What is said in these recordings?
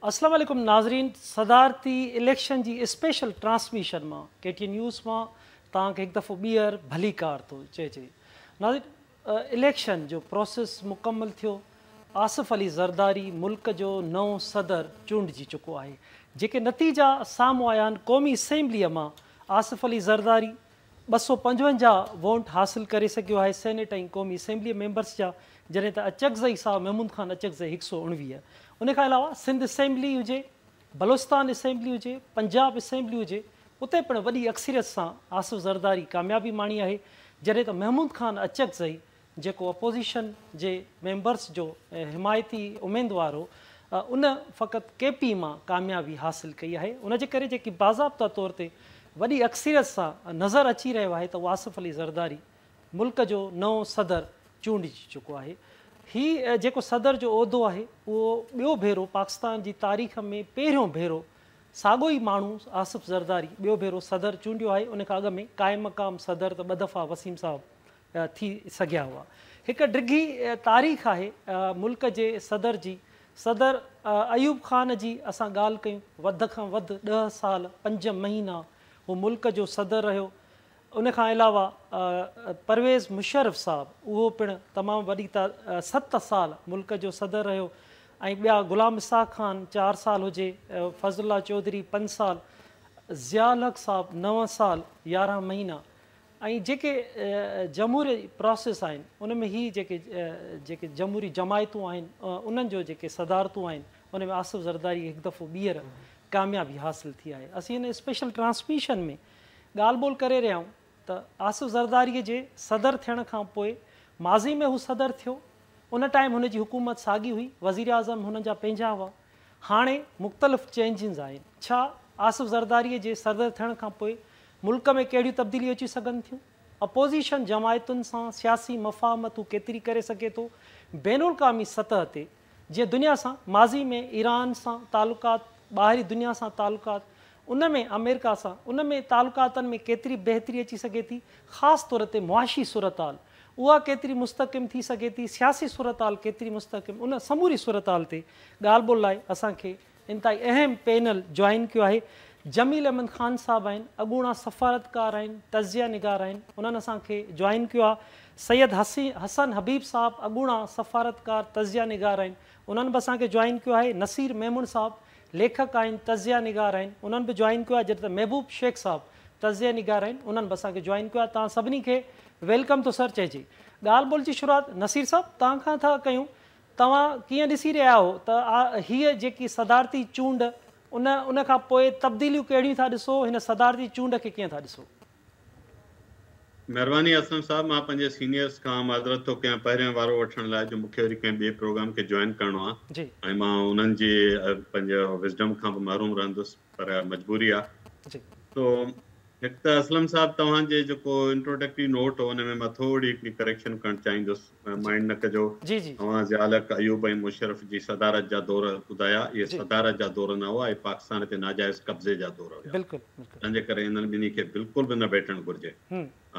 اسلام عليڪم ناظرين صدارتي اليڪشن جي اسپيشل ٽرانسميشن مان ڪي ٽي نيوز مان توهان کي هڪ دفعو ٻيهر ڀليڪار ٿو چئجي. ناظرين اليڪشن جو پروسيس مڪمل ٿيو، آصف علي زرداري ملڪ جو نئون صدر چونڊجي چڪو آهي. جيڪي نتيجا سامهون آيا آهن قومي اسيمبليء مان آصف علي زرداري 255 وونٽ حاصل ڪري سگهيو آهي سينيٽ ۽ قومي اسيمبليء ميمبرس جا، جڏهن ته اچڪزئي صاحب محمود خان اچڪزئي 119. ان کان علاوه سنڌ اسيمبلي هجي، بلوچستان اسيمبلي هجي، پنجاب اسيمبلي هجي اتي پڻ وڏي اڪثريت سان آصف زرداري ڪاميابي ماڻي آهي، جڏهن ته محمود خان اچڪزئي جيڪو اپوزيشن جي ميمبرس جو حمايتي اميدوار هو ان فقط ڪي پي مان ڪاميابي حاصل ڪئي آهي. ان جي ڪري جيڪي باضابطا طور تي وڏي اڪثريت سان نظر اچي رهيو آهي ته اهو آصف علي زرداري ملڪ جو نئون صدر چونڊجي چڪو آهي. هي جيڪو صدر جو عهدو آهي اهو ٻيو ڀيرو پاڪستان جي تاريخ ۾ پهريون ڀيرو ساڳو ئي ماڻهو آصف زرداري ٻيو ڀيرو صدر چونڊيو آهي. ان کان اڳ ۾ قائم مقام صدر ته ٻه دفعا وسيم صاحب ٿي سگهيا هئا. هڪ ڊگهي تاريخ آهي ملڪ جي صدر جي. صدر ايوب خان جي اسان ڳالهه ڪيون، وڌ کان وڌ 10 سال 5 مهينا هو ملڪ جو صدر رهيو. ان کان علاوه پرويز مشرف صاحب اهو پڻ تمام وڏي 7 سال ملڪ جو صدر رهيو ۽ ٻيا غلام اسحاق خان 4 سال هجي، فضل الله چوڌري 5 سال، ضياء الحق صاحب 9 سال 11 مهينا ۽ جيڪي جمهوري پراسيس آهن ان ۾ هي جيڪي جيڪي جمهوري جماعتون آهن انهن جو جيڪي صدارتون آهن ان ۾ آصف زرداري هڪ دفعو ٻيهر ڪاميابي حاصل ٿي آهي. اسين هن اسپيشل ٽرانسميشن ۾ ڳالهه ٻولهه ڪري رهيا آهيون ته آصف زرداري جي صدر ٿيڻ کان پوء ماضي ۾ هو صدر ٿيو ان ٽائيم هن جي حڪومت ساڳي هئي وزيراعظم هنن جا پنهنجا هئا هاڻي مختلف چينجز آهن ڇا آصف زرداري جي صدر ٿيڻ کان پوء ملڪ ۾ ڪهڙيون تبديليون اچي سگهن ٿيون؟ اپوزيشن جماعتن سان سياسي مفاهمت هو ڪيتري ڪري سگهي ٿو؟ بين الاقوامي سطح تي جيئن دنيا سان ماضي ۾ ايران سان تعلقات، ٻاهري دنيا سان تعلقات، ان ۾ آمريڪا سان ان ۾ تعلقاتن ۾ ڪيتري بهتري اچي سگهي ٿي، خاص طور تي معاشي صورتحال اها ڪيتري مستحڪم ٿي سگهي ٿي، سياسي صورتحال ڪيتري مستحڪم ان سموري صورتحال تي ڳالهه ٻولهه لاء اسان کي انتهائي اهم پينل جوائن ڪيو آهي. جميل احمد خان صاحب آهن، اڳوڻا سفارتڪار آهن، تجزيه نگار آهن، انهن اسان کي جوائن ڪيو آهي. سيد حسن حبيب صاحب اڳوڻا سفارتڪار، تجزيه نگار آهن، انهن به اسان کي جوائن ڪيو آهي. نصير ميمڻ صاحب ليکڪ آهن، تجزيه نگار آهن، انهن به جوائن ڪيو آهي. جڏهن ته محبوب شيخ صاحب تجزيه نگار آهن، انهن به اسان کي جوائن ڪيو آهي. توهان سڀني کي welcome ٿو سر چئجي. ڳالهه ٻولهه جي شروعات نصير صاحب توهان کان ٿا ڪيون. توهان ڪيئن ڏسي رهيا آهيو ته هيء جيڪي صدارتي چونڊ ان ان کان پوء تبديليون ڪهڙيون ٿا ڏسو هن صدارتي چونڊ کي ڪيئن ٿا ڏسو؟ مهرباني اسلم صاحب مان پنهنجي سينيئرس کان معذرت ٿو ڪيان پهريان وارو وٺڻ لاء جو مونکي وري ڪنهن ٻئي پروگرام کي جوائن ڪرڻو آ ۽ مان انهن جي پنهنجي وزڊم کان به محروم رهندس پر مجبوري آ سو هڪ ته اسلم صاحب توهان جي جيڪو انٽروڊڪٽري نوٽ هو ان ۾ مان ٿوري هڪڙي ڪريڪشن ڪرڻ چاهيندس مائنڊ نه ڪجو اوهان ضياء الحق ايوب ۽ مشرف جي صدارت جا دور ٻڌايا اهي صدارت جا دور نه هئا اهي پاڪستان تي ناجائز قبضي جا دور هيا تنهن جي ڪري انهن ٻنهي کي بلڪل به نه ڀيٽڻ گهرجي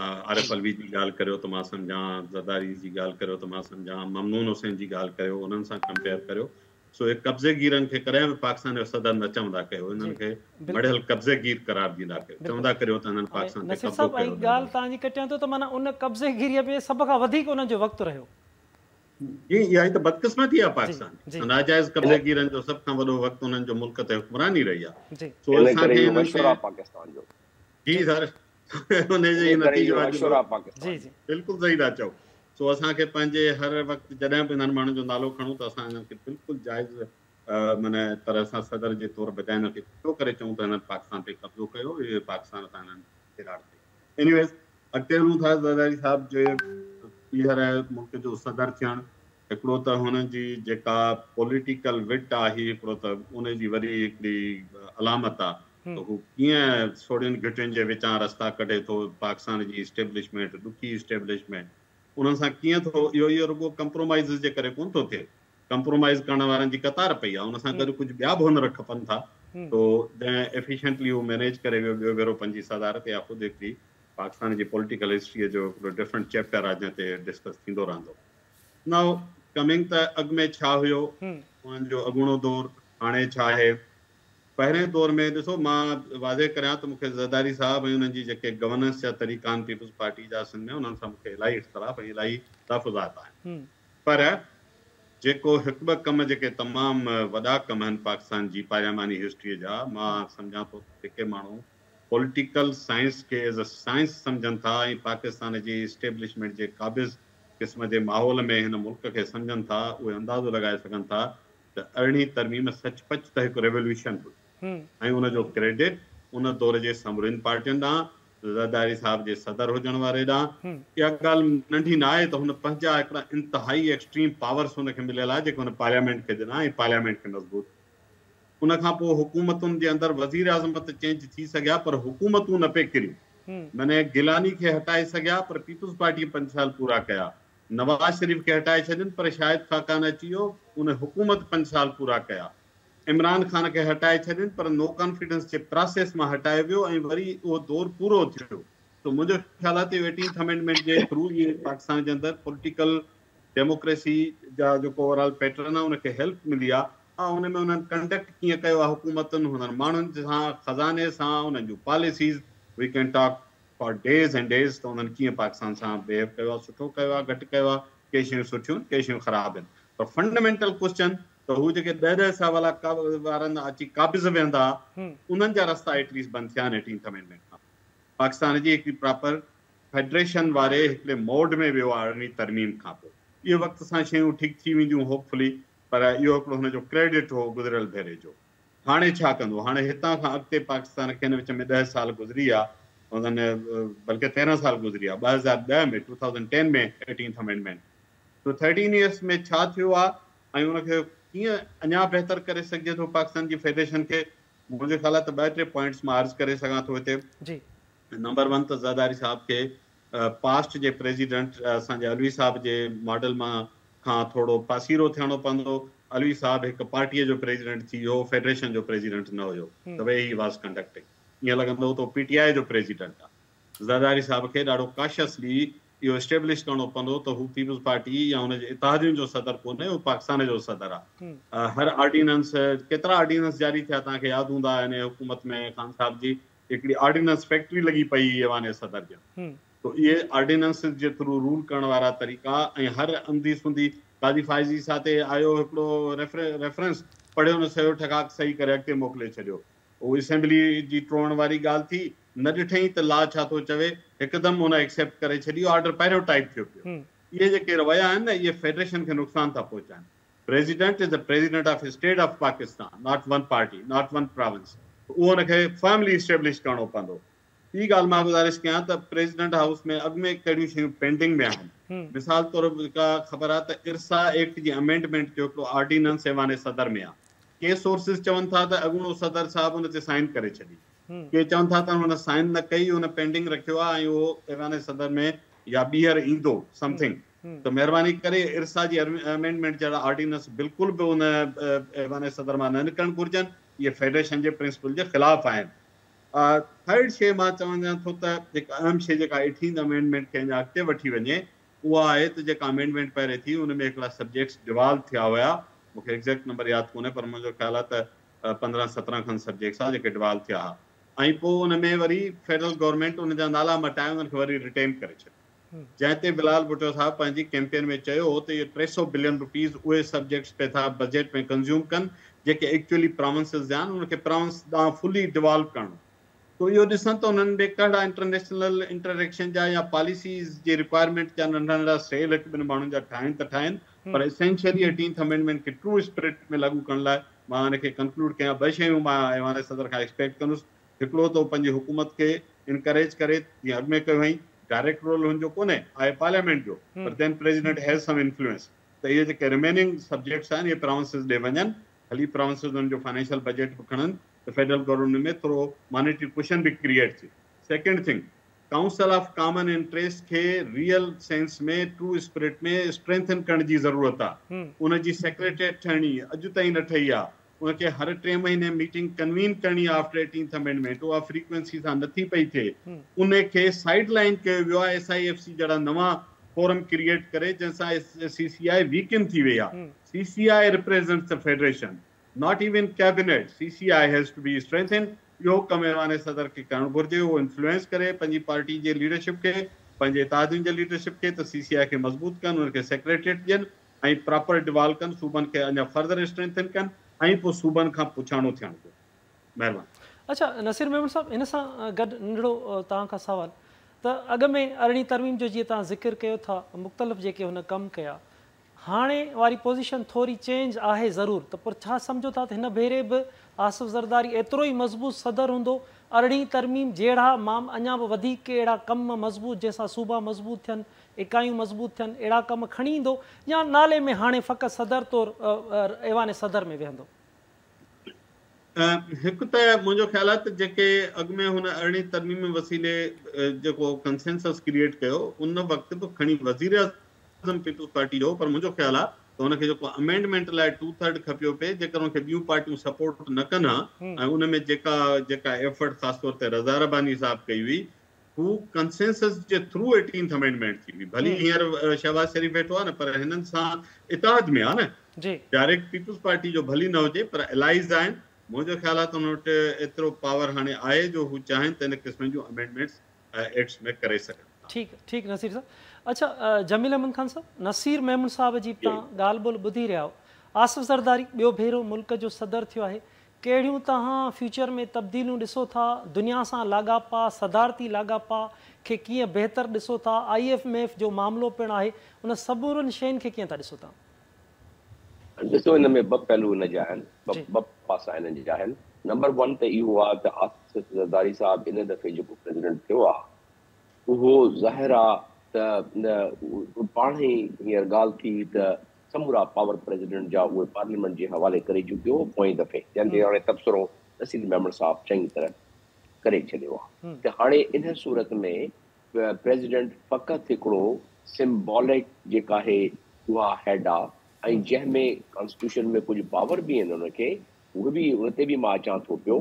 عارف علوي جي ڳالهه ڪريو ته مان سمجهان زرداري جي ڳالهه ڪريو ته مان سمجهان ممنون حسين جي ڳالهه ڪريو انهن سان ڪمپيئر ڪريو سو اهي قبضي گيرن کي ڪڏهن به پاڪستان جو صدر نه چوندا ڪيو انهن کي مڙهيل قبضي گير قرار ڏيندا ڪيو چوندا ڪريو ته انهن پاڪستان تي نصير قبضو صاحب ۽ ڪيو ڳالهه توهان جي ڪٽيان ٿو ته معنيٰ ان قبضي گيريء ۾ سڀ کان وڌيڪ انهن جو وقت رهيو. جي اها ئي ته بدقسمتي آهي پاڪستان جي ناجائز قبضي گيرن جو سڀ کان وڏو وقت انهن جو ملڪ تي حڪمراني رهي آهي سو ان اسان ڪري کي اهو انهن مشهور کي آهي پاڪستان جو. جي سر ان جو ئي ان ڪري نتيجو اهو آهي مشهور جو آهي پاڪستان جي جي. بلڪل صحيح ٿا چئو سو اسان کي پنهنجي هر وقت جڏهن به انهن ماڻهن جو نالو کڻون ته اسان انهن کي بلڪل جائز معنيٰ طرح سان صدر جي طور بجاء انهن کي ڇو ڪري چئون ته هنن پاڪستان تي قبضو ڪيو اهي پاڪستان سان هنن کيلاڙ ڪئي. اينيويز اڳتي هلون ٿا زرداري صاحب جي ٻيهر ملڪ جو صدر ٿيڻ هڪڙو ته هن جي جيڪا پوليٽيڪل وٽ آهي هڪڙو ته ان جي وڏي هڪڙي علامت آ ته هو ڪيئن سوڙهين گهٽين جي وچان رستا ڪڍي ٿو، پاڪستان جي اسٽيبلشمينٽ، ڏکي اسٽيبلشمينٽ، انهن سان ڪيئن ٿو، اهو اهو رڳو ڪمپرومائيزز جي ڪري ڪونه ٿو ٿئي، ڪمپرومائيز ڪرڻ وارن جي قطار پئي آهي، ان سان گڏ ڪجهه ٻيا به هنر کپن ٿا، سو جنهن ايفيشنٽلي هو مينيج ڪري ويو ٻيو ڀيرو پنهنجي صدارت اها خود هڪڙي پاڪستان جي پوليٽيڪل هسٽريء جو هڪڙو ڊفرنٽ چيپٽر آهي جنهن تي ڊسڪس ٿيندو رهندو. نائو ڪمنگ ته اڳ ۾ ڇا هيو، انهن جو اڳوڻو دور، هاڻي ڇا آهي پهرين دور ۾ ڏسو مان واضح ڪريان ته مون کي زرداري صاحب ۽ انهن جي جيڪي گورننس جا طريقا آهن پيپلز پارٽي جا سنڌ ۾ انهن سان مون کي الاهي اختلاف ۽ الاهي تحفظات آهن پر جيڪو هڪ ٻه ڪم جيڪي تمام وڏا ڪم آهن پاڪستان جي پارلياماني هسٽريء جا، مان سمجهان ٿو ته جيڪي ماڻهو پوليٽيڪل سائنس کي ايز اي سائنس سمجهن ٿا ۽ پاڪستان جي اسٽيبلشمينٽ جي قابض قسم جي ماحول ۾ هن ملڪ کي سمجهن ٿا اهي اندازو لڳائي سگهن ٿا ته ارڙهين ترميم سچ پچ ته هڪ ريوليوشن هئي. ۽ ان جو ڪريڊٽ ان دور جي سمورين پارٽين ڏانهن، زرداري صاحب جي صدر هجڻ واري ڏانهن. اها ڳالهه ننڍي ناهي ته هن پنهنجا هڪڙا انتهائي ايڪسٽريم پاورس هن کي مليل آهي جيڪي هن پارليامينٽ کي ڏنا ۽ پارليامينٽ کي مضبوط ڪيو. ان کان پوء حڪومتن جي اندر وزيراعظم ته چينج ٿي سگهيا پر حڪومتون نه پئي ڪريون. معني گيلاني کي هٽائي سگهيا پر پيپلز پارٽيء پنج سال پورا ڪيا. نواز شريف کي هٽائي ڇڏين پر شاهد خاقان اچي ويو ان حڪومت پنج سال پورا ڪيا. عمران خان کي هٽائي ڇڏين پر نو ڪانفيڊنس جي پراسيس مان هٽايو ويو ۽ وري اهو دور پورو ٿيو ته منهنجو خيال آهي ته اهو ايٽينٿ امينڊمينٽ جي ٿرو ئي پاڪستان جي اندر پوليٽيڪل ڊيموڪريسي جا جيڪو اوور آل پيٽرن آهي ان کي هيلپ ملي آهي ها ان ۾ انهن ڪنڊڪٽ ڪيئن ڪيو آهي حڪومتن هنن ماڻهن سان خزاني سان انهن جون policies we can talk for days and days ته انهن ڪيئن پاڪستان سان بيهيو ڪيو آهي سٺو ڪيو آهي گهٽ ڪيو آهي ڪي شيون سٺيون ڪي شيون خراب آهن پر فنڊامينٽل ڪوسچن ته هو جيڪي ڏهه ڏهه سال والا وارن اچي قابض ويهندا انهن جا رستا ايٽ ليسٽ بند ٿيا آهن ايٽينٿ امينڊمينٽ کان پاڪستان جي هڪڙي پراپر فيڊريشن واري هڪڙي موڊ ۾ ويو آهي ارڙهين ترميم کان پوء اهو وقت سان شيون ٺيڪ ٿي وينديون هوپ فلي پر اهو هڪڙو هن جو ڪريڊٽ هو گذريل ڀيري جو هاڻي ڇا ڪندو هاڻي هتان کان اڳتي پاڪستان کي هن وچ ۾ ڏهه سال گذري ويا انهن بلڪه 13 سال گذري ويا 2010 ۾ 2010 ۾ ايٽينٿ امينڊمينٽ سو 13 ايئرس ۾ ڇا ٿيو آهي ۽ ان کي ڪيئن اڃا بهتر ڪري سگهجي ٿو پاڪستان جي فيڊريشن کي منهنجو خيال آهي ته ٻه ٽي پوائنٽس مان عرض ڪري سگهان ٿو هتي. جي. نمبر ون ته زرداري صاحب کي پاسٽ جي پريزيڊنٽ اسان جي علوي صاحب جي ماڊل مان کان ٿورو پاسيرو ٿيڻو پوندو. علوي صاحب هڪ پارٽيء جو پريزيڊنٽ ٿي ويو هو فيڊريشن جو پريزيڊنٽ نه هيو the way he was conducting ائين لڳندو هو ته هو پي ٽي آء جو پريزيڊنٽ آهي. زرداري صاحب کي ڏاڍو ڪاشسلي اهو اسٽيبلش ڪرڻو پوندو ته هو پيپلز پارٽي يا ان جي اتحادين جو صدر ڪونهي، هو پاڪستان جو صدر آهي. هر آرڊيننس، ڪيترا آرڊيننس جاري ٿيا توهان کي ياد هوندا، هن حڪومت ۾ خان صاحب جي هڪڙي آرڊيننس فيڪٽري لڳي پئي هئي ايوان صدر جي اندر. تو اهي آرڊيننسز جي ٿرو رول ڪرڻ وارا طريقا ۽ هر انڌي سنڌي قاضي فائز عيسيٰ تي آيو هڪڙو ريفرنس پڙهيو نه سهيو ٺڪاڪ صحيح ڪري اڳتي موڪلي ڇڏيو. اهو اسيمبلي جي ٽوڙڻ واري ڳالهه ٿي، نه ڏٺئين ته لا ڇا ٿو چوي، هڪدم هن ايڪسيپٽ ڪري ڇڏي، آرڊر پهريون ٽائيپ ٿيو پيو. اهي جيڪي رويا آهن نه اهي فيڊريشن کي نقصان ٿا پهچائن. President is the president of state of Pakistan, not one party, not one province. اهو هن کي فرملي اسٽيبلش ڪرڻو پوندو. ٻي ڳالهه مان گذارش ڪيان ته پريزيڊنٽ هائوس ۾ اڳ ۾ ڪهڙيون شيون پينڊنگ ۾ آهن. مثال طور جيڪا خبر آهي ته ارسا ايڪٽ جي امينڊمينٽ جو هڪڙو آرڊيننس ايوان صدر ۾ آهي. ڪي سورسز چون ٿا ته اڳوڻو صدر صاحب ان تي سائن ڪري ڇڏي. ڪي چون ٿا ته هن سائن نه ڪئي، هن پينڊنگ رکيو آهي ۽ اهو ايوان صدر ۾ يا ٻيهر ايندو سمٿنگ. ته مهرباني ڪري ارسا جي امينڊمينٽ جهڙا آرڊيننس بلڪل به ان ايوان صدر مان نه نڪرڻ گهرجن. اهي فيڊريشن جي پرنسپل جي خلاف آهن. ٿرڊ شيء مان چوان ٿو ته هڪ اهم شيء جيڪا ايٽينٿ امينڊمينٽ کي اڃا اڳتي وٺي وڃي اها آهي ته جيڪا امينڊمينٽ پهرين ٿي ان ۾ هڪڙا سبجيڪٽس ڊوالو ٿيا هيا مون کي ايگزيڪٽ نمبر ياد ڪونهي پر منهنجو خيال آهي ته 15 17 کن سبجيڪٽس ها جيڪي ڊوالو ٿيا ها ۽ پوء ان ۾ وري فيڊرل گورنمينٽ ان جا نالا مٽائي انهن کي وري رٽين ڪري ڇڏيو جنهن تي بلال ڀٽو صاحب پنهنجي ڪيمپين ۾ چيو هو ته اهي 300 بلين روپيز اهي سبجيڪٽس پي ٿا بجيٽ ۾ ڪنزيوم ڪن جيڪي ايڪچوئلي پراونسز جا آهن انهن کي پراونس ڏانهن فلي ڊوالو ڪرڻو تو اهو ڏسن ته انهن ۾ ڪهڙا انٽرنيشنل انٽريڪشن جا يا پاليسيز جي رڪوائرمينٽ جا ننڍا ننڍا سيل هڪ ٻن ماڻهن جا ٺاهن ته ٺاهن پر اسينشلي ايٽينٿ امينڊمينٽ کي ٽرو اسپرٽ ۾ لاڳو ڪرڻ لاء مان ان کي ڪنڪلوڊ ڪيان ٻه شيون مان ايوان صدر کان ايڪسپيڪٽ ڪندس هڪڙو ته هو پنهنجي حڪومت کي انڪريج ڪري جيئن اڳ ۾ ڪيو هئائين، ڊائريڪٽ رول هن جو ڪونهي، آهي پارليامينٽ جو پر then president has some influence ته اهي جيڪي رميننگ سبجيڪٽس آهن اهي پراونسز ڏي وڃن، ڀلي پراونسز انهن جو فنانشل بجيٽ به کڻن ته فيڊرل گورنمينٽ ۾ ٿورو مانيٽري ڪشن به ڪريئيٽ ٿئي. Second thing council of common interest کي real sense ۾ true spirit ۾ strengthen ڪرڻ جي ضرورت آهي، ان جي سيڪريٽريٽ ٺهڻي اڄ تائين نه ٺهي آهي، ان کي هر ٽئين مهيني ميٽنگ ڪنوين ڪرڻي آهي آفٽر ايٽينٿ امينڊمينٽ اها فريڪوئنسي سان نٿي پئي ٿئي ان کي سائيڊ لائين ڪيو ويو آهي ايس I F C جهڙا نوان فورم ڪريئيٽ ڪري جنهن سان سي سي آء ويڪن ٿي وئي آهي C C I represents the federation Not even cabinet, C C I has to be strengthened. اهو ڪم ايوان صدر کي ڪرڻ گهرجي، اهو انفلوئنس ڪري پنهنجي پارٽي جي ليڊرشپ کي، پنهنجي اتحادين جي ليڊرشپ کي ته سي سي آء کي مضبوط ڪن، انهن کي سيڪريٽريٽ ڏين ۽ پراپر ڊوالو ڪن، صوبن کي اڃا فرڌر اسٽرينٿن ڪن ۽ پوء صوبن کان پڇاڻو ٿيڻ گهرجي. مهرباني. اڇا نصير ميمڻ صاحب هن سان گڏ ننڍڙو توهان کان سوال ته اڳ ۾ ارڙهين ترميم جو جيئن توهان ذڪر ڪيو ٿا مختلف جيڪي هن ڪم ڪيا هاڻي واري پوزيشن ٿوري چينج آهي ضرور ته پر ڇا سمجهو ٿا ته هن ڀيري به آصف زرداري ايترو ئي مضبوط صدر هوندو ارڙهين ترميم جهڙا مان اڃا به وڌيڪ ڪي اهڙا ڪم مضبوط جنهن سان صوبا مضبوط ٿين اڪايون مضبوط ٿين اهڙا ڪم کڻي ايندو يا نالي ۾ هاڻي فقط صدر طور ايوان صدر ۾ ويهندو؟ هڪ ته منهنجو خيال آهي ته جيڪي اڳ ۾ هن ارڙهين ترميم وسيلي جيڪو ڪنسينسس ڪريئيٽ ڪيو ان وقت به کڻي وزيراعظم پيپلز پارٽي جو هو پر منهنجو خيال آهي ته هن کي جيڪو امينڊمينٽ لاء ٽو ٿرڊ کپيو پئي جيڪر ان کي ٻيون پارٽيون سپورٽ نه ڪن ها ۽ ان ۾ جيڪا جيڪا ايفرٽ خاص طور تي رضا رباني صاحب ڪئي هئي هو ڪنسينسس جي ٿرو ايٽينٿ امينڊمينٽ ٿي هئي ڀلي هينئر شهباز شريف ويٺو آهي نه پر هنن سان اتحاد ۾ آهي نه ڊائريڪٽ پيپلز پارٽي جو ڀلي نه هجي پر الائيز آهن منهنجو خيال آهي ته هن وٽ ايترو پاور هاڻي آهي جو هو چاهين ته ان قسم جون امينڊمينٽس ايڪٽس ۾ ڪري سگهن ٿا. ٺيڪ ٺيڪ نصير صاحب اڇا جميل احمد خان صاحب نصير ميمڻ صاحب جي به توهان ڳالهه ٻولهه ٻڌي رهيا آهيو آصف زرداري ٻيو ڀيرو ملڪ جو صدر ٿيو آهي ڪهڙيون توهان فيوچر ۾ تبديليون ڏسو ٿا، دنيا سان لاڳاپا، صدارتي لاڳاپا کي ڪيئن بهتر ڏسو ٿا، I M F جو معاملو پڻ آهي، ان سمورن شين کي ڪيئن ٿا ڏسو توهان؟ ڏسو ان ۾ ٻه پهلو ان جا آهن، ٻه پاسا انهن جا آهن، نمبر ون ته اهو آهي ته آصف زرداري صاحب ان دفعي جيڪو پريزيڊنٽ ٿيو آهي اهو ظاهر آهي ته پاڻ ئي هينئر ڳالهه ٿي ته سمورا پاور پريزيڊنٽ جا اهي پارليامينٽ جي حوالي ڪري چڪيو هو پوئين دفعي جنهن تي هاڻي تبصرو نصير ميمڻ صاحب چڱي طرح ڪري ڇڏيو آهي ته هاڻي ان صورت ۾ پريزيڊنٽ فقط هڪڙو سمبولڪ جيڪا آهي اها هيڊ آهي ۽ جنهن ۾ ڪانسٽيٽيوشن ۾ ڪجهه پاور به آهن ان کي اهي به ان تي به مان اچان ٿو پيو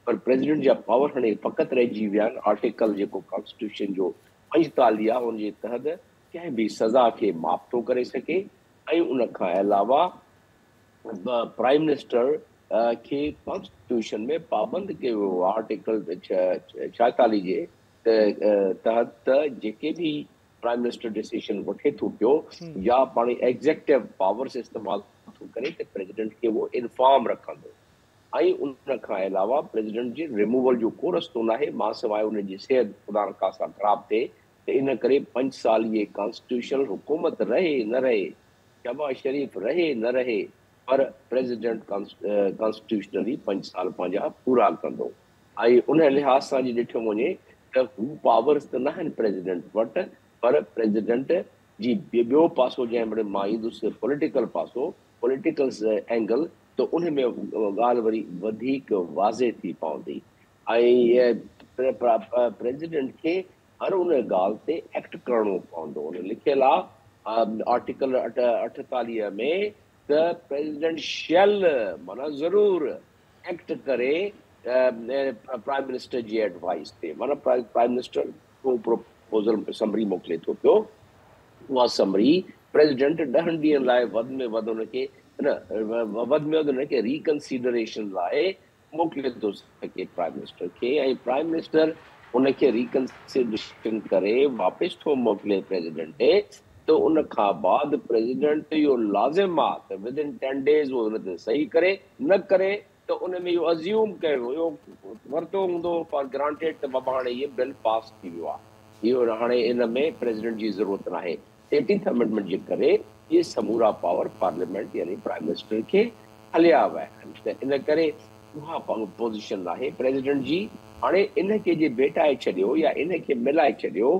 پر پريزيڊنٽ جا پاور هاڻي فقط رهجي ويا آهن آرٽيڪل جيڪو ڪانسٽيٽيوشن جو 45 آهي ان جي تحت ڪنهن به سزا کي معاف ٿو ڪري سگهي ۽ ان کان علاوه پرائم منسٽر کي ڪانسٽيٽيوشن ۾ پابند ڪيو ويو آهي آرٽيڪل 46 جي تحت ته جيڪي به پرائم منسٽر ڊسيشن وٺي ٿو پيو يا پاڻ ايگزيڪٽو پاورس استعمال ٿو ڪري ته پريزيڊنٽ کي اهو انفارم رکندو ۽ ان کان علاوه پريزيڊنٽ جي ريموول جو ڪو رستو ناهي ماسواء ان جي صحت خدا نخواسته خراب ٿئي ته ان ڪري پنج سال اهي ڪانسٽيٽيوشنل حڪومت رهي نه رهي، شهباز شريف رهي نه رهي پر پريزيڊنٽ ڪانسٽيٽيوشنلي پنج سال پنهنجا پورا ڪندو ۽ ان لحاظ سان جي ڏٺو وڃي ته هو پاورز ته ناهن پريزيڊنٽ وٽ پر پريزيڊنٽ جي ٻيو پاسو جنهن وٽ مان ايندس پوليٽيڪل پاسو پوليٽيڪل اينگل ته ان ۾ ڳالهه وري وڌيڪ واضح ٿي پوندي ۽ پريزيڊنٽ کي هر ان ڳالهه تي ايڪٽ ڪرڻو پوندو. ان لکيل آ آرٽيڪل 48 ۾ ته پريزيڊنٽ شيل معنيٰ ضرور ايڪٽ ڪري پرائم منسٽر جي ايڊوائيس تي معنيٰ پرائم منسٽر ڪو پروپوزل سمري موڪلي ٿو پيو اها سمري پريزيڊنٽ 10 ڏينهن لاء وڌ ۾ وڌ ان کي نه وڌ ۾ وڌ ان کي ريڪنسيڊريشن لاء موڪلي ٿو سگهي پرائم منسٽر کي ۽ پرائم منسٽر ان کي ريڪنسيڊريشن ڪري واپس ٿو موڪلي پريزيڊنٽ ڏي ته ان کان بعد پريزيڊنٽ تي اهو لازم آ ته ود ان 10 ڊيز اهو ان تي صحيح ڪري نه ڪري ته ان ۾ اهو ازيوم ڪيو اهو ورتو هوندو فار گرانٽيڊ ته بابا هاڻي هي بل پاس ٿي ويو آ اهو هاڻي ان ۾ پريزيڊنٽ جي ضرورت ناهي. ايٽينٿ امينڊمينٽ جي ڪري اهي سمورا پاور پارليامينٽ يعني پرائم منسٽر کي هليا ويا آهن ته ان ڪري اها پوزيشن ناهي پريزيڊنٽ جي. هاڻي ان کي جي ڀيٽائي ڇڏيو يا ان کي ملائي ڇڏيو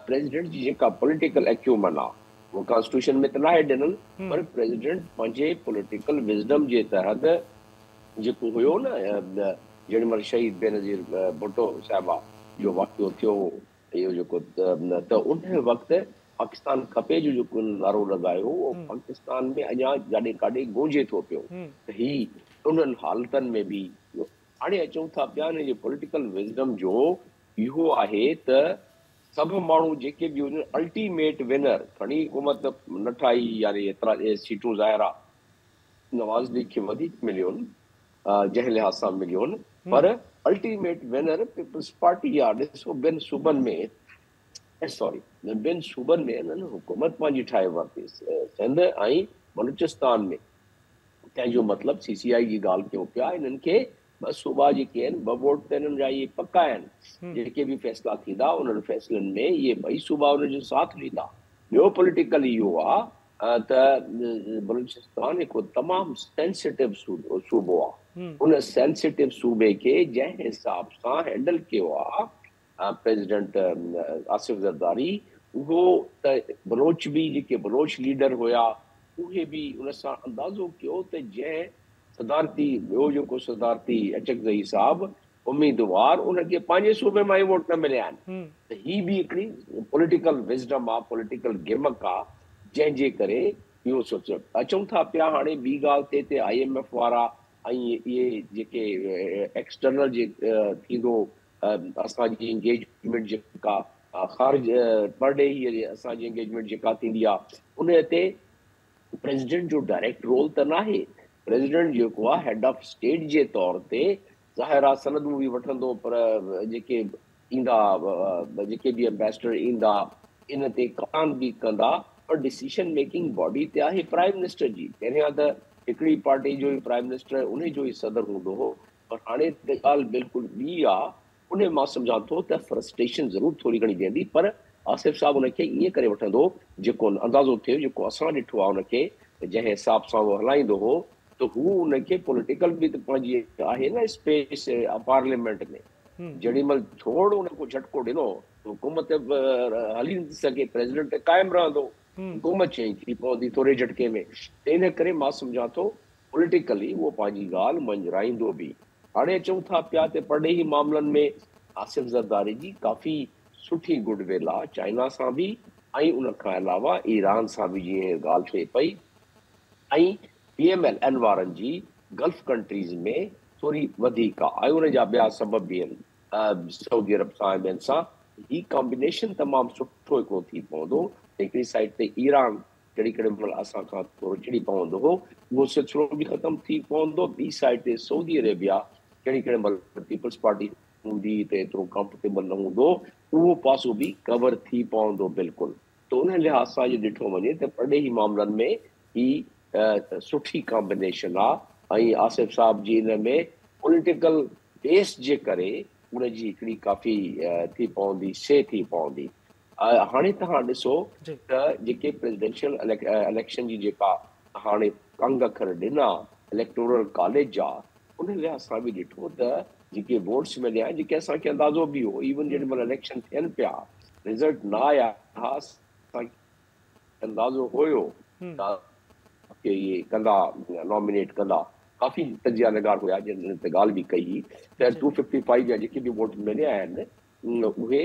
پريزيڊنٽ جي جيڪا پوليٽيڪل اڪيومن آ اها ڪانسٽيٽيوشن ۾ ته ناهي ڏنل پر پريزيڊنٽ پنهنجي پوليٽيڪل وزڊم جي تحت جيڪو هيو نه جيڏي مهل شهيد بينظير ڀٽو صاحبه جو واقعو ٿيو هو اهو جيڪو ته ان وقت پاڪستان کپي جو جيڪو نعرو لڳايو اهو پاڪستان ۾ اڃا جاڏي ڪاڏي گونجي ٿو پيو ته هي انهن حالتن ۾ به هاڻي اچون ٿا پيا ان جي پوليٽيڪل وزڊم جو اهو آهي ته سڀ ماڻهو جيڪي به هجن الٽيميٽ ونر کڻي حڪومت نه ٺاهي يعني ايترا سيٽون ظاهر آ نواز ليگ کي وڌيڪ مليون جنهن لحاظ سان مليون پر الٽيميٽ ونر پيپلز پارٽي آ. ڏسو ٻن صوبن ۾ سوري ٻن صوبن ۾ انهن حڪومت پنهنجي ٺاهي ورتي، سنڌ ۽ بلوچستان ۾. تنهن جو مطلب سي سي آئي جي ڳالهه ڪيون پيا، انهن کي ٻه صوبا جيڪي آهن، ٻه ووٽ ته انهن جا اهي پڪا آهن. جيڪي به فيصلا ٿيندا انهن فيصلن ۾ اهي ٻئي صوبا ان جو ساٿ ڏيندا. ٻيو پوليٽيڪل اهو آ ته بلوچستان هڪ تمام سينسيٽو صوبو آ. ان سينسيٽو صوبي کي جنهن حساب سان هينڊل ڪيو آ پريزيڊنٽ آصف زرداري، اهو ته بلوچ به جيڪي بلوچ ليڊر هيا اهي به ان سان اندازو ڪيو ته جنهن صدارتي ٻيو جيڪو صدارتي اچڪزئي صاحب اميدوار ان کي پنهنجي صوبي مان ئي ووٽ نه مليا آهن ته هي به هڪڙي پوليٽيڪل وزڊم آ، پوليٽيڪل گمڪ آ، جنهن جي ڪري اهو سوچيو اچون ٿا پيا. هاڻي ٻي ڳالهه تي ته I M F وارا ۽ اهي جيڪي ايڪسٽرنل جي ٿيندو اسان جي انگيجمينٽ جيڪا خارج پرڏيهي اسان جي انگيجمينٽ جيڪا ٿيندي آ ان تي پريزيڊنٽ جو ڊائريڪٽ رول ته ناهي. پريزيڊنٽ جيڪو آ هيڊ آف اسٽيٽ جي طور تي ظاهر آ سندون به وٺندو پر جيڪي ايندا جيڪي به ايمبيسڊر ايندا ان تي ڪان به ڪندا پر ڊسيشن ميڪنگ باڊي تي آهي پرائم منسٽر جي. پهريان ته هڪڙي پارٽي جو ئي پرائم منسٽر انهي جو ئي صدر هوندو هو پر هاڻي ته ڳالهه بلڪل ٻي آ. انهي مان سمجهان ٿو ته فرسٽريشن ضرور ٿوري گهڻي ويندي پر آصف صاحب ان کي ائين ڪري وٺندو جيڪو اندازو ٿئي جيڪو اسان ڏٺو آ ان کي جنهن حساب سان اهو هلائيندو هو ته هو ان کي پوليٽيڪل به ته پنهنجي آهي نه اسپيس پارليامينٽ ۾ جيڏي مهل ٿورو ان ڪو جهٽڪو ڏنو ته حڪومت هلي نٿي سگهي، پريزيڊنٽ ته قائم رهندو، حڪومت چينج ٿي پوندي ٿوري جهٽڪي ۾ ته ان ڪري مان سمجهان ٿو پوليٽيڪلي اهو پنهنجي ڳالهه مڃرائيندو به. هاڻي اچون ٿا پيا ته پرڏيهي معاملن ۾ آصف زرداري جي ڪافي سٺي گڊ will آ چائنا سان به ۽ ان کان علاوه ايران سان به جيئن ڳالهه ٿئي پئي ۽ پي ايم ايل اين وارن جي گلف ڪنٽريز ۾ ٿوري وڌيڪ آ ۽ ان جا ٻيا سبب به آهن سعودي عرب سان ۽ ٻين سان. هي ڪامبينيشن تمام سٺو هڪڙو ٿي پوندو. هڪڙي سائيڊ تي ايران ڪهڙي ڪهڙي مهل اسان کان ٿورو چڙي پوندو هو، اهو سلسلو به ختم ٿي پوندو. ٻي سائيڊ تي سعودي عربيا ڪهڙي ڪهڙي مهل پيپلز پارٽي هوندي ته ايترو ڪمفرٽيبل نه هوندو، اهو پاسو به ڪور ٿي پوندو بلڪل. ته ان لحاظ سان جي ڏٺو وڃي ته پرڏيهي معاملن ۾ هي سٺي ڪامبينيشن آ ۽ آصف صاحب جي ان ۾ پوليٽيڪل بيس جي ڪري ان جي هڪڙي ڪافي ٿي پوندي سي ٿي پوندي. هاڻي توهان ڏسو ته جيڪي پريزيڊنشل اليڪشن جي جيڪا هاڻي انگ اکر ڏنا اليڪٽورل ڪاليج جا ان لحاظ سان به ڏٺو ته جيڪي ووٽس مليا آهن جيڪي اسان کي اندازو به هو ايون جيڏي مهل اليڪشن ٿين پيا رزلٽ نه آيا ها اسان کي اندازو هيو ته اهي ڪندا نامينيٽ ڪندا ڪافي تجزيه نگار هيا جن ان تي ڳالهه به ڪئي هئي ته 255 جا جيڪي به ووٽ مليا آهن اهي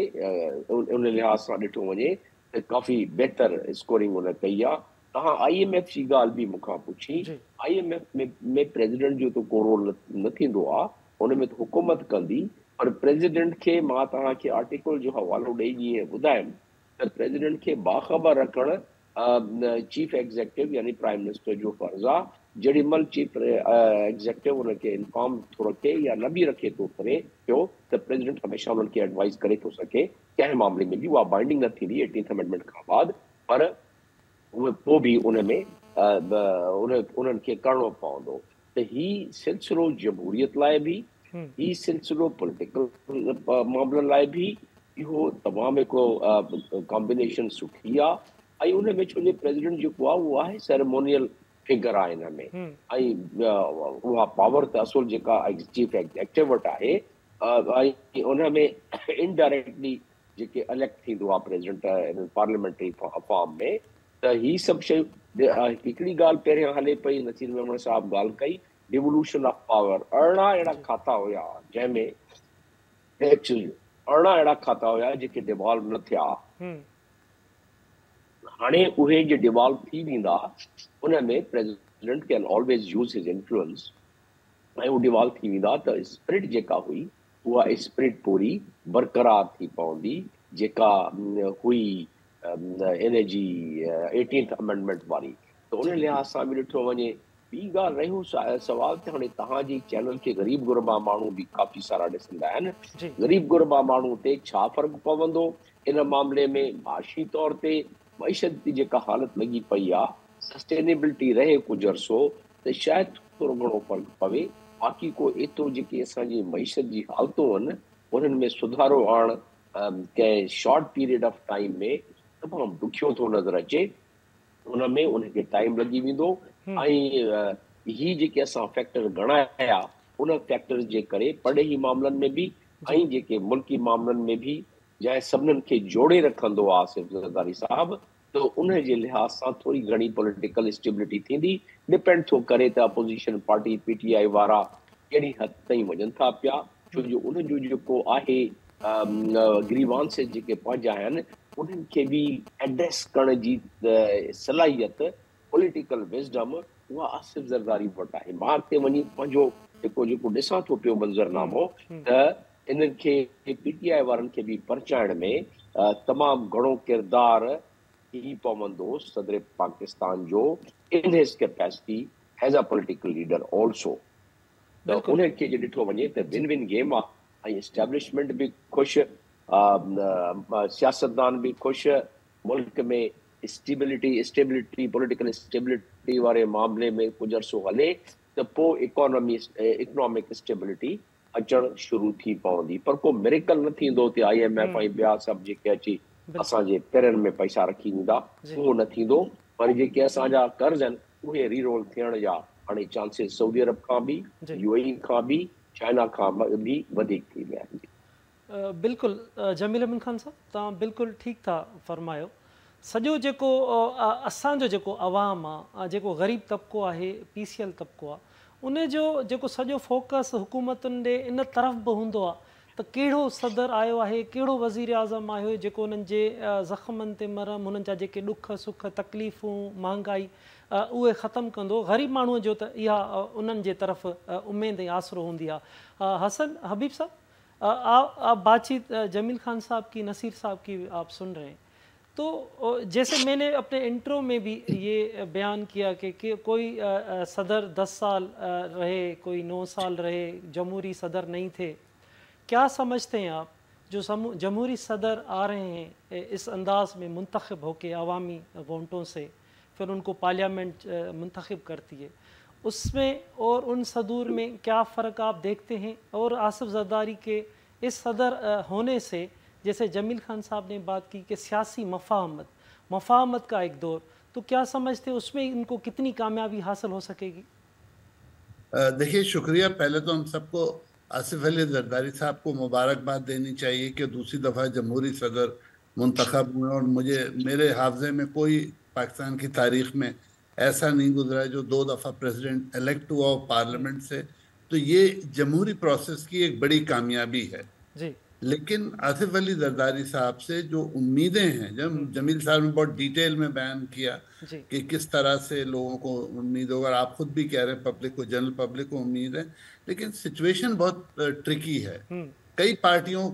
ان لحاظ سان ڏٺو وڃي ته ڪافي بهتر اسڪورنگ ان ڪئي آهي. توهان I M F جي ڳالهه به مون کان پڇي. I M F ۾ president جو ته ڪو رول نه ٿيندو آهي، ان ۾ ته حڪومت ڪندي، پر پريزيڊنٽ کي مان توهان کي آرٽيڪل جو حوالو ڏئي جيئن ٻڌايم ته پريزيڊنٽ کي باخبر رکڻ چيف ايگزيڪٽو يعني پرائم منسٽر جو فرض آ، جيڏي مھل چيف ايگزيڪٽو ان کي انفارم ٿو رکي يا نه به رکي ٿو ڪري پيو ته پريزيڊنٽ هميشه انهن کي ايڊوائز ڪري ٿو سگهي ڪنهن معاملي ۾ به اها بائنڊنگ نه ٿيندي ايٽينٿ امينڊمينٽ کان بعد پر اهي پوء به ان ۾ انهن کي ڪرڻو پوندو ته هي سلسلو جمهوريت لاء به هي سلسلو پوليٽيڪل معاملن لاء به اهو تمام هڪڙو ڪامبينيشن سٺي آ ۽ ان ۾ ڇو جو پريزيڊنٽ جيڪو آ اهو آهي سيريمونيل فگر آ ان ۾ ۽ اها پاور ته اصل جيڪا چيف ايگزيڪٽو وٽ آهي ۽ ان ۾ انڊائريڪٽلي جيڪي اليڪٽ ٿيندو آ پريزيڊنٽ پارليامينٽري فارم ۾ ته هي سڀ شيون هڪڙي ڳالهه پهريان هلي پئي نصير ميمڻ صاحب ڳالهه ڪئي ڊيولوشن آف پاور 18 اهڙا کاتا هيا جنهن ۾ 18 اهڙا کاتا هيا جيڪي ڊيوالو نه ٿيا. هاڻي اهي جي ڊيوالو ٿي ويندا ان ۾ president can always use his influence ۽ اهي ڊيوالو ٿي ويندا ته اسپرٽ جيڪا هئي اها اسپرٽ پوري برقرار ٿي پوندي جيڪا هئي ان جي ايٽينٿ امينڊمينٽ واري ته ان لحاظ سان به ڏٺو وڃي ٻي ڳالهه رهيو سوال ته هاڻي توهان جي چينل کي غريب غربا ماڻهو به ڪافي سارا ڏسندا آهن، غريب غربا ماڻهو تي ڇا فرق پوندو ان معاملي ۾؟ معاشي طور تي معيشت جي جيڪا حالت لڳي پئي آ، سسٽينيبلٽي رهي ڪجهه عرصو ته شايد ٿورو گهڻو فرق پوي، باقي ڪو ايترو جيڪي اسان جي معيشت جي حالتون آهن انهن ۾ سڌارو آڻڻ ڪنهن شارٽ پيريڊ آف ٽائيم ۾ تمام ڏکيو ٿو نظر اچي. ان ۾ ان کي ٽائيم لڳي ويندو ۽ هي جيڪي اسان فيڪٽر ڳڻايا ان فيڪٽرز جي ڪري پرڏيهي معاملن ۾ به ۽ جيڪي ملڪي معاملن ۾ به جنهن سڀنن کي جوڙي رکندو آ آصف زرداري صاحب ته ان جي لحاظ سان ٿوري گهڻي پوليٽيڪل اسٽيبلٽي ٿيندي. ڊپينڊ ٿو ڪري ته opposition party P T I وارا ڪهڙي حد تائين وڃن ٿا پيا، ڇو جو انهن جو جيڪو آهي گريوانسز جيڪي پنهنجا آهن انهن کي به ايڊريس ڪرڻ جي صلاحيت، پوليٽيڪل وزڊم، اها آصف زرداري وٽ آهي. مان اڳتي وڃي پنهنجو جيڪو جيڪو ڏسان ٿو پيو منظرنامو ته انهن کي پي ٽي آء وارن کي به پرچائڻ ۾ تمام گهڻو ڪردار ٿي پوندو صدر پاڪستان جو in his capacity as a political leader also. ته انهن کي جي ڏٺو وڃي ته ون ون گيم آ ۽ اسٽيبلشمينٽ به خوش، سياستدان به خوش، ملڪ ۾ اسٽيبلٽي اسٽيبلٽي پوليٽيڪل اسٽيبلٽي واري معاملي ۾ ڪجهه عرصو هلي ته پوء اڪانومي اڪنامڪ اسٽيبلٽي اچڻ شروع ٿي پوندي، پر ڪو مريڪل نه ٿيندو ته I M F ۽ ٻيا سڀ جيڪي اچي اسان جي پيرن ۾ پئسا رکي ويندا، اهو نه ٿيندو، پر جيڪي اسان جا قرض آهن اهي ري رول ٿيڻ جا هاڻي چانسز سعودي عرب کان به، يو اي اي کان به، چائنا کان به وڌيڪ ٿي ويا آهن. بلڪل جميل احمد خان صاحب توهان بلڪل ٺيڪ ٿا فرمايو. سڄو جيڪو اسان جو جيڪو عوام آ، جيڪو غريب طبقو آهي، پيسيل طبقو آ، ان جو جيڪو سڄو فوڪس حڪومتن ڏي ان طرف به هوندو آ ته ڪهڙو صدر آيو آهي، ڪهڙو وزيراعظم آيو جيڪو انهن جي زخمن تي مرهم، هنن جا جيڪي ڏک سک، تڪليفون، مهانگائي اهي ختم ڪندو. غريب ماڻهوء جو ته اها انهن جي طرف اميد ۽ آسرو هوندي آهي. حسن حبيب صاحب آپ بات چيت جميل خان صاحب ڪي نصير صاحب ڪي آپ سن رهي هين تو جيسي مين ني اپني انٽرو مين بي يه بيان ڪيا ڪي ڪوئي صدر 10 سال رهي ڪوئي 9 سال رهي جمهوري صدر نهين ٿي ڪيا سمجهتي هين آپ جو جمهوري صدر آ رهي هين اس انداز مين منتخب هوڪي عوامي ووٽون سي ڦر ان ڪو پارليامينٽ منتخب ڪرتي هي اس مين اور ان صدور مين ڪيا فرق آپ ديکتي هين اور آصف زرداري ڪي اس صدر هوني سي جيسي جميل خان صاحب ني بات ڪي ڪي سياسي مفاهمت مفاهمت ڪا ايڪ دور تو ڪيا سمجهتي اس مين ان ڪو ڪتني ڪاميابي حاصل هو سڪي گي؟ دیکھیے شکریہ، پہلے تو ہم سب کو آصف علی زرداری صاحب کو مبارکباد دینی چاہیے کہ دوسری دفعہ جمہوری صدر منتخب ہوئے، اور مجھے میرے حافظے میں کوئی پاکستان کی تاریخ میں ایسا نہیں گزرا جو 2 دفعہ پریزیڈنٹ الیکٹ ہوا ہو پارلیمنٹ سے، تو یہ جمہوری پروسیس کی ایک بڑی کامیابی ہے۔ جی۔ لیکن آصف علی زرداری صاحب سے جو امیدیں ہیں، جب جمیل صاحب نے بہت ڈیٹیل میں بیان کیا کہ کس طرح سے لوگوں کو امید ہوگا، اور آپ خود بھی کہہ رہے ہیں پبلک کو، جنرل پبلک کو امید ہے، لیکن سچویشن بہت ٹرکی ہے۔ کئی پارٹیوں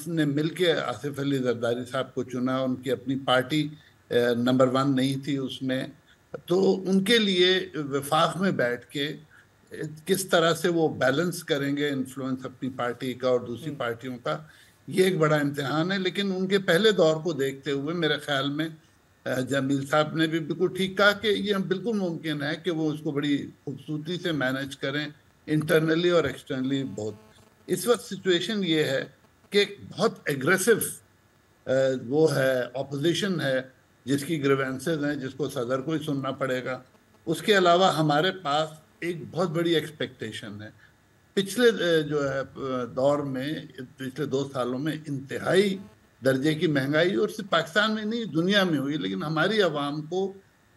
نے مل کے آصف علی زرداری صاحب کو چنا، ان کی اپنی پارٹی نمبر 1 نہیں تھی اس میں، تو ان کے لیے وفاق میں بیٹھ کے کس طرح سے وہ بیلنس کریں گے انفلوئنس اپنی پارٹی کا اور دوسری پارٹیوں کا، یہ ایک بڑا امتحان ہے۔ لیکن ان کے پہلے دور کو دیکھتے ہوئے میرے خیال میں جمیل صاحب نے بھی بالکل ٹھیک کہا کہ یہ بالکل ممکن ہے کہ وہ اس کو بڑی خوبصورتی سے مینج کریں انٹرنلی اور ایکسٹرنلی بہت۔ اس وقت سچویشن یہ ہے کہ ایک بہت ایگریسو وہ ہے، اپوزیشن ہے، جس کی گریوینسز ہیں، جس کو صدر کو ہی سننا پڑے گا۔ اس کے علاوہ ہمارے پاس ایک بہت بڑی ایکسپیکٹیشن ہے۔ پچھلے جو ہے دور میں، پچھلے 2 سالوں میں انتہائی درجے کی مہنگائی، اور صرف پاکستان میں نہیں دنیا میں ہوئی، لیکن ہماری عوام کو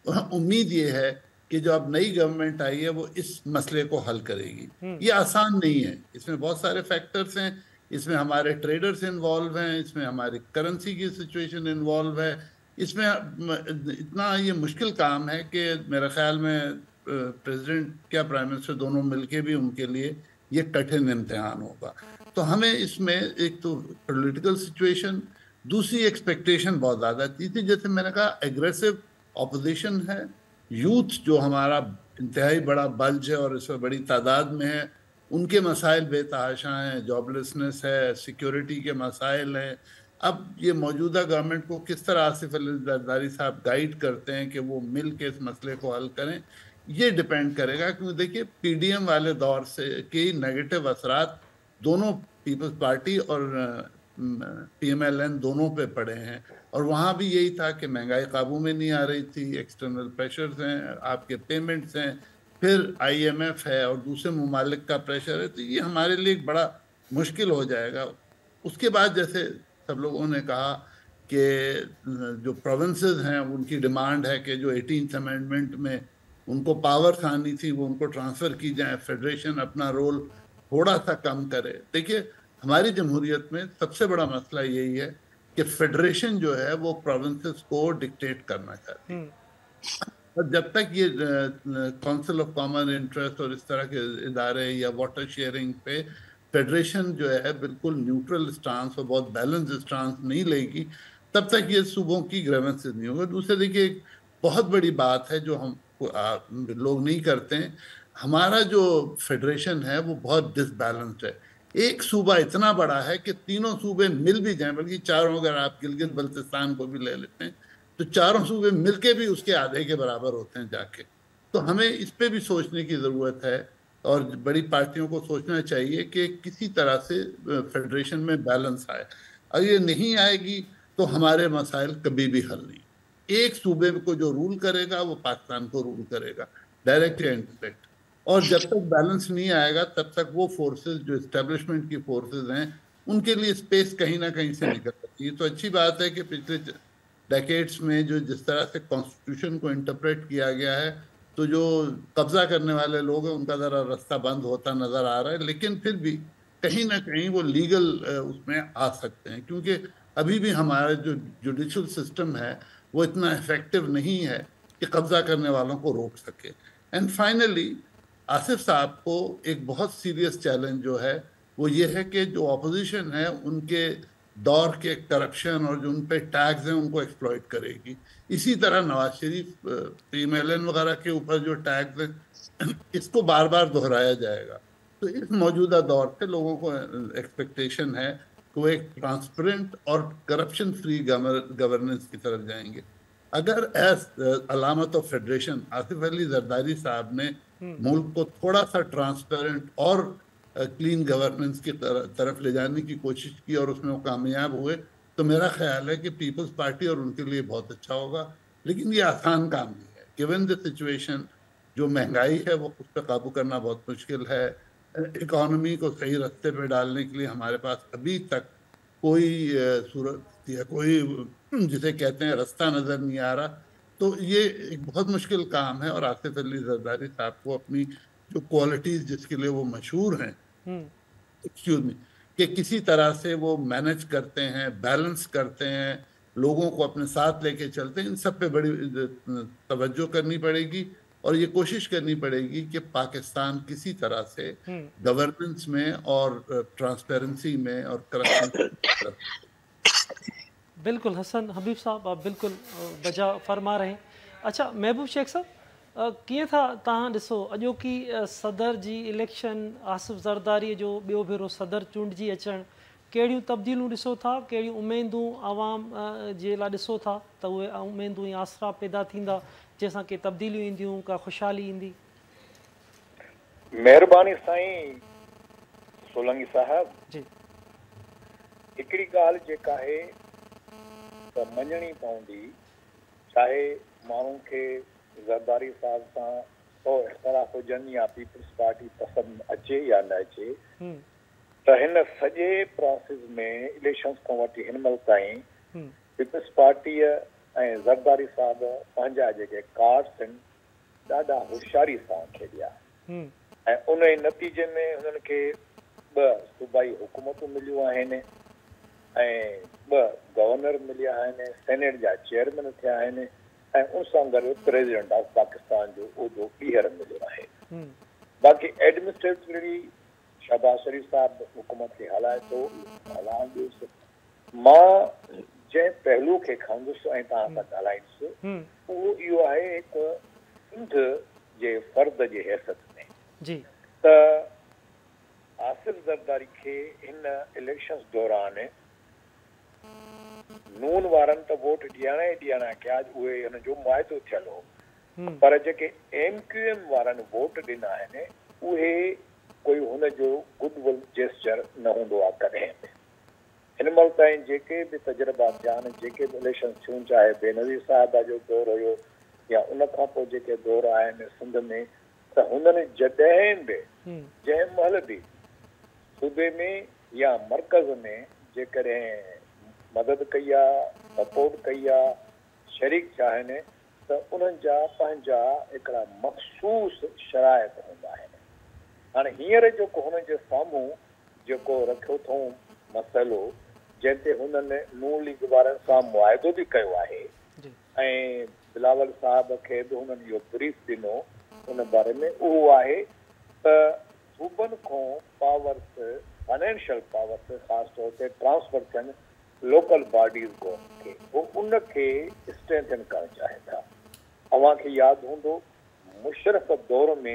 امید یہ ہے کہ جو اب نئی گورنمنٹ آئی ہے وہ اس مسئلے کو حل کرے گی۔ یہ آسان نہیں ہے، اس میں بہت سارے فیکٹرز ہیں، اس میں ہمارے ٹریڈرز انوالو ہیں، اس میں ہماری کرنسی کی سچویشن انوالو ہے، اس میں اتنا یہ مشکل کام ہے کہ میرے خیال میں پریزیڈنٹ کیا پرائم منسٹر دونوں مل کے بھی ان کے لیے یہ کٹھن امتحان ہوگا۔ تو ہمیں اس میں ایک تو پولیٹیکل سچویشن، دوسری ایکسپیکٹیشن بہت زیادہ تھی، جیسے میں نے کہا ایگریسو اپوزیشن ہے، یوتھ جو ہمارا इंतहाई बड़ा बल्ज है और इस वक्त बड़ी तादाद में है, उनके मसाइल बेतहाशा हैं, जॉबलेसनेस है, सिक्योरिटी के मसाइल हैं। अब ये मौजूदा गवर्नमेंट को किस तरह आसिफ अली जरदारी साहब गाइड करते हैं कि वो मिल के इस मसले को हल करें, ये डिपेंड करेगा। क्योंकि देखिए पीडीएम वाले दौर से के नेगेटिव असरात दोनों पीपल्स पार्टी और पीएमएलएन दोनों पे पड़े हैं, और वहाँ भी यही था कि महंगाई काबू में नहीं आ रही थी, एक्सटर्नल प्रेशर्स हैं, आपके पेमेंट्स हैं, फिर आईएमएफ है और दूसरे ममालिक का प्रेशर है, तो ये हमारे लिए एक बड़ा मुश्किल हो जाएगा। उसके बाद जैसे सब लोगों ने कहा कि जो प्रोविंसेस हैं उनकी डिमांड है कि जो 18th amendment में उनको पावर्स आनी थी वो उनको ट्रांसफ़र की जाए, फेडरेशन अपना रोल थोड़ा सा कम करे। देखिए हमारी जमहूरियत में सबसे बड़ा मसला यही है कि फेडरेशन जो है वो प्रोविंसेस को डिक्टेट करना चाहती है, और जब तक ये काउंसिल ऑफ कॉमन इंटरेस्ट और इस तरह के इदारे या वाटर शेयरिंग पे फेडरेशन जो है बिल्कुल न्यूट्रल स्टांस और बहुत बैलेंस स्टांस नहीं लेगी, तब तक ये सूबों की ग्रेवेंसेस नहीं होगा। दूसरे देखिए एक बहुत बड़ी बात है जो हम लोग नहीं करते हैं, हमारा जो फेडरेशन है वो बहुत डिसबैलेंस्ड है। एक सूबा इतना बड़ा है कि तीनों सूबे मिल भी जाएं, बल्कि चारों, अगर आप गिलगित बल्तिस्तान को भी ले लेते हैं तो चारों सूबे मिलके भी उसके आधे के बराबर होते हैं जाके। तो हमें इस पे भी सोचने की ज़रूरत है और बड़ी पार्टियों को सोचना चाहिए कि किसी तरह से फेडरेशन में बैलेंस आए। अगर ये नहीं आएगी तो हमारे मसाइल कभी भी हल नहीं। एक सूबे को जो रूल करेगा वो पाकिस्तान को रूल करेगा, डायरेक्ट या इनडायरेक्ट। और जब तक बैलेंस नहीं आएगा तब तक वो फोर्सेस जो इस्टेब्लिशमेंट की फोर्सेस हैं उनके लिए स्पेस कहीं ना कहीं से निकल सकती है। तो अच्छी बात है कि पिछले डेकेड्स में जो जिस तरह से कॉन्स्टिट्यूशन को इंटरप्रेट किया गया है, तो जो कब्जा करने वाले लोग हैं उनका ज़रा रास्ता बंद होता नज़र आ रहा है, लेकिन फिर भी कहीं ना कहीं वो लीगल उसमें आ सकते हैं, क्योंकि अभी भी हमारा जो जुडिशल सिस्टम है वो इतना इफेक्टिव नहीं है कि कब्जा करने वालों को रोक सके। एंड फाइनली आसिफ साहब को एक बहुत सीरियस चैलेंज जो है वो ये है कि जो अपोजिशन है उनके दौर के करप्शन और जो उन पर टैक्स हैं उनको एक्सप्लॉइट करेगी। इसी तरह नवाज शरीफ, पीएमएलएन वगैरह के ऊपर जो टैक्स हैं इसको बार बार दोहराया जाएगा। तो इस मौजूदा दौर से लोगों को एक्सपेक्टेशन है कि वो एक ट्रांसपेरेंट और करप्शन फ्री गवर्नेंस की तरफ जाएंगे। अगर एज अलामत ऑफ फेडरेशन आसिफ अली जरदारी साहब ने मुल्क को थोड़ा सा ट्रांसपेरेंट और क्लीन गवर्नेंस की तरफ ले जाने की कोशिश की और उसमें वो कामयाब हुए, तो मेरा ख्याल है कि पीपल्स पार्टी और उनके लिए बहुत अच्छा होगा। लेकिन ये आसान काम नहीं है, गिवन the situation जो महंगाई है वो उस पर काबू करना बहुत मुश्किल है। इकॉनमी को सही रास्ते पर डालने के लिए हमारे पास अभी तक कोई सूरत या कोई जिसे कहते हैं रास्ता नज़र नहीं आ रहा। तो ये एक बहुत मुश्किल काम है और आसिफ अली जरदारी साहब को अपनी जो क्वालिटीज़ जिसके लिए वो मशहूर हैं, एक्सक्यूज मी, कि किसी तरह से वो मैनेज करते हैं, बैलेंस करते हैं, लोगों को अपने साथ लेके चलते हैं, इन सब पे बड़ी तवज्जो करनी पड़ेगी और ये कोशिश करनी पड़ेगी कि पाकिस्तान किसी तरह से गवर्नेंस में और ट्रांसपेरेंसी में और करप्शन। बिल्कुल हसन हबीब साहब, आप बिल्कुल बजा फरमा रहे हैं। अच्छा महबूब शेख साहब, कीअं था तव्हां ॾिसो अॼोकी सदर जी इलेक्शन, आसिफ ज़रदारीअ जो ॿियो भेरो सदर चूंडिजी अचणु, कहिड़ियूं तब्दीलियूं ॾिसो था, कहिड़ियूं उमेदूं आवाम जे लाइ ॾिसो था त उहे उमेदूं ऐं आसरा पैदा थींदा जंहिंसां के तब्दीलियूं ईंदियूं, का ख़ुशहाली ईंदी? महिरबानी साईं सोलंगी साहब जी। हिकिड़ी ॻाल्हि जेका आहे त मञणी पवंदी, चाहे माण्हू खे ज़रदारी साहब सां 100 इख़्तिलाफ़ हुजनि या पीपल्स पार्टी पसंदि अचे या न अचे, त हिन सॼे प्रोसेस में इलेक्शंस खां वठी हिन महिल ताईं पीपल्स पार्टीअ ऐं ज़रदारी साहब पंहिंजा जेके कार्ड्स आहिनि ॾाढा होशियारी सां खेलिया ऐं उन जे नतीजे में हुननि खे 2 सूबाई हुकूमतूं मिलियूं आहिनि ऐं 2 गवर्नर मिलिया आहिनि, सेनेट जा चेयरमैन थिया आहिनि ऐं उन सां गॾु प्रेसिडेंट ऑफ पाकिस्तान जो उहिदो ॿीहर मिलियो आहे। बाक़ी एडमिनिस्ट्रेटिवली शहबाज शरीफ साहब हुकूमत खे हलाए थो, हलाइण ॾियोसि। मां जंहिं पहलू खे खणंदुसि ऐं तव्हां सां ॻाल्हाईंदुसि उहो इहो आहे, हिकु सिंध جي فرد جي حيثيت ۾. جي. ته آصف زرداري کي هن اليڪشنز دوران نون وارن ته ووٽ ڏيارڻا ئي ڏيارڻا ڪيا، اهي هن جو معاهدو ٿيل هو، پر جيڪي ايم ڪيو ايم وارن ووٽ ڏنا آهن اهي ڪوئي هن جو گڊ ول جيسچر نه هوندو آهي ڪڏهن به. هن مهل تائين جيڪي به تجربا ٿيا آهن، جيڪي به اليڪشنز ٿيون، چاهي بينظير صاحبه جو دور هيو يا ان کان پوء جيڪي دور آيا آهن سنڌ ۾، ته هنن جڏهن به جنهن مهل به صوبي ۾ يا مرڪز ۾ جيڪڏهن مدد ڪئي آ، سپورٽ ڪئي آ، شريڪ ٿيا آهن ته انهن جا پنهنجا هڪڙا مخصوص شرائط هوندا آهن. هاڻي هينئر جيڪو هنن جي سامهون جيڪو رکيو اٿئون مسئلو، جنهن تي هنن نون ليگ وارن سان معاهدو به ڪيو آهي ۽ بلاول صاحب کي به هنن اهو بريف ڏنو ان باري ۾ اهو آهي ته صوبن کون پاورس، فنانشل پاورس خاص طور تي ٽرانسفر ٿين لوڪل باڊيز گورنمينٽ کي، هو ان کي اسٽرينٿن ڪرڻ چاهين ٿا. اوهان کي ياد هوندو مشرف دور ۾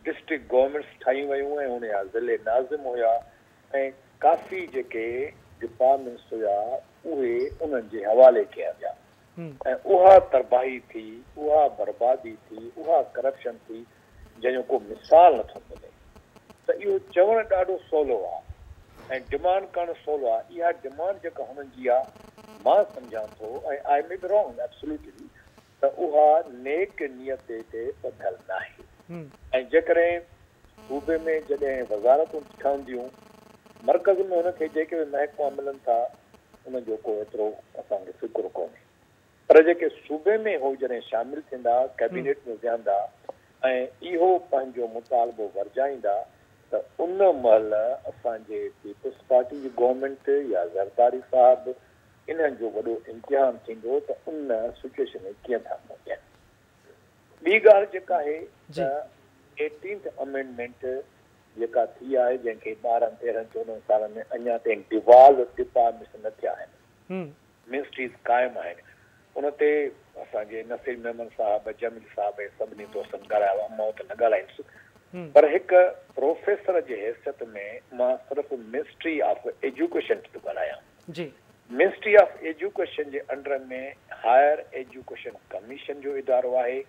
ڊسٽرڪٽ گورنمينٽس ٺاهيون ويون ۽ ان جا ضلعي ناظم هيا ۽ ڪافي جيڪي ڊپارٽمينٽس هيا اهي انهن جي حوالي ڪيا ويا ۽ اها تباهي ٿي، اها بربادي ٿي، اها ڪرپشن ٿي جنهن جو ڪو مثال نٿو ملي ته اهو چوڻ ڏاڍو سولو آ ۽ ڊمانڊ ڪرڻ سولو آ، اها ڊمانڊ جيڪا هنن جي آ مان سمجهان ٿو ۽ I may be wrong absolutely ته اها نيڪ نيتي تي ٻڌل ناهي ۽ جيڪڏهن صوبي ۾ جڏهن وزارتون ٺهنديون مرڪز ۾ هن کي جيڪي به محڪما ملن ٿا ان جو ڪو ايترو اسان کي فڪر ڪونهي پر جيڪي صوبي ۾ هو جڏهن شامل ٿيندا ڪيبينيٽ ۾ ويهندا ۽ اهو پنهنجو مطالبو ورجائيندا ته ان مهل اسان جي پيپلز پارٽي جي گورنمينٽ يا زرداري صاحب انهن جو وڏو امتحان ٿيندو ته ان سچوئيشن ۾ ڪيئن ٿا منهن ڏين. ٻي ڳالهه جيڪا آهي ته ايٽينٿ امينڊمينٽ جيڪا ٿي آهي جنهن کي 12 13 14 سالن ۾ اڃا تائين ڊوالو ڊپارٽمينٽس نه ٿيا آهن، منسٽريز قائم آهن، ان تي اسان جي نصير ميمڻ صاحب، جميل صاحب ۽ سڀني دوستن ڳالهايو آهي، مان ته نه ڳالهائيندس پر هڪ پروفيسر جي حيثيت ۾ مان صرف منسٽري آف ايجوڪيشن تي ٿو ڳالهايان. منسٽري آف ايجوڪيشن جي انڊر ۾ هائر ايجوڪيشن ڪميشن جو ادارو آهي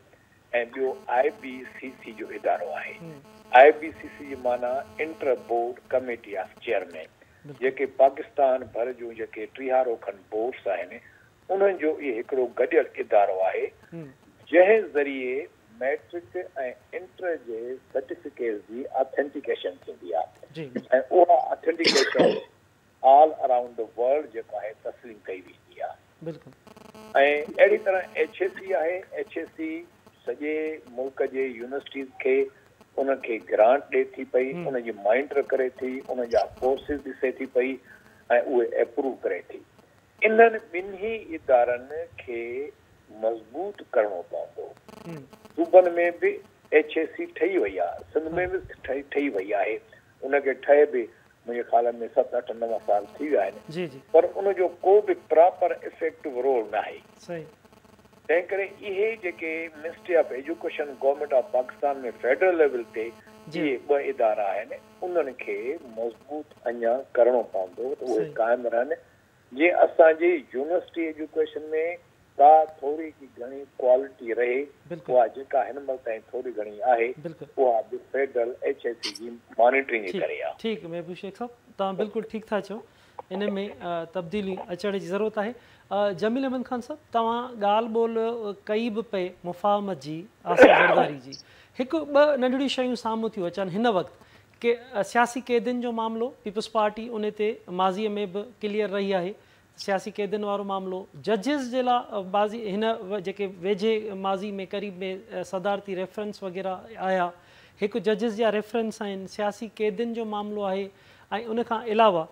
۽ ٻيو آء بي سي سي جو ادارو آهي. آء بي سي سي جي معنيٰ inter board committee of chairman جيڪي پاڪستان ڀر جون جيڪي ٽيهارو کن بورڊس آهن انهن جو اهي هڪڙو گڏيل ادارو آهي جنهن ذريعي مئٽرڪ ۽ انٽر جي سرٽيفڪيٽس جي آٿينٽيڪيشن ٿيندي آهي ۽ اها authentication all around the world جيڪو آهي تسليم ڪئي ويندي آهي. بلڪل. ۽ اهڙي طرح ايڇ اي سي آهي، ايڇ اي سي سڄي ملڪ جي يونيورسٽيز کي انهن کي گرانٽ ڏي ٿي پئي، ان جي مانيٽر ڪري ٿي، ان جا ڪورسز ڏسي ٿي پئي ۽ اهي اپروو ڪري ٿي. انهن ٻنهي ادارن کي مضبوط ڪرڻو پوندو. صوبن ۾ به ايڇ اي سي ٺهي وئي آهي، سنڌ ۾ به ٺهي وئي آهي، ان کي ٺهي به منهنجي خيال ۾ ست اٺ نو سال ٿي ويا آهن جي جي. پر ان جو ڪو به پراپر افيڪٽو رول ناهي. صحيح. تنهن ڪري اهي جيڪي ministry of education government of Pakistan ۾ federal level تي جي. اهي ٻه ادارا آهن انهن کي مضبوط اڃا ڪرڻو پوندو ته اهي صحيح. قائم رهن جيئن اسان جي يونيورسٽي ايجوڪيشن ۾ ڪا ٿوري ڪي گهڻي ڪوالٽي رهي بلڪل. اها جيڪا هن مهل تائين ٿوري گهڻي آهي بلڪل. اها به فيڊرل ايڇ اي سي جي مانيٽرنگ جي ٺيڪ ڪري آ. ٺيڪ محبوب شيخ صاحب توهان بلڪل ٺيڪ ٿا چئو ان ۾ تبديلي اچڻ جي ضرورت آهي جميل احمد خان صاحب توهان ڳالهه ٻولهه ڪئي به پئي مفاهمت جي آصف زرداري جي هڪ ٻه ننڍڙيون شيون سامهون ٿيون اچن هن وقت ڪي سياسي قيدين جو معاملو پيپلز پارٽي ان تي ماضي ۾ به ڪليئر رهي آهي سياسي قيدين وارو معاملو، ججز جي لا بعضي هن جيڪي ويجهي ماضي ۾ قريب ۾ صدارتي ريفرنس وغيره آيا، هڪ ججز جا ريفرنس آهن، سياسي قيدين جو معاملو آهي ۽ ان کان علاوه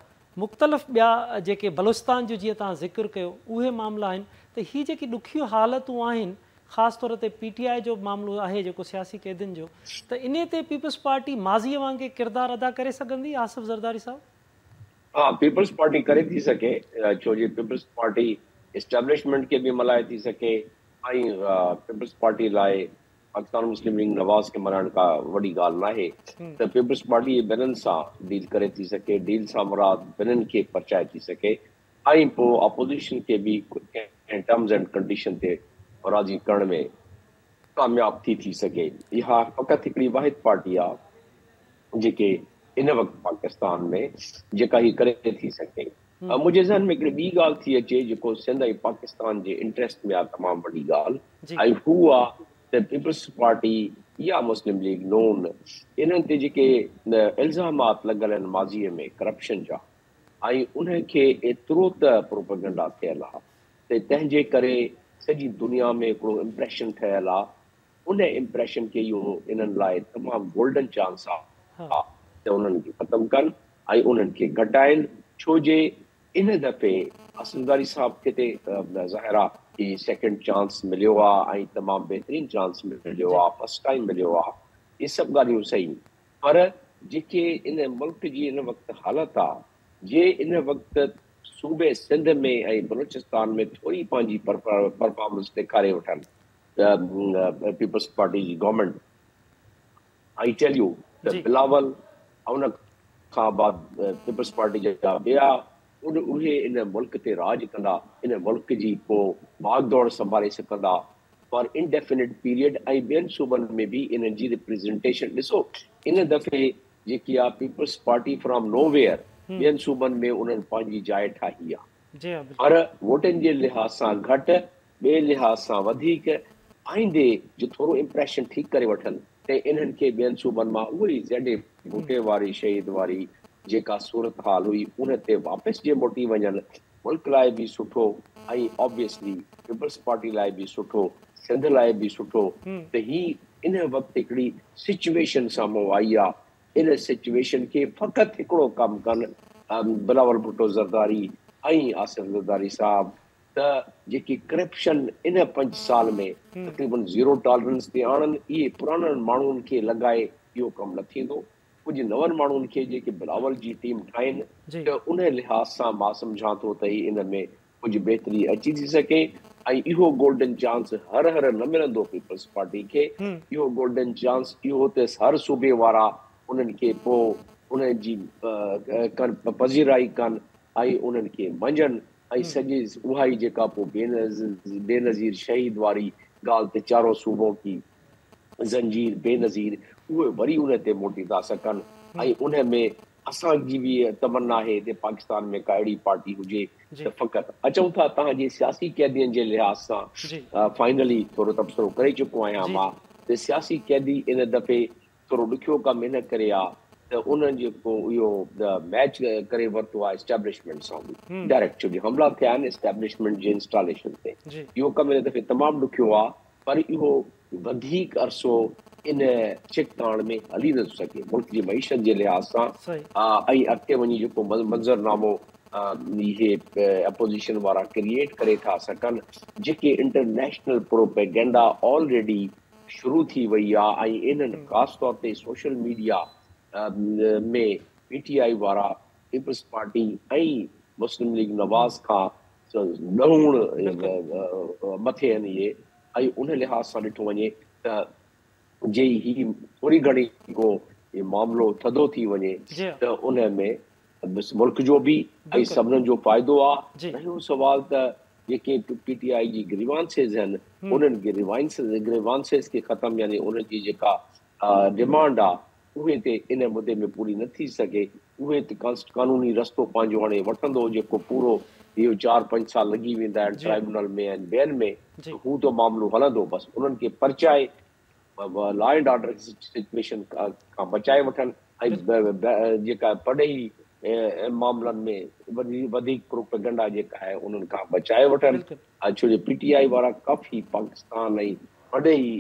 مختلف ٻيا جيڪي بلوچستان جو جيئن توهان ذڪر ڪيو اهي معاملا آهن ته هي جيڪي ڏکيون حالتون آهن خاص طور تي پي ٽي آء جو معاملو آهي جيڪو سياسي قيدين جو ته انهي تي پيپلز پارٽي ماضي وانگي ڪردار ادا ڪري سگهندي آصف زرداري صاحب؟ ها پيپلز پارٽي ڪري ٿي سگهي ڇو جي پيپلز پارٽي اسٽيبلشمينٽ کي به ملائي ٿي سگهي ۽ پيپلز پارٽي لاء पाकिस्तान मुस्लिम लीग नवाज़ खे मञाइण का वॾी ॻाल्हि नाहे त पीपल्स पार्टी ॿिन्हिनि सां डील करे थी सघे, डील सां मुराद ॿिन्हिनि खे परचाए थी सघे ऐं पोइ अपोज़िशन खे बि कंहिं टर्म्स एंड कंडीशन ते राज़ी करण में कामयाब थी थी सघे। इहा फ़क़ति हिकिड़ी वाहिद पार्टी आहे जेके इन वक़्तु पाकिस्तान में जेका ही करे थी सघे। मुंहिंजे ज़हन में हिकिड़ी ॿी ॻाल्हि थी अचे जेको सिंध ऐं पाकिस्तान जे इंटरेस्ट में आहे तमामु वॾी ॻाल्हि, ऐं हू आहे त पीपल्स पार्टी या मुस्लिम लीग नून इन्हनि ते जेके इल्ज़ामात लॻल आहिनि माज़ीअ में करप्शन जा ऐं उनखे एतिरो त प्रोपेगेंडा थियल आहे त तंहिंजे करे सॼी दुनिया में हिकिड़ो इम्प्रेशन ठहियल आहे। उन इम्प्रेशन खे इहो इन्हनि लाइ तमामु गोल्डन चांस आहे त उन्हनि खे ख़तमु कनि ऐं उन्हनि खे घटाइनि, छो जे इन दफ़े आसिफ ज़रदारी साहिब खे त ज़ाहिर आहे कि सेकंड चांस मिलियो आहे ऐं तमामु बहितरीन चांस मिलियो आहे, फर्स्ट टाइम मिलियो आहे, इहे सभु ॻाल्हियूं सही, पर जेके इन मुल्क जी इन वक़्तु हालत आहे, जे इन वक़्तु सूबे सिंध में ऐं बलोचिस्तान में थोरी पंहिंजी परफॉर्मेंस ॾेखारे वठनि पीपल्स पार्टी जी गवर्नमेंट, I tell you त बिलावल उन खां बाद पीपल्स पार्टी जा ॿिया उन उहे इन मुल्क ते राज कंदा, इन मुल्क जी पोइ भागदौड़ संभाले सघंदा फॉर इनडेफिनिट पीरियड। ऐं ॿियनि सूबनि में बि इन्हनि जी रिप्रेज़ेंटेशन ॾिसो, इन दफ़े जेकी आहे पीपल्स पार्टी फ्रॉम नोवेयर ॿियनि सूबनि में उन्हनि पंहिंजी जाइ ठाही आहे, पर वोटनि जे लिहाज़ सां घटि, ॿिए लिहाज़ सां वधीक। आईंदे जो थोरो इम्प्रेशन ठीकु करे वठनि त इन्हनि खे ॿियनि सूबनि मां उहो ई ज़ेड भुट्टे वारी शहीद वारी जेका सूरत हाल हुई उन ते वापसि जे मोटी वञनि, मुल्क लाइ बि सुठो ऐं ऑब्वियसली पीपल्स पार्टी लाइ बि सुठो, सिंध लाइ बि सुठो। त ही इन वक़्तु हिकिड़ी सिचुएशन साम्हूं आई आहे, इन सिचुएशन खे फ़क़ति हिकिड़ो कमु कनि बिलावल भुट्टो ज़रदारी ऐं आसिफ ज़रदारी साहिब त जेकी करप्शन इन 5 साल में तक़रीबन ज़ीरो टॉलरेंस ते आणनि, इहे पुराणनि माण्हुनि खे लॻाए इहो कमु न थींदो, कुझु नवनि माण्हुनि खे जेके बिलावल जी टीम ठाहिनि त उन लिहाज़ सां मां सम्झां थो त इन में कुझु बहितरी अची थी सघे ऐं इहो गोल्डन चांस हर हर न मिलंदो पीपल्स पार्टी खे। इहो गोल्डन चांस इहो त हर सूबे वारा उन्हनि खे पोइ उन जी कनि पज़ीराई कनि ऐं उन्हनि खे मञनि ऐं सॼी उहा ई जेका पोइ बेनज़ीर शहीद वारी ॻाल्हि ते चारों सूबों की ज़ंजीर बेनज़ीर उहे वरी उन ते मोटी था सघनि। ऐं उन में असांजी बि तमन्ना आहे त पाकिस्तान में का अहिड़ी पार्टी हुजे त फ़क़ति अचूं था तव्हांजे सियासी कैदियुनि जे लिहाज़ सां। फाइनली थोरो तबसिरो करे चुको आहियां मां त सियासी कैदी इन दफ़े थोरो ॾुखियो कमु इन करे आहे त उन्हनि जेको इहो मैच करे वरितो आहे एस्टेब्लिशमेंट सां बि डायरेक्ट, छो जो हमला थिया आहिनि एस्टेब्लिशमेंट जे इंस्टॉलेशन ते, इहो कमु हिन दफ़े तमामु ॾुखियो आहे, पर इहो वधीक अरसो इन छिकताण में हली नथो सघे मुल्क जी मईशत जे लिहाज़ सां। ऐं अॻिते वञी जेको मंज़रनामो इहे अपोज़िशन वारा क्रिएट करे था सघनि, जेके इंटरनेशनल प्रोपेगेंडा ऑलरेडी शुरू थी वई आहे ऐं इन्हनि ख़ासि तौर ते सोशल मीडिया में पीटीआई वारा पीपल्स पार्टी ऐं मुस्लिम लीग नवाज़ खां ॾहूण मथे आहिनि इहे, ऐं उन लिहाज़ सां ॾिठो वञे त जे ही थोरी घणी को मामिलो थधो थी वञे त उन में मुल्क जो बि ऐं सभिनीनि जो फ़ाइदो आहे। रहियो सवाल त जेके पीटीआई जी ग्रीवांसेस आहिनि उन्हनि ग्रीवांसेस खे ख़तमु, यानी उन्हनि जी जेका डिमांड आहे उहे ते इन मुदे में पूरी न थी सघे, उहे त कानूनी रस्तो पंहिंजो हाणे वठंदो जेको पूरो इहो 4-5 साल लॻी वेंदा आहिनि ट्राइब्यूनल में ऐं ॿियनि में, हू त मामिलो हलंदो, बसि उन्हनि खे परचाए लॉ एंड ऑर्डर सिचुएशन खां बचाए वठनि ऐं जेका परॾेही मामलनि में वधीक प्रोपेगेंडा जेका आहे उन्हनि खां बचाए वठनि। छो जो पीटीआई वारा काफ़ी पाकिस्तान ऐं परॾेही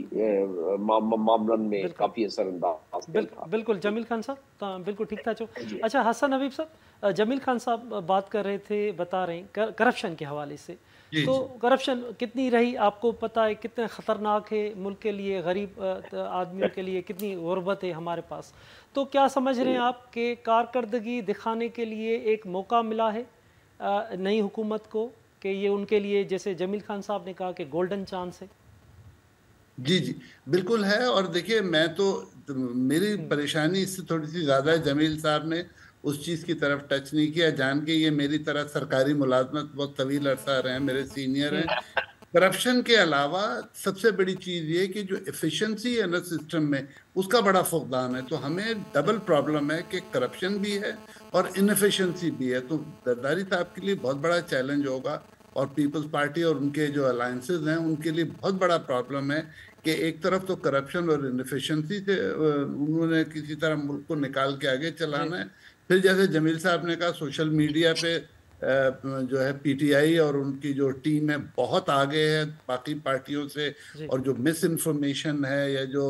मामलनि में काफ़ी असरअंदाज़। बिल्कुल जमील खान साहब, बिल्कुल ठीक था चओ। अच्छा हसन हबीब साहब, जमील खान साहब बात कर रहे थे, बता रहे हैं करप्शन के हवाले से, तो करप्शन कितनी रही आपको पता है, कितने ख़तरनाक है मुल्क के लिए, गरीब आदमियों के लिए कितनी गुर्बत है हमारे पास। तो क्या समझ रहे हैं आप कि कारकर्दगी दिखाने के लिए एक मौका मिला है नई हुकूमत को कि ये उनके लिए, जैसे जमील खान साहब ने कहा कि गोल्डन चांस है? जी जी बिल्कुल है। और देखिए, मैं तो मेरी परेशानी इससे थोड़ी सी ज़्यादा है, जमील साहब ने उस चीज़ की तरफ टच नहीं किया, जान के ये मेरी तरह सरकारी मुलाजमत बहुत तवील अरसा रहे हैं, मेरे सीनियर हैं। करप्शन के अलावा सबसे बड़ी चीज़ ये कि जो एफिशिएंसी है ना सिस्टम में, उसका बड़ा फुकदान है। तो हमें डबल प्रॉब्लम है कि करप्शन भी है और इनएफिशिएंसी भी है। तो जरदारी साहब के लिए बहुत बड़ा चैलेंज होगा और पीपल्स पार्टी और उनके जो अलायंसेज हैं उनके लिए बहुत बड़ा प्रॉब्लम है कि एक तरफ तो करप्शन और इनएफिशिएंसी से उन्होंने किसी तरह मुल्क को निकाल के आगे चलाना है। फिर जैसे जमील साहब ने कहा, सोशल मीडिया पे जो है पीटीआई और उनकी जो टीम है बहुत आगे है बाकी पार्टियों से, और जो मिस इन्फॉर्मेशन है या जो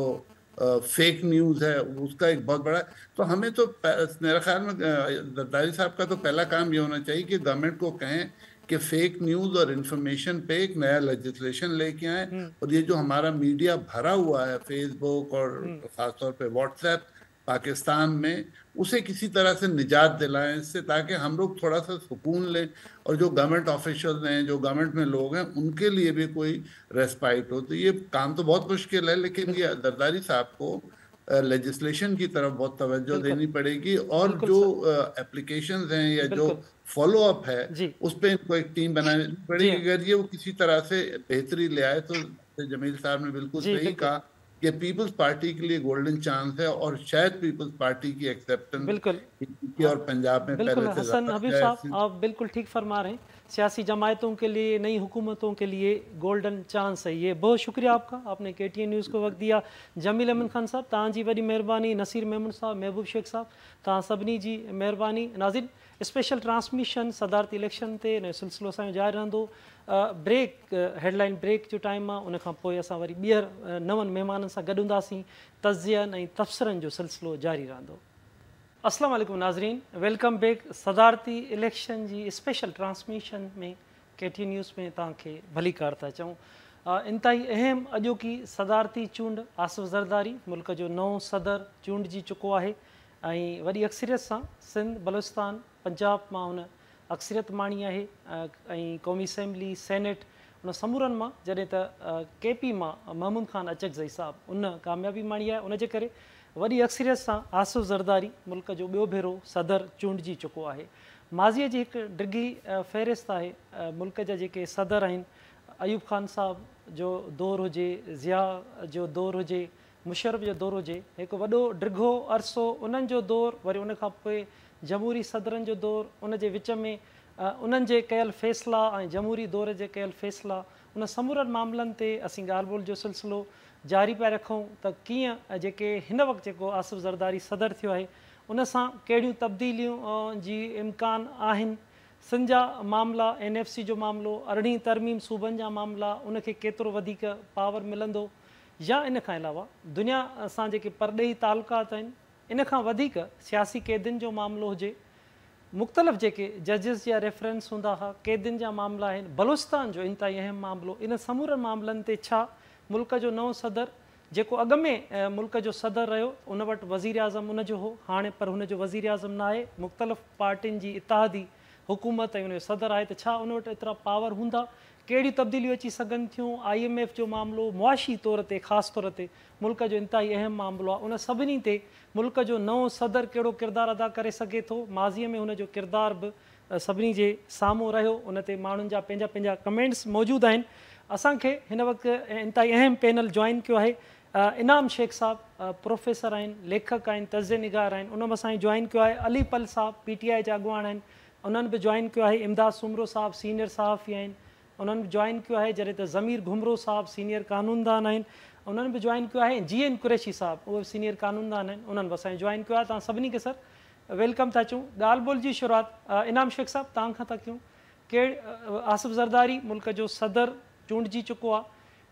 फेक न्यूज़ है उसका एक बहुत बड़ा, तो हमें तो मेरे ख्याल में जरदारी साहब का तो पहला काम ये होना चाहिए कि गवर्नमेंट को कहें कि फेक न्यूज़ और इन्फॉर्मेशन पे एक नया लेजिस्लेशन लेके आए। और ये जो हमारा मीडिया भरा हुआ है फेसबुक और ख़ासतौर पे व्हाट्सएप पाकिस्तान में, उसे किसी तरह से निजात दिलाएं इससे, ताकि हम लोग थोड़ा सा सुकून लें और जो गवर्नमेंट ऑफिशियल्स हैं, जो गवर्नमेंट में लोग हैं, उनके लिए भी कोई रेस्पाइट हो। तो ये काम तो बहुत मुश्किल है, लेकिन ये जरदारी साहब को लेजिस्लेशन की तरफ बहुत तवज्जो देनी पड़ेगी और जो एप्लीकेशंस हैं या जो फॉलो अप है उस पर इनको एक टीम बनानी पड़ेगी। अगर ये वो किसी तरह से बेहतरी ले आए तो जमील साहब ने बिल्कुल सही कहा कि पीपल्स पार्टी के लिए गोल्डन चांस है और शायद पीपल्स पार्टी की एक्सेप्टेंस बिल्कुल और पंजाब में बिल्कुल। पहले से हसन हबीब साहब, आप बिल्कुल ठीक फरमा रहे हैं, सियासी जमायतों के लिए, नई हुकूमतों के लिए गोल्डन चांस है ये। बहुत शुक्रिया आपका, आपने KTN news को वक्त दिया। जमील अहमद खान साहब, तव्हां जी वॾी महिरबानी। नसीर मेमन साहब, महबूब शेख साहब, तव्हां सभिनी जी महिरबानी। नाज़िन, स्पेशल ट्रांसमिशन सदारती इलेक्शन ते इन सिलसिलो असांजो जारी रहंदो। ब्रेक, हेडलाइन ब्रेक जो टाइम आहे, उन खां पोइ असां वरी ॿीहर नवनि महिमाननि सां गॾु हूंदासीं। तज़ियनि ऐं तबसरनि जो सिलसिलो जारी रहंदो। अस्सलाम वालेकुम नाज़रीन, welcome back. सदारती इलेक्शन जी स्पेशल ट्रांसमिशन में KTN news में तव्हांखे भलीकार था चऊं। इंतिहाई अहम अॼोकी सदारती चूंड, आसिफ ज़रदारी मुल्क जो नओं सदर चूंडिजी चुको आहे ऐं वॾी अक्सरियत सां सिंध, बलूचिस्तान, पंजाब मां हुन अक्सरियत माणी आहे ऐं क़ौमी असेंबली, सेनेट उन समूरनि मां, जॾहिं त KP मां महमूद ख़ान अचकज़ई साहब उन कामयाबी माणी आहे। उनजे करे वॾी अक्सरियत सां आसिफ ज़रदारी मुल्क जो ॿियो भेरो सदर चूंडिजी चुको आहे। माज़ीअ जी हिकु डिघी फ़हरिस्त आहे, मुल्क जा जेके सदर आहिनि, अयूब ख़ान साहब जो दौर हुजे, ज़िया जो दौर हुजे, मुशर्रफ जो दौर हुजे, हिकु वॾो डिघो अरसो उन्हनि जो दौर, वरी उन खां पोइ जमहूरी सदरनि जो दौर, उन जे विच में उन्हनि जे कयल फ़ैसिला ऐं जमहूरी दौर जे कयल फ़ैसिला, उन समूरनि मामलनि ते असीं ॻाल्हि ॿोल जो सिलसिलो जारी पिया रखूं त कीअं जेके हिन वक़्तु जेको आसिफ ज़रदारी सदर थियो आहे उन सां कहिड़ियूं तब्दीलियूं जी इम्कान आहिनि। सिंध जा मामला, NFC जो मामिलो, 18वीं तरमीम सूबनि जा मामला, उनखे केतिरो वधीक पावर मिलंदो, या इन खां अलावा दुनिया सां जेके परॾेही तालुकात आहिनि इन खां वधीक सियासी क़ैदियुनि जो मामिलो हुजे, मुख़्तलिफ़ जेके जजिस जा रेफरेंस हूंदा हुआ, क़ैदियुनि जा मामला आहिनि, बलूचिस्तान जो इंतिहाई अहम मामिलो, इन समूरनि मामलनि ते छा मुल्क जो नओं सदर जेको अॻु में मुल्क जो सदर रहियो उन वटि वज़ीर आज़म उन जो हो, हाणे पर हुन जो वज़ीर आज़म न आहे, मुख़्तलिफ़ पार्टियुनि जी इतिहादी हुकूमत ऐं हुनजो सदर आहे, त छा उन वटि एतिरा पावर हूंदा, कहिड़ियूं तब्दीलियूं अची सघनि थियूं। IMF जो मामिलो मुआशी तौर ते ख़ासि तौर ते मुल्क जो इंतिहाई अहम मामिलो आहे, उन सभिनी ते मुल्क जो नओं सदर कहिड़ो किरदारु अदा करे सघे थो। माज़ीअ में हुनजो किरदारु बि सभिनी जे साम्हूं रहियो, उन ते माण्हुनि जा पंहिंजा पंहिंजा कमेंट्स मौजूदु आहिनि। असांखे हिन वक़्तु इंतिहाई अहम पैनल जॉइन कयो आहे। इनाम शेख साहब प्रोफेसर आहिनि, लेखक आहिनि, तज़िया निगार आहिनि, उन असांखे जॉइन कयो आहे। अली पल साहब PTI जा अॻवान आहिनि, उन्हनि बि जॉइन कयो आहे। इमदाद सुमरो साहब सीनियर सहाफ़ी आहिनि, उन्हनि बि जॉइन कयो आहे। जॾहिं त ज़मीर घुमरो साहब सीनियर कानूनदान आहिनि, उन्हनि बि जॉइन कयो आहे। GN Qureshi साहब उहे सीनियर कानूनदान आहिनि, उन्हनि बि असांखे जॉइन कयो आहे। तव्हां सभिनी खे सर welcome था चऊं। ॻाल्हि ॿोल जी शुरूआत इनाम शेख साहब तव्हां खां था कयूं। कहिड़े आसिफ ज़रदारी मुल्क जो सदर चूंडिजी चुको आहे,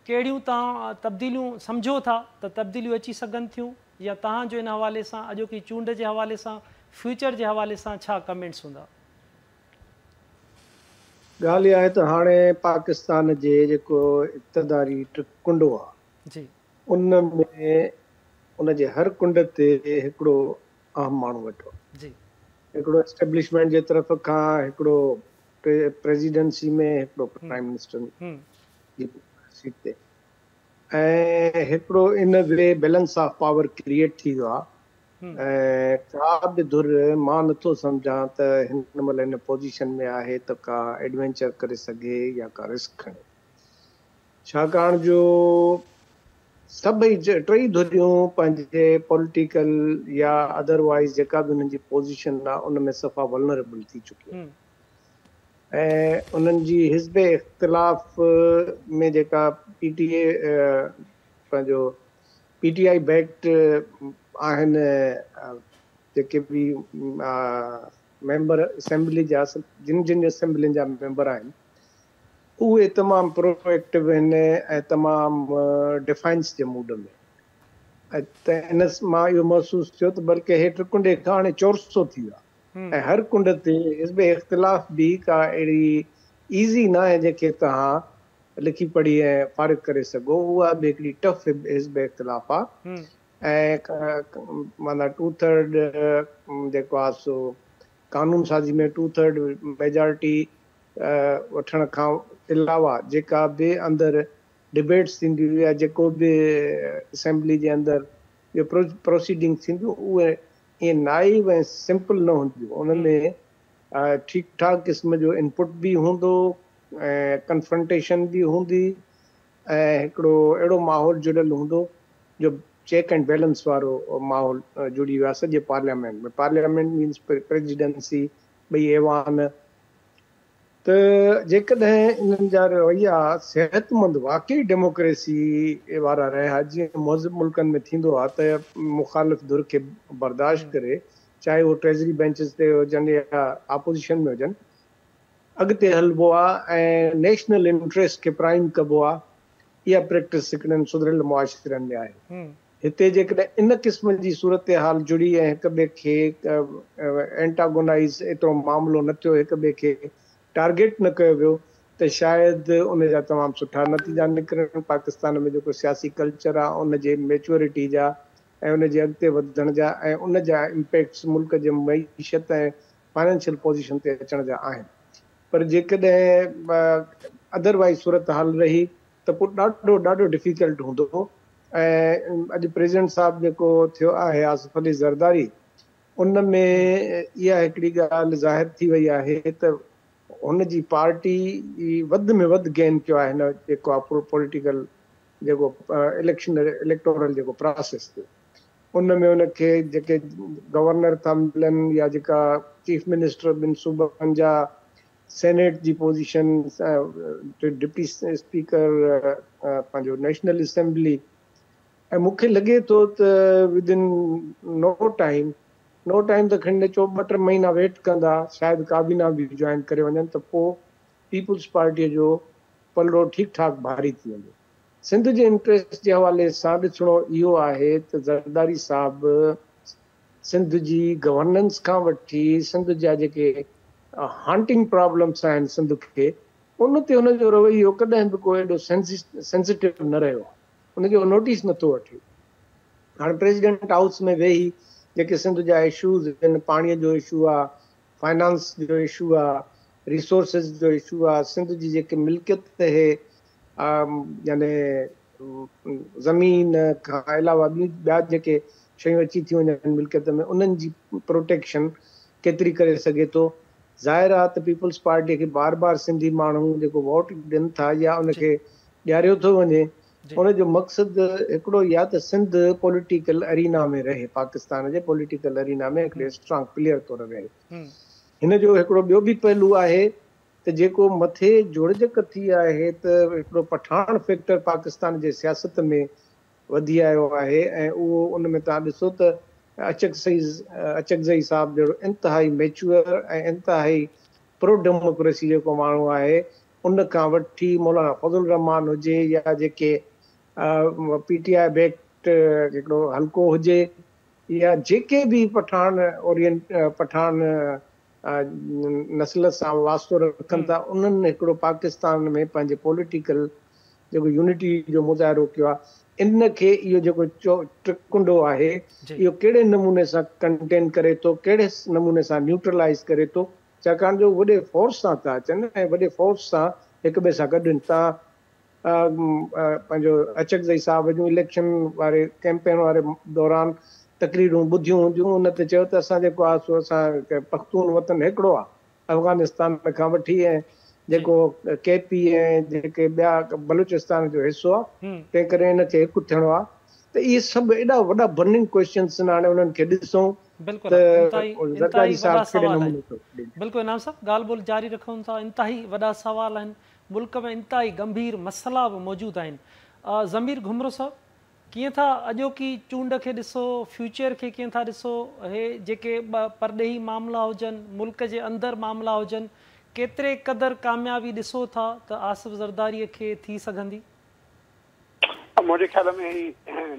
कहिड़ियूं तव्हां तब्दीलियूं सम्झो था त तब्दीलियूं अची सघनि थियूं, या तव्हांजो इन हवाले सां अॼोकी चूंड जे हवाले सां फ्यूचर जे हवाले सां छा कमेंट्स हूंदा? ॻाल्हि इहा आहे त हाणे पाकिस्तान जे जेको इक़्तिदारी कुंडो आहे जी, उन में उन जे हर कुंड ते हिकिड़ो अहम माण्हू वेठो जी, हिकिड़ो एस्टेब्लिशमेंट जे तरफ़ खां, हिकिड़ो प्रेसिडेंसी में, हिकिड़ो प्राइम मिनिस्टर जी सीट ते, ۽ هڪڙو in way balance of power create ٿي ويو آهي ۽ ڪا به ڌر مان نٿو سمجهان ته هن مهل ان پوزيشن ۾ آهي ته ڪا ايڊوينچر ڪري سگهي يا ڪا رسڪ کڻي ڇاڪاڻ جو سڀئي ٽئي ڌريون پنهنجي پوليٽيڪل يا ادروائيز جيڪا به انهن جي پوزيشن آهي ان ۾ صفا ولنريبل ٿي چڪيون آهن ۽ انهن جي حزب اختلاف ۾ جيڪا پي ٽي اي پنهنجو پي ٽي آء بيڪڊ آهن جيڪي به ميمبر اسيمبلي جا جن جن اسيمبلين جا ميمبر آهن اهي تمام پرو ايڪٽو آهن ۽ تمام ڊفائنس جي موڊ ۾ ته ان مان اهو محسوس ٿيو ته بلڪه هي ٽرڪنڊي کان هاڻي چورسو ٿي ويو آهي ۽ هر ڪنڊ تي حزب اختلاف به ڪا اهڙي ايزي ناهي جنهن کي توهان لکي پڙهي ۽ فارغ ڪري سگهو، اها به هڪڙي ٽف حزب اختلاف آ ۽ معنيٰ ٽو ٿرڊ جيڪو آ سو قانون سازي ۾ ٽو ٿرڊ ميجارٽي وٺڻ کان علاوه جيڪا به اندر ڊبيٽس ٿينديون يا جيڪو به اسيمبلي جي اندر جو پروسيڊنگ ٿينديون اهي ائين نائيو ۽ سمپل نه هونديون ان ۾ ٺيڪ ٺاڪ قسم جو انپٽ به هوندو ۽ ڪنفرنٽيشن به هوندي ۽ هڪڙو اهڙو ماحول جڙيل هوندو جو چيڪ اينڊ بيلنس وارو ماحول جڙي ويو آهي سڄي پارليامينٽ ۾ پارليامينٽ مينس پريزيڊنسي ٻئي ايوان ته جيڪڏهن انهن جا رويا صحتمند واقعي ڊيموڪريسي وارا رهيا جيئن مهذب ملڪن ۾ ٿيندو آهي ته مخالف ڌر کي برداشت ڪري چاهي اهو ٽريزري بينچز تي هجن يا اپوزيشن ۾ هجن اڳتي هلبو آ ۽ نيشنل انٽريسٽ کي پرائم ڪبو آ اها پريڪٽس هڪڙن سڌريل معاشرن ۾ آهي. هتي جيڪڏهن ان قسم جي صورتحال جڙي ۽ هڪ ٻئي کي اينٽاگونائيز ايترو معاملو نه ٿيو هڪ ٻئي کي ٽارگيٽ نه ڪيو ويو ته شايد ان جا تمام سٺا نتيجا نڪرن. پاڪستان ۾ جيڪو سياسي ڪلچر آ ان جي ميچوئرٽي جا ۽ ان جي اڳتي وڌڻ جا ۽ ان جا امپيڪٽس ملڪ جي معيشت ۽ فنانشل پوزيشن تي اچڻ جا آهن پر جيڪڏهن ادروائيز صورتحال رهي ته پوء ڏاڍو ڏاڍو ڊفيڪلٽ هوندو ۽ اڄ پريزيڊنٽ صاحب جيڪو ٿيو آهي آصف علي زرداري ان ۾ اها هڪڙي ڳالهه ظاهر ٿي وئي آهي ته هن جي پارٽي وڌ ۾ وڌ گين ڪيو آهي هن جيڪو آهي پوليٽيڪل جيڪو اليڪشن اليڪٽورل جيڪو پراسيس ٿيو ان ۾ ان کي جيڪي گورنر ٿا ملن يا جيڪا چيف منسٽر ٻن صوبن جا سينيٽ جي پوزيشن ڊپٽي اسپيڪر پنهنجو نيشنل اسيمبلي ۽ مون کي لڳي ٿو ته within no time no time ته کڻي نه چئو ٻه ٽي مهينا ويٽ ڪندا شايد ڪابينا به جوائن ڪري وڃن ته پوء پيپلز پارٽيء جو پلڙو ٺيڪ ٺاڪ ڀاري ٿي ويندو. سنڌ جي انٽريسٽ جي حوالي سان ڏسڻو اهو آهي ته زرداري صاحب سنڌ جي گورننس کان وٺي سنڌ جا جيڪي هانٽنگ پرابلمس آهن سنڌ کي ان تي هن جو رويو ڪڏهن به ڪو ايڏو سينسيٽو نه رهيو آهي ان جو نوٽيس نٿو وٺي. هاڻي پريزيڊنٽ هائوس ۾ ويهي جيڪي سنڌ جا اشوز آهن پاڻي جو اشو آهي فائنانس جو اشو آ، ريسورسز جو اشو آ، سنڌ جي جيڪي ملڪيت اهي يعني زمين کان علاوه ٻيون ٻيا جيڪي شيون اچي ٿيون وڃن ملڪيت ۾ انهن جي پروٽيڪشن ڪيتري ڪري سگهي ٿو. ظاهر آ ته پيپلز پارٽي کي بار بار سنڌي ماڻهو جيڪو ووٽ ڏين ٿا يا ان کي ڏياريو ٿو وڃي ان جو مقصد هڪڙو ئي آ ته سنڌ پوليٽيڪل ارينا ۾ رهي، پاڪستان جي پوليٽيڪل ارينا ۾ هڪڙي اسٽرانگ پليئر طور رهي. هن جو هڪڙو ٻيو به پهلو آهي ته جيڪو مٿي جوڙجڪ ٿي آهي ته هڪڙو پٺاڻ فيڪٽر پاڪستان جي سياست ۾ وڌي آيو آهي ۽ اهو ان ۾ توهان ڏسو ته اچڪزئي صاحب جهڙو انتهائي ميچوئر ۽ انتهائي پرو ڊيموڪريسي جيڪو ماڻهو آهي ان کان وٺي مولانا فضل الرحمان هجي يا جيڪي پي ٽي آء بيڪڊ هڪڙو حلقو هجي يا جيڪي به پٺاڻ اورينٽ پٺاڻ نسل سان واسطو رکن ٿا انهن هڪڙو پاڪستان ۾ پنهنجي پوليٽيڪل جيڪو يونٽي جو مظاهرو ڪيو آهي ان کي اهو جيڪو ٽرڪنڊو آهي اهو ڪهڙي نموني سان ڪنٽين ڪري ٿو ڪهڙي نموني سان نيوٽرلائيز ڪري ٿو ڇاڪاڻ جو وڏي فورس سان ٿا اچن ۽ وڏي فورس سان هڪ ٻئي سان گڏ آهن. تان पंहिंजो अचकज़ई साहिब जूं इलेक्शन वारे कैंपेन वारे दौरान तकरीरूं ॿुधियूं हूंदियूं, उन ते चयो त असां जेको आहे सो असां पख़्तून वतन हिकिड़ो आहे, अफ़ग़ानिस्तान खां वठी ऐं जेको के पी ऐं जेके ॿिया बलूचिस्तान जो हिसो आहे, तंहिं करे हिनखे हिकु थियणो आहे। त इहे सभु एॾा वॾा बर्निंग क्वेश्चन्स आहिनि, हाणे उन्हनि खे ॾिसूं। बिल्कुलु बिल्कुलु इनाम साहब, ॻाल्हि ॿोल जारी रखूं था। इंतिहाई वॾा सवाल आहिनि, मुल्क में इंतिहाई गंभीर मसइला बि मौजूदु आहिनि। ज़मीर घुमरो साहब, कीअं था अॼोकी चूंड खे ॾिसो, फ्यूचर खे कीअं था ॾिसो? हे जेके परॾेही मामला हुजनि, मुल्क जे अंदरि मामला हुजनि, केतिरे क़दर कामयाबी ॾिसो था त आसिफ़ ज़रदारीअ खे थी सघंदी? मुंहिंजे ख़्याल में ही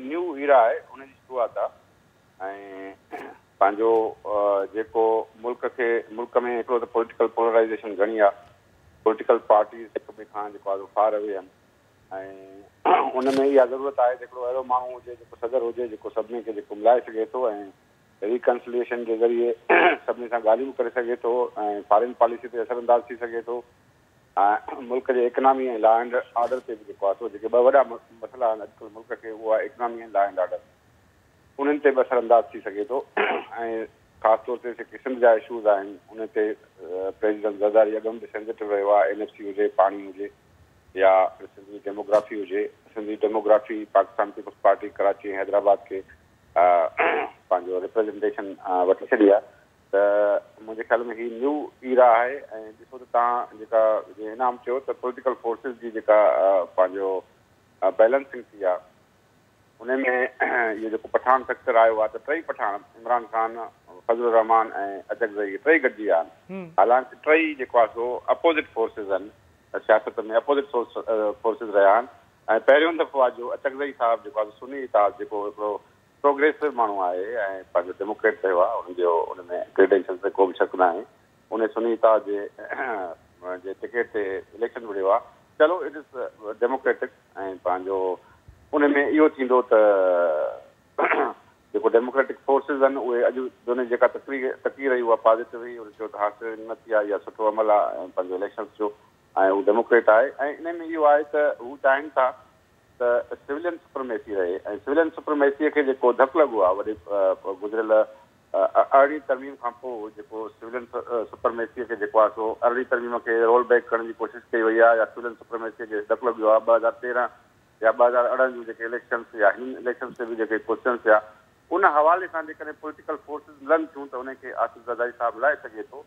न्यू ईरा आहे, उनजी शुरूआत आहे ऐं पंहिंजो जेको मुल्क में हिकिड़ो त पॉलिटिकल पोलराइज़ेशन घणी आहे, पॉलिटिकल पार्टीज़ हिक ॿिए खां जेको आहे फार अवे आहिनि ऐं उन में इहा ज़रूरत आहे त हिकिड़ो अहिड़ो माण्हू हुजे जेको सदर हुजे, जेको सभिनी खे जेको मिलाए सघे थो ऐं रिकन्सिलिएशन जे ज़रिए सभिनी सां ॻाल्हियूं करे सघे थो ऐं फॉरेन पॉलिसी ते असरअंदाज़ थी सघे थो ऐं मुल्क जे इकॉनॉमी ऐं लॉ एंड ऑर्डर ते बि जेको आहे सो जेके ॿ वॾा मसइला आहिनि अॼुकल्ह मुल्क खे, उहो आहे इकॉनॉमी ऐं लॉ एंड ऑर्डर, उन्हनि ते बि असरअंदाज़ थी सघे थो। ऐं ख़ासि तौर ते जेके सिंध जा इशूज़ आहिनि उन ते प्रेसिडेंट ज़रदारी अॻु बि सेंसिटिव रहियो आहे। एन एफ सी हुजे, पाणी हुजे या सिंध जी डेमोग्राफी हुजे। सिंध जी demography Pakistan Peoples Party Karachi ऐं हैदराबाद खे पंहिंजो रिप्रेज़ेंटेशन वठी छॾी आहे। त मुंहिंजे ख़्याल में हीउ न्यू ईरा आहे ऐं ॾिसो त तव्हां जेका जीअं इनाम चयो त पॉलिटिकल फोर्सिस जी जेका पंहिंजो बैलेंसिंग थी आहे, उन में इहो जेको पठान फैक्टर आयो आहे त टई पठान इमरान ख़ान, फज़ल रहमान ऐं अचकज़ई टई गॾिजी विया आहिनि। हालांकि टई जेको आहे सो अपोज़िट फोर्सिस आहिनि, सियासत में अपोज़िट फोर्सिस रहिया आहिनि। ऐं पहिरियों दफ़ो आहे जो अचकज़ई साहिबु जेको आहे सुनी इतिहाद जेको हिकिड़ो प्रोग्रेसिव माण्हू आहे ऐं पंहिंजो डेमोक्रेट रहियो आहे, हुनजो उन में क्रेडेंशियल ते को बि शक न आहे। उन सुनी इतिहाद जे टिकेट ते इलेक्शन विड़ियो आहे। चलो it is democratic ऐं पंहिंजो उन में इहो थींदो त जेको डेमोक्रेटिक फोर्सिस आहिनि उहे अॼु हुन जेका तक़रीर रही उहा पॉज़िटिव हुई। हुन चयो त हासिल न थी आहे, इहा सुठो अमल आहे पंहिंजो इलेक्शन जो ऐं हू डेमोक्रेट आहे। ऐं इन में इहो आहे त हू चाहिनि था त सिविलियन सुप्रमेसी रहे ऐं सिविलियन सुप्रमेसीअ खे जेको धक लॻो आहे वॾे गुज़िरियल अरिड़हीं तरमीम खां पोइ जेको सिविलियन सुप्रमेसीअ खे जेको आहे सो अरिड़हीं तरमीम खे रोल बैक करण जी कोशिशि कई वई आहे या सिविलियन सुप्रमेसीअ खे धक लॻो आहे। 2013 या 2018 जूं जेके इलेक्शन्स या हिन इलेक्शन्स ते बि जेके क्वेश्चन थिया उन हवाले सां जेकॾहिं पॉलिटिकल फोर्सिस मिलनि थियूं त उनखे आसिफ़ ज़रदारी साहिबु मिलाए सघे थो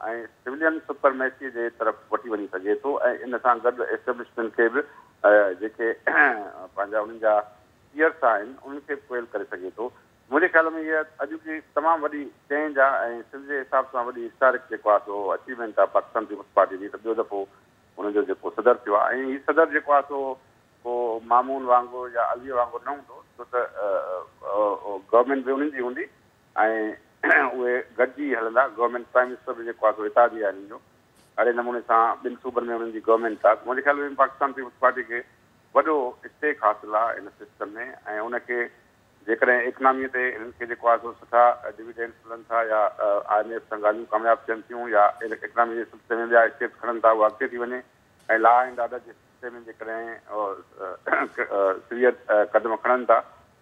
ऐं सिविलियन सुपरमेसी जे तरफ़ वठी वञी सघे थो ऐं इन सां गॾु एस्टेब्लिशमेंट खे बि जेके पंहिंजा उन्हनि जा पीयर्स आहिनि उन्हनि खे बि क्वेल करे सघे थो। मुंहिंजे ख़्याल में इहा अॼोकी तमामु वॾी चेंज आहे ऐं सिंध जे हिसाब सां वॾी हिस्टोरिक जेको आहे सो अचीवमेंट आहे पाकिस्तान पीपल्स पार्टी जी। त ॿियो दफ़ो हुनजो जेको सदर थियो आहे ऐं हीउ सदर जेको आहे सो को मामून वांगुरु या अलीअ वांगुरु न हूंदो, छो त गवर्नमेंट बि उन्हनि जी हूंदी ऐं उहे गॾिजी हलंदा। गवर्नमेंट प्राइम मिनिस्टर बि जेको आहे सो इतिहादी आहे हिननि जो, अहिड़े नमूने सां ॿिनि सूबनि में उन्हनि जी गवर्नमेंट आहे। मुंहिंजे ख़्याल में पाकिस्तान पीपल्स पार्टी खे वॾो स्टेक हासिलु आहे हिन सिस्टम में ऐं उनखे जेकॾहिं इकॉनॉमीअ ते हिननि खे जेको आहे सो सुठा डिविडेंड्स मिलनि था या I am F सां ॻाल्हियूं कामयाबु थियनि थियूं या इकॉनॉमी जे सिलसिले में ॿिया स्टेप्स खणनि था उहा अॻिते थी वञे ऐं लॉ एंड ऑर्डर जे सिलसिले में जेकॾहिं सीरियस क़दम खणनि था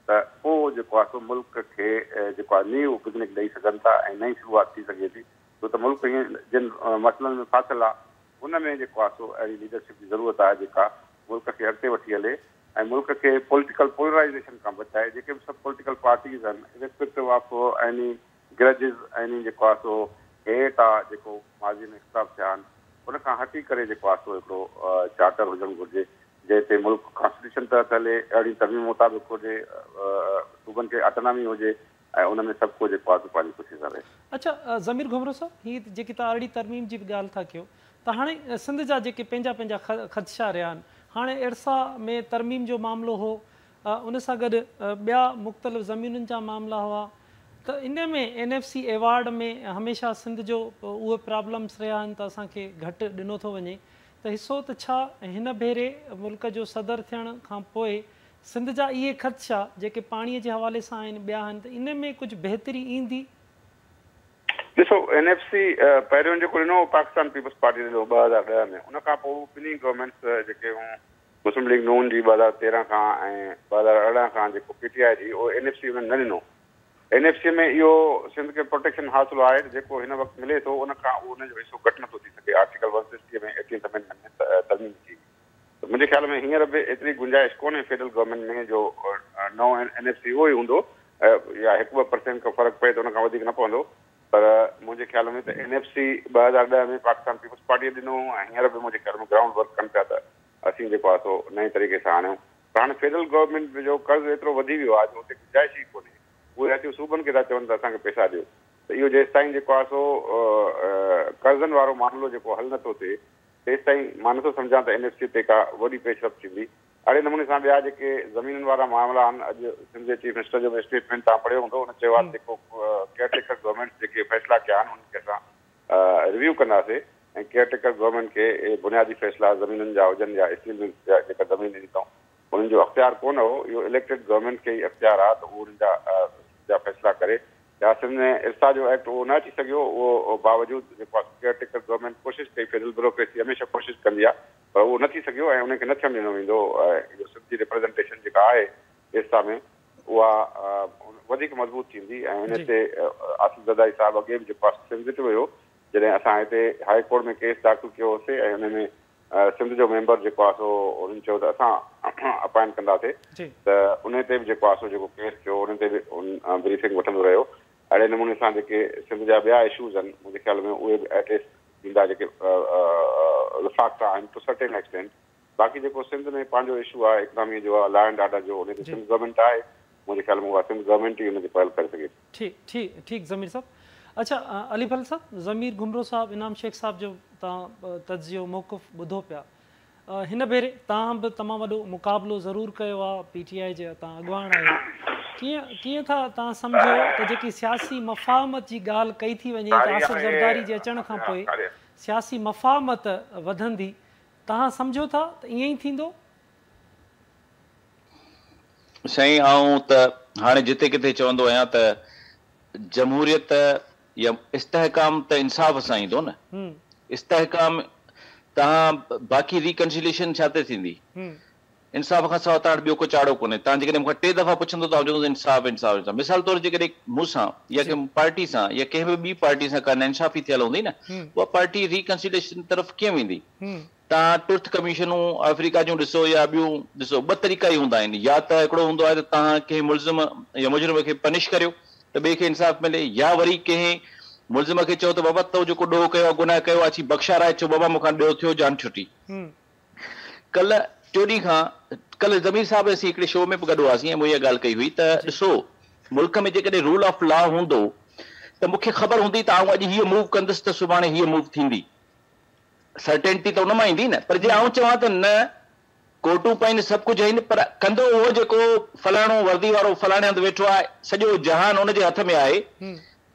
त पोइ जेको आहे सो मुल्क खे जेको आहे न्यू बिगनिंग ॾेई सघनि था ऐं नई शुरूआत थी सघे थी। छो त मुल्क हीअं जिन मसइलनि में फाथिल आहे उन में जेको आहे सो अहिड़ी लीडरशिप जी ज़रूरत आहे जेका मुल्क खे अॻिते वठी हले ऐं मुल्क खे पॉलिटिकल पोलराइज़ेशन खां बचाए। जेके बि सभु पॉलिटिकल पार्टीज़ आहिनि irrespective of any grudges any जेको आहे सो हेट आहे जेको माज़ी में इख़्तिलाफ़ थिया आहिनि उन खां हटी करे जेको आहे सो हिकिड़ो चार्टर हुजणु घुरिजे जंहिं ते मुल्क कॉन्स्टिट्यूशन तहत हले, अहिड़ी तरमीम मुताबिक़ हुजे, सूबनि खे ऑटोनॉमी हुजे ऐं उन में सभु को जेको आहे सो पंहिंजी ख़ुशी सां रहे। अच्छा ज़मीर घुमरो साहिबु, हीअ जेकी तव्हां अहिड़ी तरमीम जी बि ॻाल्हि था कयो त हाणे सिंध जा जेके पंहिंजा पंहिंजा ख़दशा रहिया आहिनि, हाणे इरसा में तरमीम जो मामिलो हो, उन सां गॾु ॿिया मुख़्तलिफ़ ज़मीनुनि जा मामला हुआ, त इन में एन एफ सी एवार्ड में हमेशह सिंध जो उहे प्रॉब्लम्स रहिया आहिनि त असांखे घटि ॾिनो थो वञे, त हिसो त छा हिन भेरे मुल्क जो सदर थियण खां पोइ सिंध जा इहे ख़दशा जेके पाणीअ जे हवाले सां आहिनि ॿिया आहिनि त इन में कुझु बहितरी ईंदी? ॾिसो एन एफ सी पहिरियों जेको ॾिनो पाकिस्तान पीपल्स पार्टी ॾिनो 2010 में, उन खां पोइ ॿिन्ही गवर्नमेंट्स जेके مسلم ليگ نون جي 2013 کان ۽ 2018 کان جيڪو پي ٽي آء جي اهو اين ايف سي انهن نه ڏنو. اين ايف سي ۾ اهو سنڌ کي پروٽيڪشن حاصل آهي ته جيڪو هن وقت ملي ٿو ان کان اهو ان جو حصو گهٽ نٿو ٿي سگهي. آرٽيڪل 160 ۾ ايٽينٿ امينڊمينٽ ۾ ترميم ٿي هئي ته منهنجي خيال ۾ هينئر به ايتري گنجائش ڪونهي فيڊرل گورنمينٽ ۾ جو نئون اين ايف سي اهو ئي هوندو يا هڪ 2% کان فرق پئي ته ان کان وڌيڪ نه پوندو پر منهنجي خيال ۾ ته N F C 2010 ۾ Pakistan peoples پارٽيء ڏنو هو ۽ هينئر به منهنجي خيال ۾ گرائونڊ ورڪ ڪن پيا ته اسين جيڪو آهي سو نئين طريقي سان آڻيون پر هاڻي فيڊرل گورنمينٽ جو قرض ايترو وڌي ويو آهي جو اتي گنجائش ئي ڪونهي. اهي اچي صوبن کي ٿا چون ته اسان کي پئسا ڏيو ته اهو جيستائين جيڪو آهي سو قرضن وارو معاملو جيڪو حل نٿو ٿئي تيستائين مان نٿو سمجهان ته اين ايف سي تي ڪا وڏي پيش رفت ٿيندي. اهڙي نموني سان ٻيا جيڪي زمينن وارا معاملا آهن اڄ سنڌ جي چيف منسٽر جو به اسٽيٽمينٽ توهان پڙهيو هوندو ان چيو آهي ته جيڪو ڪيئر ٽيڪر گورنمينٽس جيڪي فيصلا ڪيا آهن انهن کي اسان ريويو ڪنداسين ۽ ڪيئر ٽيڪر گورنمينٽ کي اهي بنيادي فيصلا زمينن جا هجن يا اسٽيل ملز جا جيڪا زمين ڏني اٿئون انهن جو اختيار ڪونه هو اهو اليڪٽيڊ گورنمينٽ کي ئي اختيار آهي ته اهو انهن جا جا فيصلا ڪري يا سنڌ ۾ ارسا جو ايڪٽ اهو نه اچي سگهيو اهو باوجود جيڪو آهي ڪيئر ٽيڪر گورنمينٽ ڪوشش ڪئي فيڊرل بيوروڪريسي هميشه ڪوشش ڪندي آهي پر اهو نه ٿي سگهيو ۽ ان کي نه ٿيڻ ڏنو ويندو اهو سنڌ جي ريپريزنٽيشن جيڪا آهي ارسا ۾ اها وڌيڪ مضبوط ٿيندي ۽ ان تي آصف زرداري صاحب اڳي به جيڪو آهي سينسيٽو هيو جڏهن اسان هتي هاء ڪورٽ ۾ ڪيس داخل ڪيو هوسي ۽ ان ۾ سنڌ جو ميمبر جيڪو آهي سو انهن چيو ته اسان اپائنٽ ڪنداسي ته ان تي به جيڪو آهي سو جيڪو ڪيس ٿيو ان تي به بريفنگ وٺندو رهيو. اهڙي نموني سان جيڪي سنڌ جا ٻيا اشوز آهن منهنجي خيال ۾ اهي به ايڊريس ٿيندا جيڪي وفاق سان آهن ٽو سرٽين ايڪسٽينٽ. باقي جيڪو سنڌ ۾ پنهنجو اشو آهي اڪنامي جو آهي لا اينڊ آرڊر جو ان تي سنڌ گورنمينٽ آهي منهنجي خيال ۾ اها سنڌ گورنمينٽ ئي ان تي پهل ڪري سگهي ٿي. ٺيڪ ٺيڪ ٺيڪ ضمير صاحب اڇا علي ڦل صاحب ضمير گهمرو صاحب انعام شيخ صاحب جو توهان تجزيو موقف ٻڌو پيا هن ڀيري توهان به تمام وڏو مقابلو ضرور ڪيو آهي پي ٽي آء جا توهان اڳواڻ آهيو ڪيئن ڪيئن ٿا توهان سمجهو ته جيڪي سياسي مفاهمت جي ڳالهه ڪئي ٿي وڃي ته آصف زرداري جي اچڻ کان پوء سياسي مفاهمت وڌندي توهان سمجهو ٿا ته ائين ئي ٿيندو؟ سائين آئون ته هاڻي جتي ڪٿي چوندو آهيان ته جمهوريت يا استحڪام ته انصاف سان ايندو نه. استحڪام توهان باقي ريڪنسيليشن ڇا تي ٿيندي؟ انصاف کان سواء توهان وٽ ٻيو ڪو چاڙو ڪونهي. توهان جيڪڏهن مون کان ٽي دفعا پڇندو ته آئون چوندس انصاف انصاف انصاف. مثال طور جيڪڏهن مون سان يا ڪنهن پارٽي سان يا ڪنهن به ٻي پارٽي سان ڪا ناانصافي ٿيل هوندي نه اها پارٽي ريڪنسيليشن طرف ڪيئن ويندي؟ توهان ٽرٿ ڪميشنون آفريڪا جون ڏسو يا ٻيون ڏسو ٻه طريقا ئي هوندا آهن يا ته هڪڙو هوندو آهي ته توهان ڪنهن ملزم يا مجرم کي پنش ڪريو ته ٻئي کي انصاف ملي يا وري ڪنهن ملزم کي چئو ته بابا تو جيڪو ڏوهه ڪيو آهي گناهه ڪيو آهي اچي بخشارائي ڇڏ بابا مون کان ڏوهه ٿيو جان ڇٽي. ڪلهه ٽيون ڏينهن کان ڪلهه ضمير صاحب ۽ اسين هڪڙي شو ۾ به گڏ هئاسين ۽ مون اها ڳالهه ڪئي هئي ته ڏسو ملڪ ۾ جيڪڏهن رول آف لا هوندو ته مون کي خبر هوندي ته آئون اڄ هيء موو ڪندس ته سڀاڻي هيء موو ٿيندي. سرٽينٽي ته ان مان ايندي نه پر جي آئون چوان ته نه ڪورٽون پين سڀ ڪجهه آهن پر ڪندو اهو جيڪو فلاڻو وردي وارو فلاڻي هنڌ ويٺو آهي سڄو جهان ان جي هٿ ۾ آهي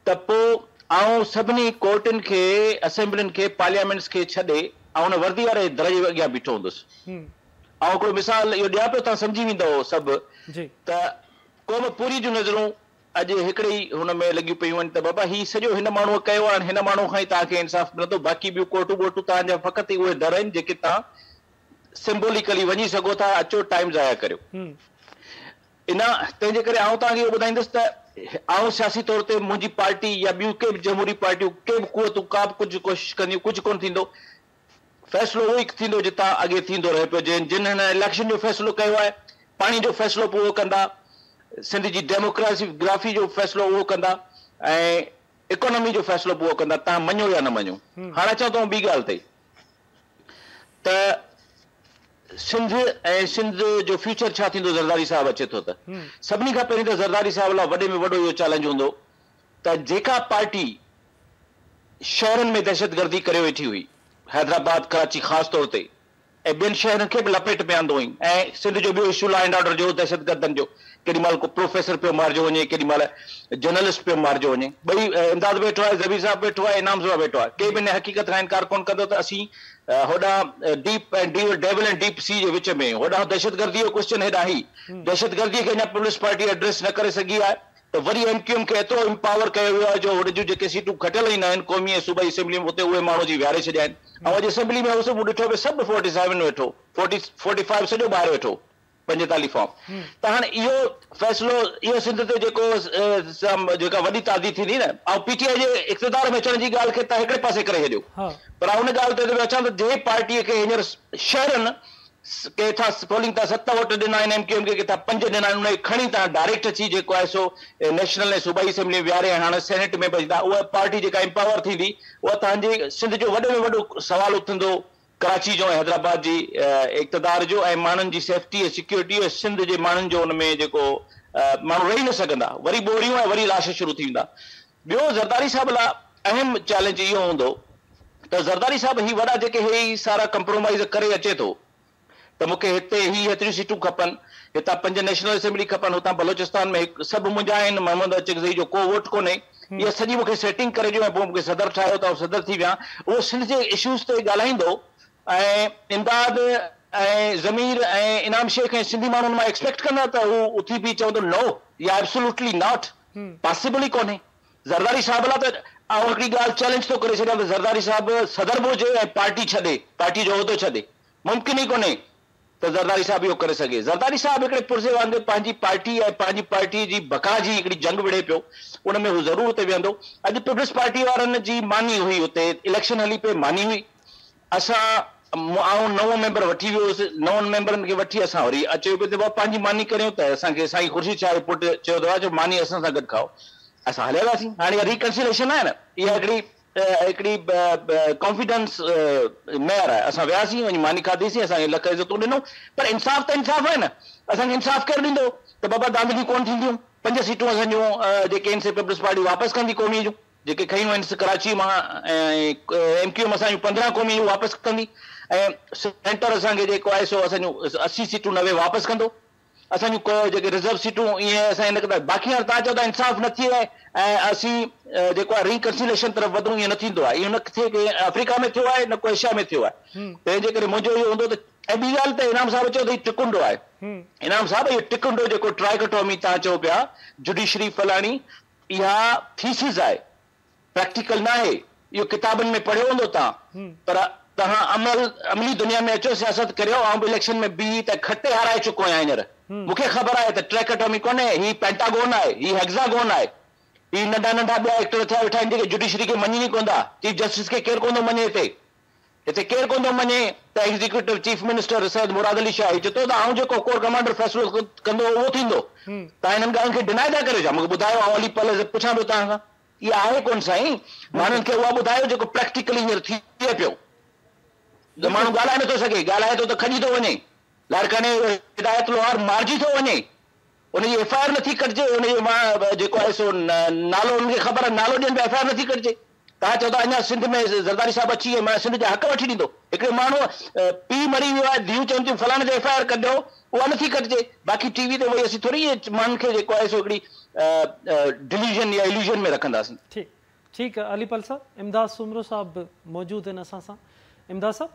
ته پوء آئون سڀني ڪورٽن کي، اسيمبلين کي، پارليامينٽس کي ڇڏي آئون ان وردي واري در جي اڳيان بيٺو هوندس. آئون هڪڙو مثال اهو ڏيان پيو توهان سمجهي ويندؤ سڀ ته قوم پوري جون نظرون اڄ هڪڙي ئي هن ۾ لڳيون پيون آهن ته بابا هي سڄو هن ماڻهوء ڪيو آهي هاڻي هن ماڻهوء کان ئي توهان کي انصاف ملندو باقي ٻيون ڪورٽون ٻورٽون توهان جا فقط ئي اهي در آهن جيڪي توهان سمبوليڪلي وڃي سگهو ٿا اچو ٽائيم ضايع ڪريو. ان تنهن جي ڪري آئون توهان کي اهو ٻڌائيندس ته آئون سياسي طور تي منهنجي پارٽي يا ٻيون ڪي به جمهوري پارٽيون ڪي به قوتون ڪا به ڪجهه ڪوشش ڪنديون ڪجهه ڪونه ٿيندو فيصلو اهو ئي ٿيندو جتان اڳي ٿيندو رهيو پيو جن جن هن اليڪشن جو فيصلو ڪيو آهي پاڻي جو فيصلو به اهو ڪندا سنڌ جي ڊيموڪراسي گرافي جو فيصلو اهو ڪندا ۽ اڪانومي جو فيصلو به اهو ڪندا توهان مڃو يا نه مڃو هاڻ اچان ٿو ٻي ڳالهه تي ته سنڌ ۽ سنڌ جو فيوچر ڇا ٿيندو زرداري صاحب اچي ٿو ته سڀني کان پهرين ته زرداري صاحب لاء وڏي ۾ وڏو اهو چئلينج هوندو ته جيڪا پارٽي شهرن ۾ دهشتگردي ڪريو ويٺي هئي حيدرآباد ڪراچي خاص طور تي ۽ ٻين شهرن کي به لپيٽ ۾ آندو هئين ۽ سنڌ جو ٻيو اشو لا اينڊ آرڊر جو دهشتگردن جو ڪيڏي مهل ڪو پروفيسر پيو مارجيو وڃي ڪيڏي مهل جرنلسٽ پيو مارجيو وڃي ٻئي امداد ويٺو آهي ضمير صاحب ويٺو آهي انعام صاحب ويٺو آهي ڪي به ان حقيقت کان انڪار ڪونه ڪندو ته اسين هوڏانهن ڊيپ ۽ ڊيول ۽ ڊيپ سي جي وچ ۾ هوڏانهن دهشتگردي جو ڪوئسچن هيڏانهن هي دهشتگردي کي اڃا پيپلز پارٽي ايڊريس نه ڪري سگهي آهي ته وري ايم ڪيو ايم کي ايترو امپاور ڪيو ويو آهي جو هن جون جيڪي سيٽون کٽيل ئي ناهن قومي ۽ صوبائي اسيمبلي ۾ اتي اهي ماڻهو اچي ويهاري ڇڏيا آهن. آئون اڄ اسيمبلي ۾ هوس مون ڏٺو پئي سڀ فورٽي سيون ويٺو فورٽي فورٽي فائيو سڄو ٻاهر ويٺو 45 فارم ته هاڻي اهو فيصلو اهو سنڌ تي جيڪو جيڪا وڏي تعدي ٿيندي نه آئون پي ٽي آء جي اقتدار ۾ اچڻ جي ڳالهه کي ته هڪڙي پاسي ڪري ڇڏيو پر آئون ان ڳالهه تي ٿو اچان ته جنهن پارٽي کي هينئر شهرن ڪي ٿا پولنگ تان ست ووٽ ڏنا آهن ايم ڪيو ايم کي ڪي ٿا پنج ڏنا آهن ان کي کڻي تان ڊائريڪٽ اچي جيڪو آهي سو نيشنل ۽ صوبائي اسيمبلي ۾ ويهاري ۽ هاڻي سينيٽ ۾ به اچندا اها پارٽي جيڪا امپاور ٿيندي اها تان جي سنڌ جو وڏي ۾ وڏو سوال اٿندو ڪراچي جو ۽ حيدرآباد جي اقتدار جو ۽ ماڻهن جي سيفٽي ۽ سيڪيورٽي ۽ سنڌ جي ماڻهن جو ان ۾ جيڪو ماڻهو رهي نه سگهندا وري ٻوريون ۽ وري لاش شروع ٿي ويندا ٻيو زرداري صاحب لا اهم چئلينج اهو هوندو ته زرداري صاحب هي وڏا جيڪي هي سارا ڪمپرومائيز ڪري اچي ٿو ته مون کي هتي هي هيتريون سيٽون کپن، هتان پنج نيشنل اسيمبلي کپن، هتان بلوچستان ۾ هڪ سڀ منهنجا آهن، محمد اچڪزئي جو ڪو ووٽ ڪونهي، اها سڄي مون کي سيٽنگ ڪري ڏيو ۽ پوء مون کي صدر ٺاهيو ته آئون صدر ٿي ويهان. اهو سنڌ جي اشوز تي ڳالهائيندو ۽ امداد ۽ ضمير ۽ انعام شيخ ۽ سنڌي ماڻهن مان ايڪسپيڪٽ ڪندا ته هو اٿي بيهي چوندو نو يا ايبسولوٽلي not, possible ئي ڪونهي. زرداري صاحب لا ته آئون هڪڙي ڳالهه چئلينج ٿو ڪري ڇڏيان ته زرداري صاحب صدر به هجي ۽ پارٽي ڇڏي، پارٽي جو عهدو ڇڏي، ممڪن ئي ڪونهي ته زرداري صاحب اهو ڪري سگهي. زرداري صاحب هڪڙي پرزي وانگر پنهنجي پارٽي ۽ پنهنجي پارٽي جي بقا جي هڪڙي جنگ وڙهي پيو، ان ۾ هو ضرور اتي ويهندو. اڄ پيپلز پارٽي وارن جي ماني هئي اتي، اليڪشن هلي پئي، ماني هئي. اسان آئون نو ميمبر وٺي ويو هوس، نون ميمبرن کي وٺي اسان وري اچيو پيو ته بابا پنهنجي ماني ڪريون ته اسان کي سائين خورشيد شاهه جي پٽ چيو ته اچو ماني اسان سان گڏ کائو، اسان هليا وياسين. هاڻي اها ريڪنسيليشن آهي نه، اها هڪڙي هڪڙي ڪانفيڊنس معيار آهي. اسان وياسين وڃي ماني کاڌيسين، اسان کي لک عزتون ڏنو، پر انصاف ته انصاف آهي نه، اسان کي انصاف ڪير ڏيندو ته بابا ڌانڌليون ڪونه ٿينديون، پنج سيٽون اسان جون جيڪي آهن سي پيپلز پارٽي واپس ڪندي قومي جون. جيڪي کنيون آهن ڪراچي مان ۽ ايم ڪيو ايم اسان جون 15 قومي جون واپس ڪندي ۽ سينٽر اسان کي جيڪو آهي سو اسان جون 80 سيٽون 90 واپس ڪندو اسان جون جيڪي رزرو سيٽون اهي اسان نه ڪندا باقي هاڻي توهان چئو ٿا انصاف نه ٿئي ۽ اسين جيڪو آهي ريڪنسيليشن طرف وڌون ائين نه ٿيندو آهي اهو نه ڪٿي آفريڪا ۾ ٿيو آهي نه ڪو ايشيا ۾ ٿيو آهي تنهن جي ڪري منهنجو اهو هوندو ته ۽ ٻي ڳالهه ته انعام صاحب چيو ته هي ٽڪنڊو آهي انعام صاحب اهو ٽڪنڊو جيڪو ٽرائيڪوٽومي توهان چئو پيا جڊيشري فلاڻي اها ٿيسز آهي، پريڪٽيڪل ناهي. اهو ڪتابن ۾ پڙهيو هوندو توهان، پر توهان عمل عملي دنيا ۾ اچو، سياست ڪريو. آئون به اليڪشن ۾ بيهي ته کٽي هارائي چڪو آهيان هينئر. مون کي خبر آهي ته ٽريڪٽومي ڪونهي، هي پينٽاگون آهي، هي هيگزاگون آهي. هي ننڍا ننڍا ٻيا ايڪٽر ٿيا ويٺا آهن جيڪي جڊيشري کي مڃين ئي ڪونه ٿا. چيف جسٽس کي ڪير ڪونه ٿو مڃي هتي. هتي ڪير ڪونه ٿو مڃي ته executive chief minister Syed Murad Ali Shah هي چئي ٿو ته آئون جيڪو ڪور ڪمانڊر فيصلو ڪندو اهو ٿيندو. توهان انهن ڳالهين کي ڊنائي ٿا ڪريو ڇا؟ مون کي ٻڌايو آئون علي پلي پڇان پيو توهان کان. اها آهي ڪونه سائين. ماڻهن کي اها ٻڌايو جيڪو پريڪٽيڪلي هينئر ٿئي پيو. ماڻهو ڳالهائي نٿو سگهي، ڳالهائي ٿو ته کڄي ٿو وڃي. لاڙڪاڻي جو هدايت لوهار مارجي ٿو وڃي. ان جي ايف I R نٿي ڪٽجي، ان جو جيڪو آهي سو نالو انهن کي خبر آهي، نالو ڏين پيا ايف I R نٿي ڪٽجي. توهان چئو ٿا اڃا سنڌ ۾ زرداري صاحب اچي ۽ مان سنڌ جا حق وٺي ڏيندو. هڪڙي ماڻهو پيء مري ويو آهي، ڌيئون چون ٿيون فلاڻي تي ايف I R ڪڍو، اها نٿي ڪٽجي. باقي ٽي وي تي وئي اسين ٿوري ائين ماڻهن کي جيڪو آهي سو هڪڙي ڊليوزن يا اليوزن ۾ رکنداسين. ٺيڪ ٺيڪ علي پلهه صاحب، امداد سومرو صاحب به موجود آهن اسان سان. امداد صاحب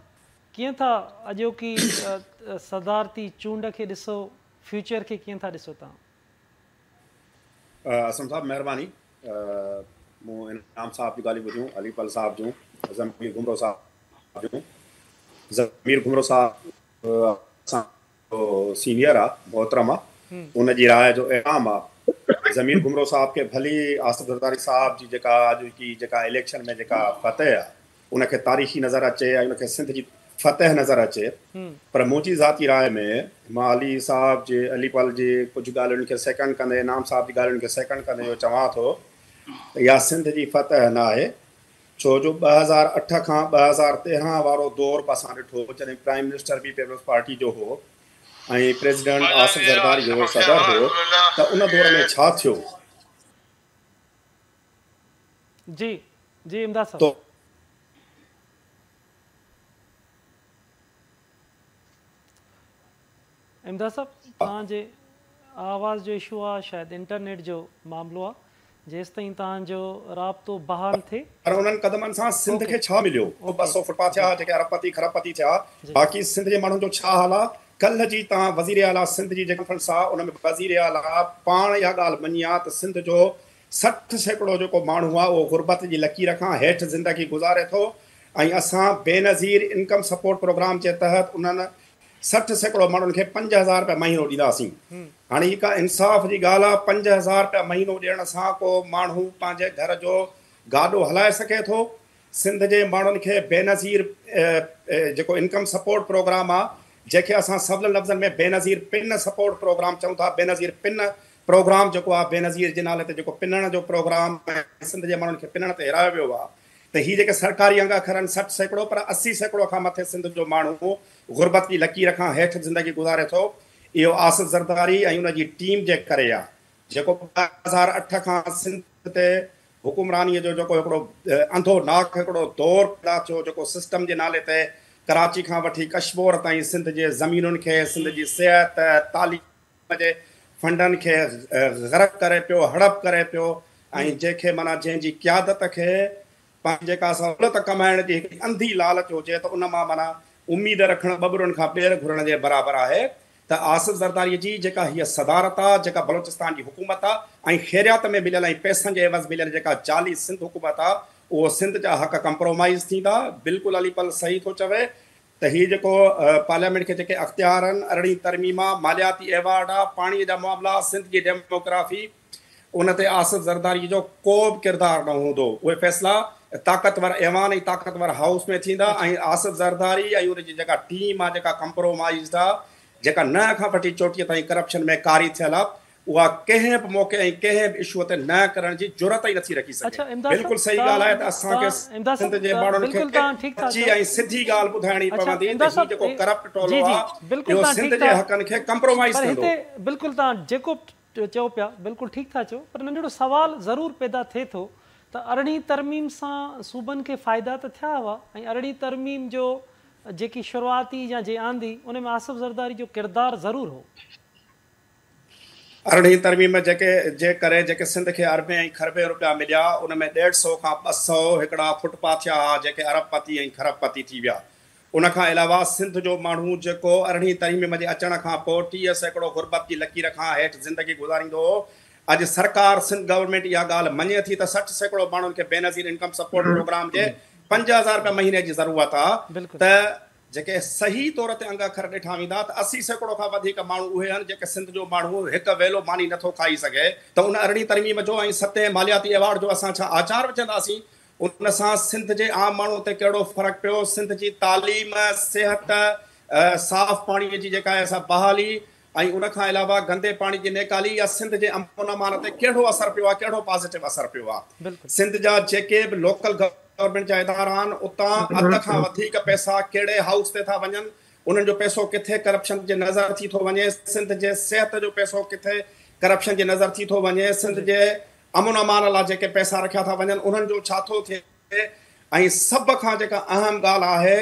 ڪيئن ٿا اڄوڪي صدارتي چونڊ کي ڏسو، فيوچر کي ڪيئن ٿا ڏسو توهان؟ اسلم صاحب مهرباني مون انعام صاحب جون ڳالهيون ٻڌيون علي پلهه صاحب جون ضمير گهمرو صاحب جون ضمير گهمرو صاحب اسان جو سينيئر آ محترم آ ان جي راء جو احترام آ ضمير گهمرو صاحب کي ڀلي آصف زرداري صاحب جي جيڪا اڄوڪي جيڪا اليڪشن ۾ جيڪا فتح آ ان کي تاريخي نظر اچي ۽ ان کي سنڌ جي فتح نظر اچي پر منهنجي ذاتي راء ۾ مان علي صاحب جي علي پلهه جي ڪجهه ڳالهين کي سيڪنڊ ڪندي انعام صاحب جي ڳالهين کي سيڪنڊ ڪندي اهو چوان ٿو ته اها سنڌ جي فتح ناهي ڇو جو 2008 کان 2013 وارو دور به اسان ڏٺو جڏهن پرائيم منسٽر به پيپلز پارٽي جو هو ۽ پريزيڊنٽ آصف زرداري جو صدر هو ته ان دور ۾ ڇا ٿيو؟ جي جي امداد صاحب. امداد صاحب توهان جي آواز جو اشو آ شايد انٽرنيٽ جو معاملو آ جيستائين توهان جو رابطو بحال ٿئي. پر انهن قدمن سان سنڌ کي ڇا مليو؟ 200 فٽ پاٿ ٿيا جيڪي ارب پتي کرب پتي ٿيا باقي سنڌ جي ماڻهن جو ڇا حال آ؟ ڪلهه جي توهان وزير اعليٰ سنڌ جي جيڪا ڪانفرنس آ ان ۾ وزير اعليٰ پاڻ اها ڳالهه مڃي آ ته سنڌ جو 60% جيڪو ماڻهو آ اهو غربت جي لڪير کان هيٺ زندگي گذاري ٿو ۽ اسان بينظير انڪم سپورٽ پروگرام جي تحت انهن 60% ماڻهن کي 5000 رپيا مهينو ڏينداسين. هاڻي هي ڪا انصاف جي ڳالهه آ 5000 رپيا مهينو ڏيڻ سان ڪو ماڻهو پنهنجي گهر جو گاڏو هلائي سگهي ٿو؟ سنڌ جي ماڻهن کي بينظير جيڪو انڪم سپورٽ پروگرام آ جنهن کي اسان سولن لفظن ۾ بينظير پن سپورٽ پروگرام چئون ٿا بينظير پن پروگرام جيڪو آ بينظير جي نالي تي جيڪو پنڻ جو پروگرام ۽ سنڌ جي ماڻهن کي پنڻ تي هيرايو ويو آ ته هي جيڪي سرڪاري انگ اکر آهن 60% پر 80% کان مٿي سنڌ جو ماڻهو غربت جي لڪير کان هيٺ زندگي گذاري ٿو اهو آصف زرداري ۽ ان جي ٽيم جي ڪري آ جيڪو 2008 کان سنڌ تي حڪمرانيء جو جيڪو هڪڙو انڌو ناڪ هڪڙو دور پيدا ٿيو، جيڪو سسٽم جي نالي تي ڪراچي کان وٺي ڪشمور تائين سنڌ جي زمينن کي، سنڌ جي صحت، تعليم جي فنڊن کي غرق ڪري پيو، هڙپ ڪري پيو ۽ جنهن کي معنيٰ جنهن جي قيادت کي پنهنجي جيڪا سهولت ڪمائڻ جي هڪڙي انڌي لالچ هجي ته ان مان معنيٰ اميد رکڻ ٻٻرن کان ٻير گهرڻ جي برابر آهي ته آصف زرداري جي جيڪا هيء صدارت آ، جيڪا بلوچستان جي حڪومت آ ۽ خيريات ۾ مليل ۽ پئسن جي عيوض مليل جيڪا جعلي سنڌ حڪومت آ، اهو سنڌ جا حق ڪمپرومائيز ٿيندا. بلڪل علي پلهه صحيح ٿو چوي ته هي جيڪو پارليامينٽ کي جيڪي اختيار آهن، ارڙهين ترميم آ، مالياتي ايوارڊ آ، پاڻي جا معاملا، سنڌ جي ڊيموگرافي، ان تي آصف زرداري جو ڪو به ڪردار نه هوندو. اهي فيصلا طاقتور ايوان ۽ طاقتور هائوس ۾ ٿيندا ۽ آصف زرداري ۽ ان جي جيڪا ٽيم آ جيڪا ڪمپرومائيزڊ آ جيڪا ننهن کان وٺي چوٽيء تائين ڪرپشن ۾ ڪاري ٿيل آ اها ڪنهن به موقعي ۽ ڪنهن به اشوء تي نه ڪرڻ جي جرئت ئي نٿي رکي سگهي. اڇا امداد صاحب بلڪل صحيح ڳالهه آهي ته اسان کي تان امداد سنڌ صاحب جي ماڻهن کي بلڪل تان ٺيڪ ٿا سچي چئو ۽ سڌي ڳالهه ٻڌائڻي اڇا پوندي ته امداد هي صاحب جيڪو ڪرپٽ جي ٽولو جي آ بلڪل اهو تان سنڌ ٺيڪ جي ٿا حقن کي ڪمپرومائيز پر ڪندو. هتي بلڪل تان جيڪو چئو پيا بلڪل ٺيڪ ٿا چئو پر ننڍڙو سوال ضرور پيدا ٿئي ٿو ته ارڙهين ترميم سان صوبن کي فائدا ته ٿيا هئا ۽ ارڙهين ترميم جو جيڪي شروعاتي يا جي آندي ان ۾ آصف زرداري جو ڪردار ضرور هو. ارڙهين ترميم جيڪي جي ڪري جيڪي سنڌ کي اربين ۽ کربين روپيا مليا ان ۾ ڏيڍ سئو کان 200 هڪڙا فٽ پاٿيا ها جيڪي ارب پتي ۽ کرب پتي ٿي ويا ان کان علاوه سنڌ جو ماڻهو جيڪو ارڙهين ترميم جي اچڻ کان پوء 30% غربت جي لڪير کان هيٺ زندگي گذاريندو هو، اڄ سرڪار سنڌ گورنمينٽ اها ڳالهه مڃي ٿي ته 60% ماڻهن کي بينظير انڪم سپورٽ پروگرام جي 5000 رپيا مهيني جي ضرورت آ ته جيڪي صحيح طور تي انگ اکر ڏٺا ويندا ته 80% کان وڌيڪ ماڻهو اهي آهن جيڪي سنڌ جو ماڻهو هڪ ويلو ماني نٿو کائي سگهي ته ان ارڙهين ترميم جو ۽ ستين مالياتي ايوارڊ جو اسان ڇا آچار وجهنداسين ان سان سنڌ جي عام ماڻهو تي ڪهڙو فرق پيو؟ سنڌ جي تعليم، صحت، صاف پاڻي جي جيڪا آهي سا بحالي ۽ ان کان علاوه گندي پاڻي جي نيڪالي يا سنڌ جي امن امان تي ڪهڙو اثر پيو آهي، ڪهڙو پازيٽو اثر پيو آهي؟ سنڌ جا جيڪي به لوڪل گورنمينٽ جا ادارا آهن اتان اڌ کان وڌيڪ پئسا ڪهڙي هائوس تي ٿا وڃن، انهن جو پئسو ڪٿي ڪرپشن جي نظر ٿي ٿو وڃي، سنڌ جي صحت جو پئسو ڪٿي ڪرپشن جي نظر ٿي ٿو وڃي، سنڌ جي امن امان لاء جيڪي پئسا رکيا ٿا وڃن انهن جو ڇا ٿو ٿئي ۽ سڀ کان جيڪا اهم ڳالهه آهي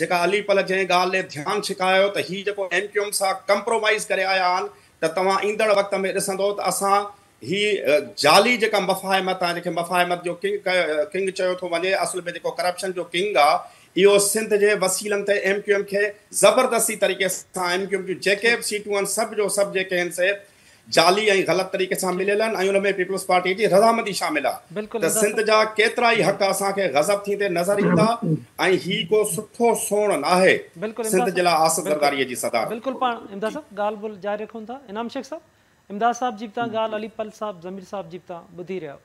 جيڪا علي پلهه جنهن ڳالهه ڏي ڌيان ڇڪايو ته هي جيڪو ايم ڪيو ايم سان ڪمپرومائيز ڪري آيا آهن ته توهان ايندڙ وقت ۾ ڏسندو ته اسان هي جعلي جيڪا مفاهمت آهي جنهن کي مفاهمت جو ڪنگ ڪنگ چيو ٿو وڃي اصل ۾ جيڪو ڪرپشن جو ڪنگ آهي اهو سنڌ جي وسيلن تي ايم ڪيو ايم کي زبردستي طريقي سان ايم ڪيو ايم جون جيڪي به سيٽون آهن سڀ جو سڀ جيڪي آهن سي جعلي ۽ غلط طريقي سان مليل آهن ۽ ان ۾ پيپلز پارٽي جي رضامندي شامل آهي ته سنڌ جا ڪيترائي حق اسان کي غضب ٿيندي نظر ايندا ۽ هي ڪو سٺو سوڻ ناهي سنڌ جي لاء آصف زرداري جي صدارت. بلڪل پاڻ امداد صاحب ڳالهه ٻولهه جاري رکون ٿا انعام شيخ صاحب امداد صاحب جي به تان ڳالهه علي پلهه صاحب ضمير صاحب جي به تان ٻڌي رهيا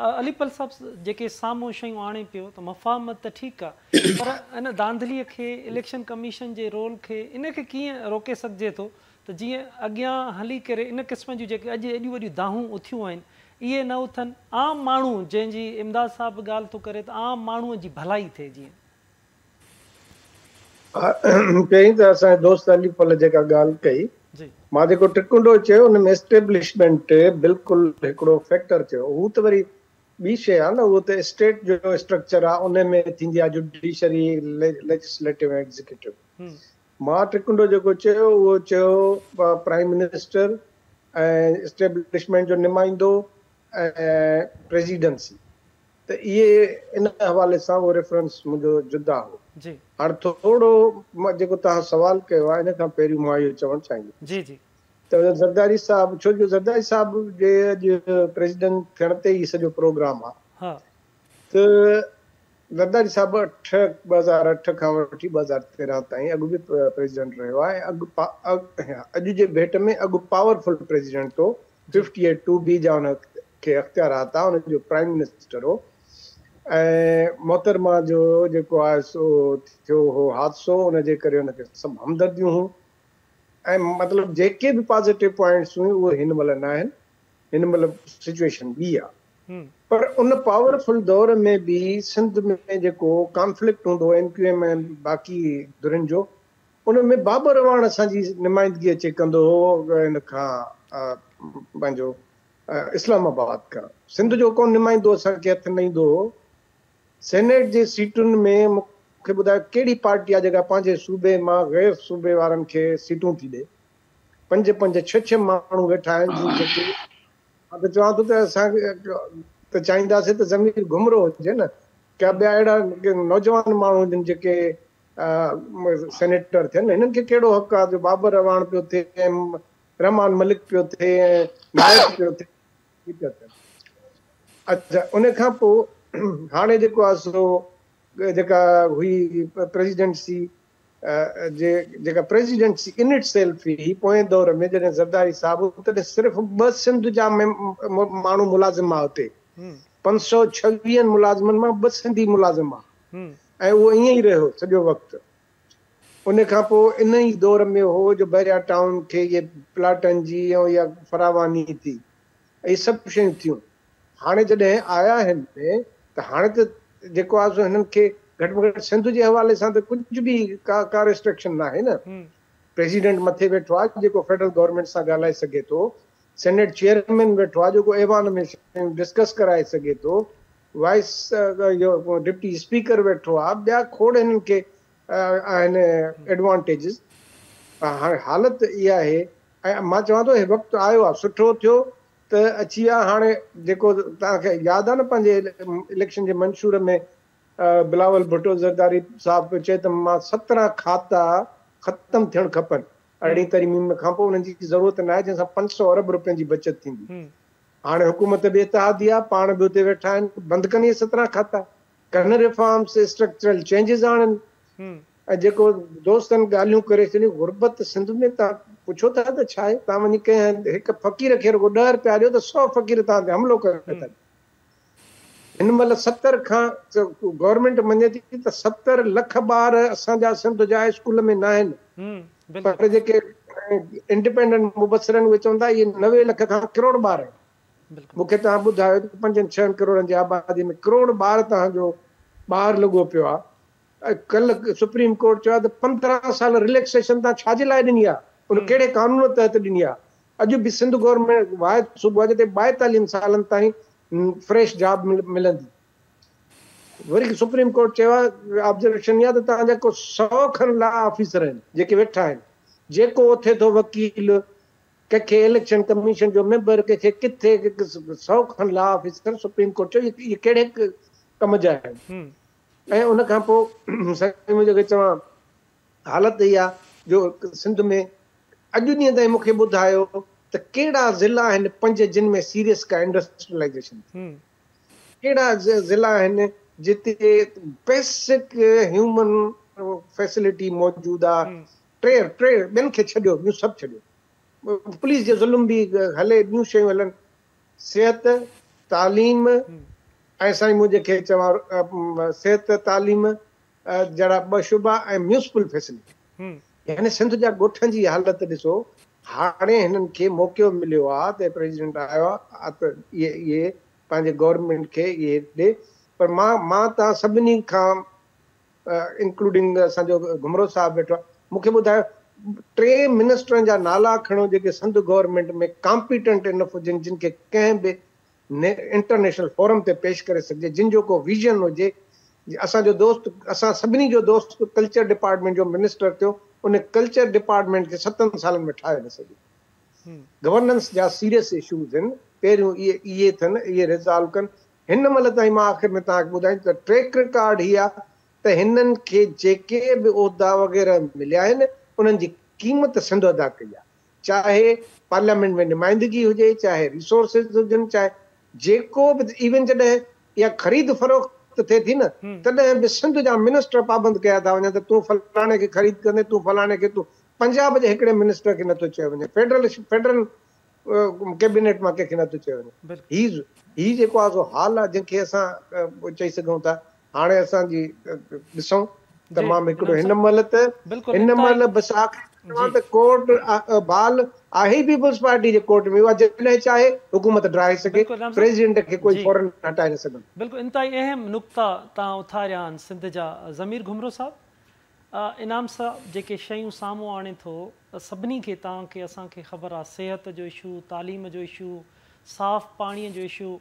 آهيو علي پلهه صاحب جيڪي سامهون شيون آڻي پيو ته مفاهمت ته ٺيڪ آهي پر ان ڌانڌلي کي اليڪشن ڪميشن جي رول کي ان کي ڪيئن روڪي سگهجي ٿو ته جيئن اڳيان هلي ڪري ان قسم جون جيڪي اڄ ايڏيون وڏيون دانهون اٿيون آهن اهي نه اٿن، عام ماڻهو جنهن جي امداد صاحب به ڳالهه ٿو ڪري ته عام ماڻهوء جي ڀلائي ٿئي جيئن. پهرين ته اسان جي دوست علي پلهه جيڪا ڳالهه ڪئي مان جيڪو ٽڪنڊو چيو ان ۾ اسٽيبلشمينٽ بلڪل هڪڙو فيڪٽر چيو هو ته وري ٻي شيء آهي نه اهو ته اسٽيٽ جو اسٽرڪچر آهي ان ۾ ٿيندي آهي جڊيشري ليجسليٽو ۽ ايگزيڪيوٽو مان ٽڪنڊو جيڪو چيو اهو چيو پرائيم منسٽر ۽ اسٽيبلشمينٽ جو نمائندو ۽ پريزيڊنسي ته اهي ان حوالي سان اهو ريفرنس منهنجو جدا هو. جي. هاڻ ٿورو جيڪو توهان سوال ڪيو آهي ان کان پهريون مان اهو چوڻ چاهيندس. جي جي. ته زرداري صاحب ڇو جو زرداري صاحب جي اڄ پريزيڊنٽ ٿيڻ تي ئي سڄو پروگرام آهي. ها. ته زرداري صاحب اٺ 2008 کان وٺي 2013 تائين اڳ به پريزيڊنٽ رهيو آهي ۽ اڳ اڄ جي ڀيٽ ۾ اڳ پاورفل پريزيڊنٽ هو 58 ٽو بي جا ان کي اختيارات ها ان جو پرائيم منسٽر هو ۽ محترمه جو جيڪو آهي سو ٿيو هو حادثو ان جي ڪري ان کي سڀ همدرديون هيون ۽ مطلب جيڪي به پازيٽو پوائنٽس هيون اهي هن مهل نه آهن هن مهل سچوئيشن ٻي آهي پر ان پاورفل دور ۾ به سنڌ ۾ جيڪو ڪانفلڪٽ هوندو هو ايم ڪيو ايم ۽ باقي ڌرين جو ان ۾ بابر اعواڻ اسان جي نمائندگي اچي ڪندو هو هن کان پنهنجو اسلام آباد کان سنڌ جو ڪو نمائندو اسان کي هٿ نه ايندو هو. سينيٽ جي سيٽن ۾ مون کي ٻڌايو ڪهڙي پارٽي آهي جيڪا پنهنجي صوبي مان غير صوبي وارن کي سيٽون ٿي ڏي. پنج پنج ڇهه ڇهه ماڻهو ويٺا آهن جن کي ڪي مان ته چوان ٿو ته اسان ته چاهينداسين ته ضمير گهمرو هجي نه ڪا ٻيا اهڙا نوجوان ماڻهو هجن جيڪي سينيٽر ٿين هنن کي ڪهڙو حق آهي جو بابر اعواڻ پيو ٿئي ۽ رحمان ملڪ پيو ٿئي ۽ نائڪ پيو ٿئي پيا ٿين. اڇا ان کان پوء هاڻي جيڪو آهي سو جيڪا هئي پريزيڊنسي جي جيڪا پريزيڊنسي ان it self هئي پوئين دور ۾ جڏهن زرداري صاحب هو تڏهن صرف ٻه سنڌ جا ماڻهو ملازم هئا اتي 526 ملازمن مان ٻه سنڌي ملازم هئا ۽ اهو ائين ئي رهيو سڄو وقت. ان کان پوء ان ئي دور ۾ هو جو بحريا ٽائون کي اهي پلاٽن جي ۽ اها فراواني ٿي اهي سڀ شيون ٿيون. هاڻي جڏهن آيا آهن ته هاڻي ته جيڪو آهي سو هنن کي گهٽ ۾ گهٽ سنڌ جي حوالي سان ته ڪجهه به ڪا ڪا ريسٽرڪشن ناهي نه. پريزيڊنٽ مٿي ويٺو آهي جيڪو فيڊرل گورنمينٽ سان ڳالهائي سگهي ٿو، سينيٽ چيئرمين ويٺو آهي جيڪو ايوان ۾ شيون ڊسڪس ڪرائي سگهي ٿو، وائيس اهو ڊپٽي اسپيڪر ويٺو آ ٻيا کوڙ هنن کي آهن ايڊوانٽيجز هاڻي حالت اها آهي ۽ مان چوان ٿو هي وقت آيو آ سٺو ٿيو ته اچي ويا هاڻي جيڪو توهان کي ياد آ نه پنهنجي اليڪشن جي منشور ۾ بلاول ڀٽو زرداري صاحب پيو چئي ته مان 17 کاتا ختم ٿيڻ کپن ارڙهين ترميم کان پوء انهن جي ضرورت ناهي جنهن سان 500 ارب روپين جي بچت ٿيندي. هاڻي حڪومت به اتحادي آ، پاڻ به اتي ويٺا آهن، بند ڪن اهي 17 کاتا، ڪن ريفارمز، اسٽرڪچرل چينجز آڻن ۽ جيڪو دوستن ڳالهيون ڪري ڇڏيون، غربت سنڌ ۾ توهان پڇو ٿا ته ڇا آهي؟ توهان وڃي ڪنهن هنڌ هڪ فقير کي رڳو 10 رپيا ڏيو ته سئو فقير توهان تي حملو ڪري ٿا ڏين. هن مهل 70 کان گورنمينٽ مڃي ٿي ته 70 لک ٻار اسان جا سنڌ جا اسڪول ۾ ناهن پر جيڪي انڊيپينڊنٽ مبصر آهن اهي چون ٿا اهي 90 لک کان ڪروڙ ٻار آهن. مون کي توهان ٻڌايو ته پنجن ڇهن ڪروڙن جي آبادي ۾ ڪروڙ ٻار توهان جو ٻاهر لڳو پيو آهي. ڪلهه سپريم ڪورٽ چيو آهي ته 15 سال رليڪسيشن توهان ڇا جي لاء ڏني آهي؟ ان ڪهڙي قانون تحت ڏني آهي؟ اڄ به سنڌ گورنمينٽ واحد صوبو آهي جتي 42 سالن تائين فريش جاب ملندي. وري سپريم ڪورٽ چيو آهي آبزرويشن اها ته توهان جا ڪو سئو کن لا آفيسر آهن جيڪي ويٺا آهن جيڪو اٿي ٿو وڪيل ڪنهن کي اليڪشن ڪميشن جو ميمبر ڪنهن کي ڪٿي سئو کن لا آفيسر سپريم ڪورٽ چيو اهي ڪهڙي ڪم جا آهن ۽ ان کان پوء سائين منهنجو کي چوان حالت اها جو سنڌ ۾ اڄ ڏينهن تائين مون کي ٻڌايو ته ڪهڙا ضلعا آهن پنج جن ۾ سيريس ڪا انڊسٽريلائيزيشن ٿي، ڪهڙا ضلعا آهن جتي بيسڪ هيومن فيسلٽي موجود آ، ٽي ٽي ٻين کي ڇڏيو ٻيون سڀ ڇڏيو پوليس جو ظلم به هلي ٻيون شيون هلن صحت تعليم ۽ سائين منهنجي کي چوان صحت تعليم جهڙا ٻه شعبا ۽ ميونسپل فيسلٽي يعني سنڌ جا ڳوٺن جي حالت ڏسو هاڻي هنن کي موقعو مليو آ ته پريزيڊنٽ آيو آ ته اهي اهي پنهنجي گورنمينٽ کي اهي ڏي پر مان مان توهان سڀني کان انڪلوڊنگ اسان جو گهمرو صاحب ويٺو آ مون کي ٻڌايو ٽي منسٽرن جا نالا کڻو جيڪي سنڌ گورنمينٽ ۾ ڪامپيٽنٽ انف هجن جن کي ڪنهن به انٽرنيشنل فورم تي پيش ڪري سگهجي جن جو ڪو ويزن هجي اسان جو دوست اسان سڀني جو دوست ڪلچر ڊپارٽمينٽ جو منسٽر ٿيو ان ڪلچر ڊپارٽمينٽ کي ستن سالن ۾ ٺاهي نه سگهيو گورننس جا سيريس اشوز آهن پهريون اهي اهي ٿين اهي ريزالو ڪن هن مهل تائين مان آخر ۾ توهان کي ٻڌايان ته ٽريڪ رڪارڊ هي آهي ته هنن کي جيڪي به عهدا وغيره مليا آهن انهن جي قيمت سنڌ ادا ڪئي آهي چاهي پارليامينٽ ۾ نمائندگي هجي چاهي ريسورسز هجن چاهي جيڪو به ايون جڏهن اها خريد فروخت ٿئي ٿي نه تڏهن به سنڌ جا منسٽر پابند ڪيا ٿا وڃن ته تون فلاڻي کي خريد ڪندين تون فلاڻي کي تون پنجاب جي هڪڙي منسٽر کي نٿو چيو وڃي فيڊرل فيڊرل ڪيبينيٽ مان ڪنهن کي نٿو چيو وڃي هي هي جيڪو آهي سو حال آهي جنهن کي اسان چئي سگهون ٿا هاڻي اسان جي ڏسون ته مان هڪڙو هن مهل ته هن مهل بس آخري چوان ته ڪورٽ بال آهي ئي پيپلز پارٽي جي ڪورٽ ۾ اها جڏهن چاهي حڪومت ڊاهي سگهي پريزيڊنٽ کي ڪوئي فورن هٽائي نه سگهندو. بلڪل انتهائي اهم نقطا توهان اٿاريا آهن سنڌ جا ضمير گهمرو صاحب انعام صاحب جيڪي شيون سامهون آڻي ٿو سڀني کي توهان کي اسان کي خبر آ صحت جو اشو تعليم جو اشو صاف پاڻي جو اشو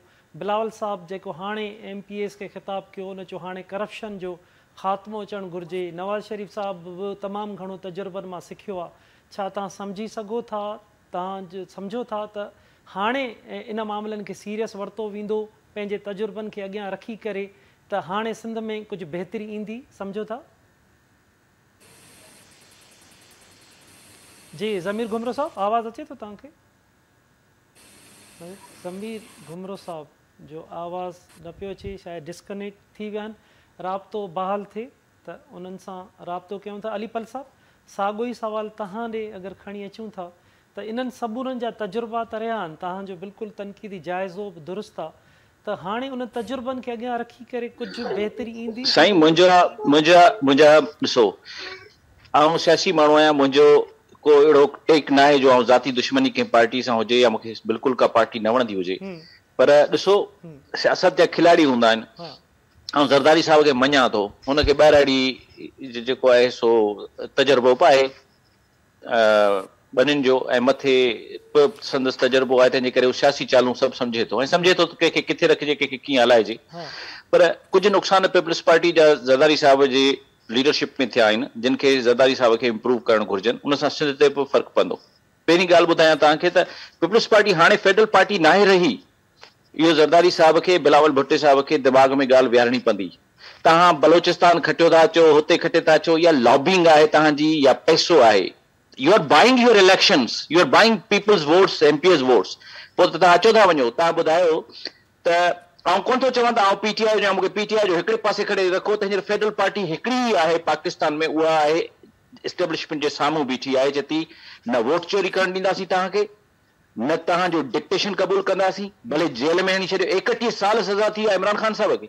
بلاول صاحب جيڪو هاڻي ايم پي ايز کي خطاب ڪيو ان چيو هاڻي ڪرپشن جو خاتمو اچڻ گهرجي نواز شريف صاحب به تمام گهڻو تجربن مان سکيو آ ڇا توهان سمجهي سگهو ٿا توهان سمجهو ٿا ته هاڻي ان معاملن کي سيريس ورتو ويندو پنهنجي تجربن کي اڳيان رکي ڪري ته هاڻي سنڌ ۾ ڪجهه بهتري ايندي سمجهو ٿا؟ جي ضمير گهمرو صاحب آواز اچي ٿو توهان کي؟ ضمير گهمرو صاحب جو آواز نه پيو اچي شايد ڊسڪنيڪٽ ٿي ويا آهن رابطو بحال ٿئي ته انهن سان رابطو ڪيون ٿا علي پلهه صاحب ساڳو ئي سوال توهان ڏي اگر کڻي اچون ٿا ته انهن سمورن جا تجربا ته رهيا آهن توهان جو بلڪل تنقيدي جائزو به درست آ ته هاڻي انهن تجربن کي اڳيان رکي ڪري ڪجهه بهتري ايندي؟ سائين منهنجا منهنجا منهنجا ڏسو آئون سياسي ماڻهو آهيان منهنجو ڪو اهڙو ٽيڪ ناهي جو آئون ذاتي دشمني ڪنهن پارٽي سان هجي يا مونکي بلڪل ڪا پارٽي نه وڻندي هجي پر ڏسو سياست جا کلاڙي هوندا آهن آئون زرداري صاحب کي مڃان ٿو هن کي ٻهراڙي جو جيڪو آهي سو تجربو به آهي ٻنين جو ۽ مٿي به سندس تجربو آهي تنهن جي ڪري هو سياسي چالون سڀ سمجهي ٿو ۽ سمجهي ٿو ته ڪنهن کي ڪٿي رکجي ڪنهن کي ڪيئن هلائجي پر ڪجهه نقصان پيپلز پارٽي جا زرداري صاحب جي ليڊرشپ ۾ ٿيا آهن جن کي زرداري صاحب کي امپروو ڪرڻ گهرجن ان سان سنڌ تي به فرق پوندو پهرين ڳالهه ٻڌايان توهان کي ته پيپلز پارٽي هاڻي فيڊرل پارٽي ناهي رهي اهو زرداري صاحب کي بلاول ڀٽي صاحب کي دماغ ۾ ڳالهه ويهارڻي پوندي. توهان بلوچستان کٽيو ٿا اچو، هتي کٽي ٿا اچو، اها لابنگ آهي توهان جي يا پئسو آهي. You are buying your elections, you are buying people's votes, M P As votes. پوء ته توهان اچو ٿا وڃو، توهان ٻڌايو ته آئون ڪونه ٿو چوان ته آئون پي ٽي آء هجان، مون کي پي ٽي آء جو هڪڙي پاسي کڻي رکو ته هينئر فيڊرل پارٽي هڪڙي ئي آهي پاڪستان ۾ اها آهي اسٽيبلشمينٽ جي سامهون بيٺي آهي چئي ٿي نه ووٽ چوري ڪرڻ ڏينداسين توهان کي، نه توهان جو ڊڪٽيشن قبول ڪنداسين، ڀلي جيل ۾ هڻي ڇڏيو، 31 سال سزا ٿي آهي عمران خان صاحب کي،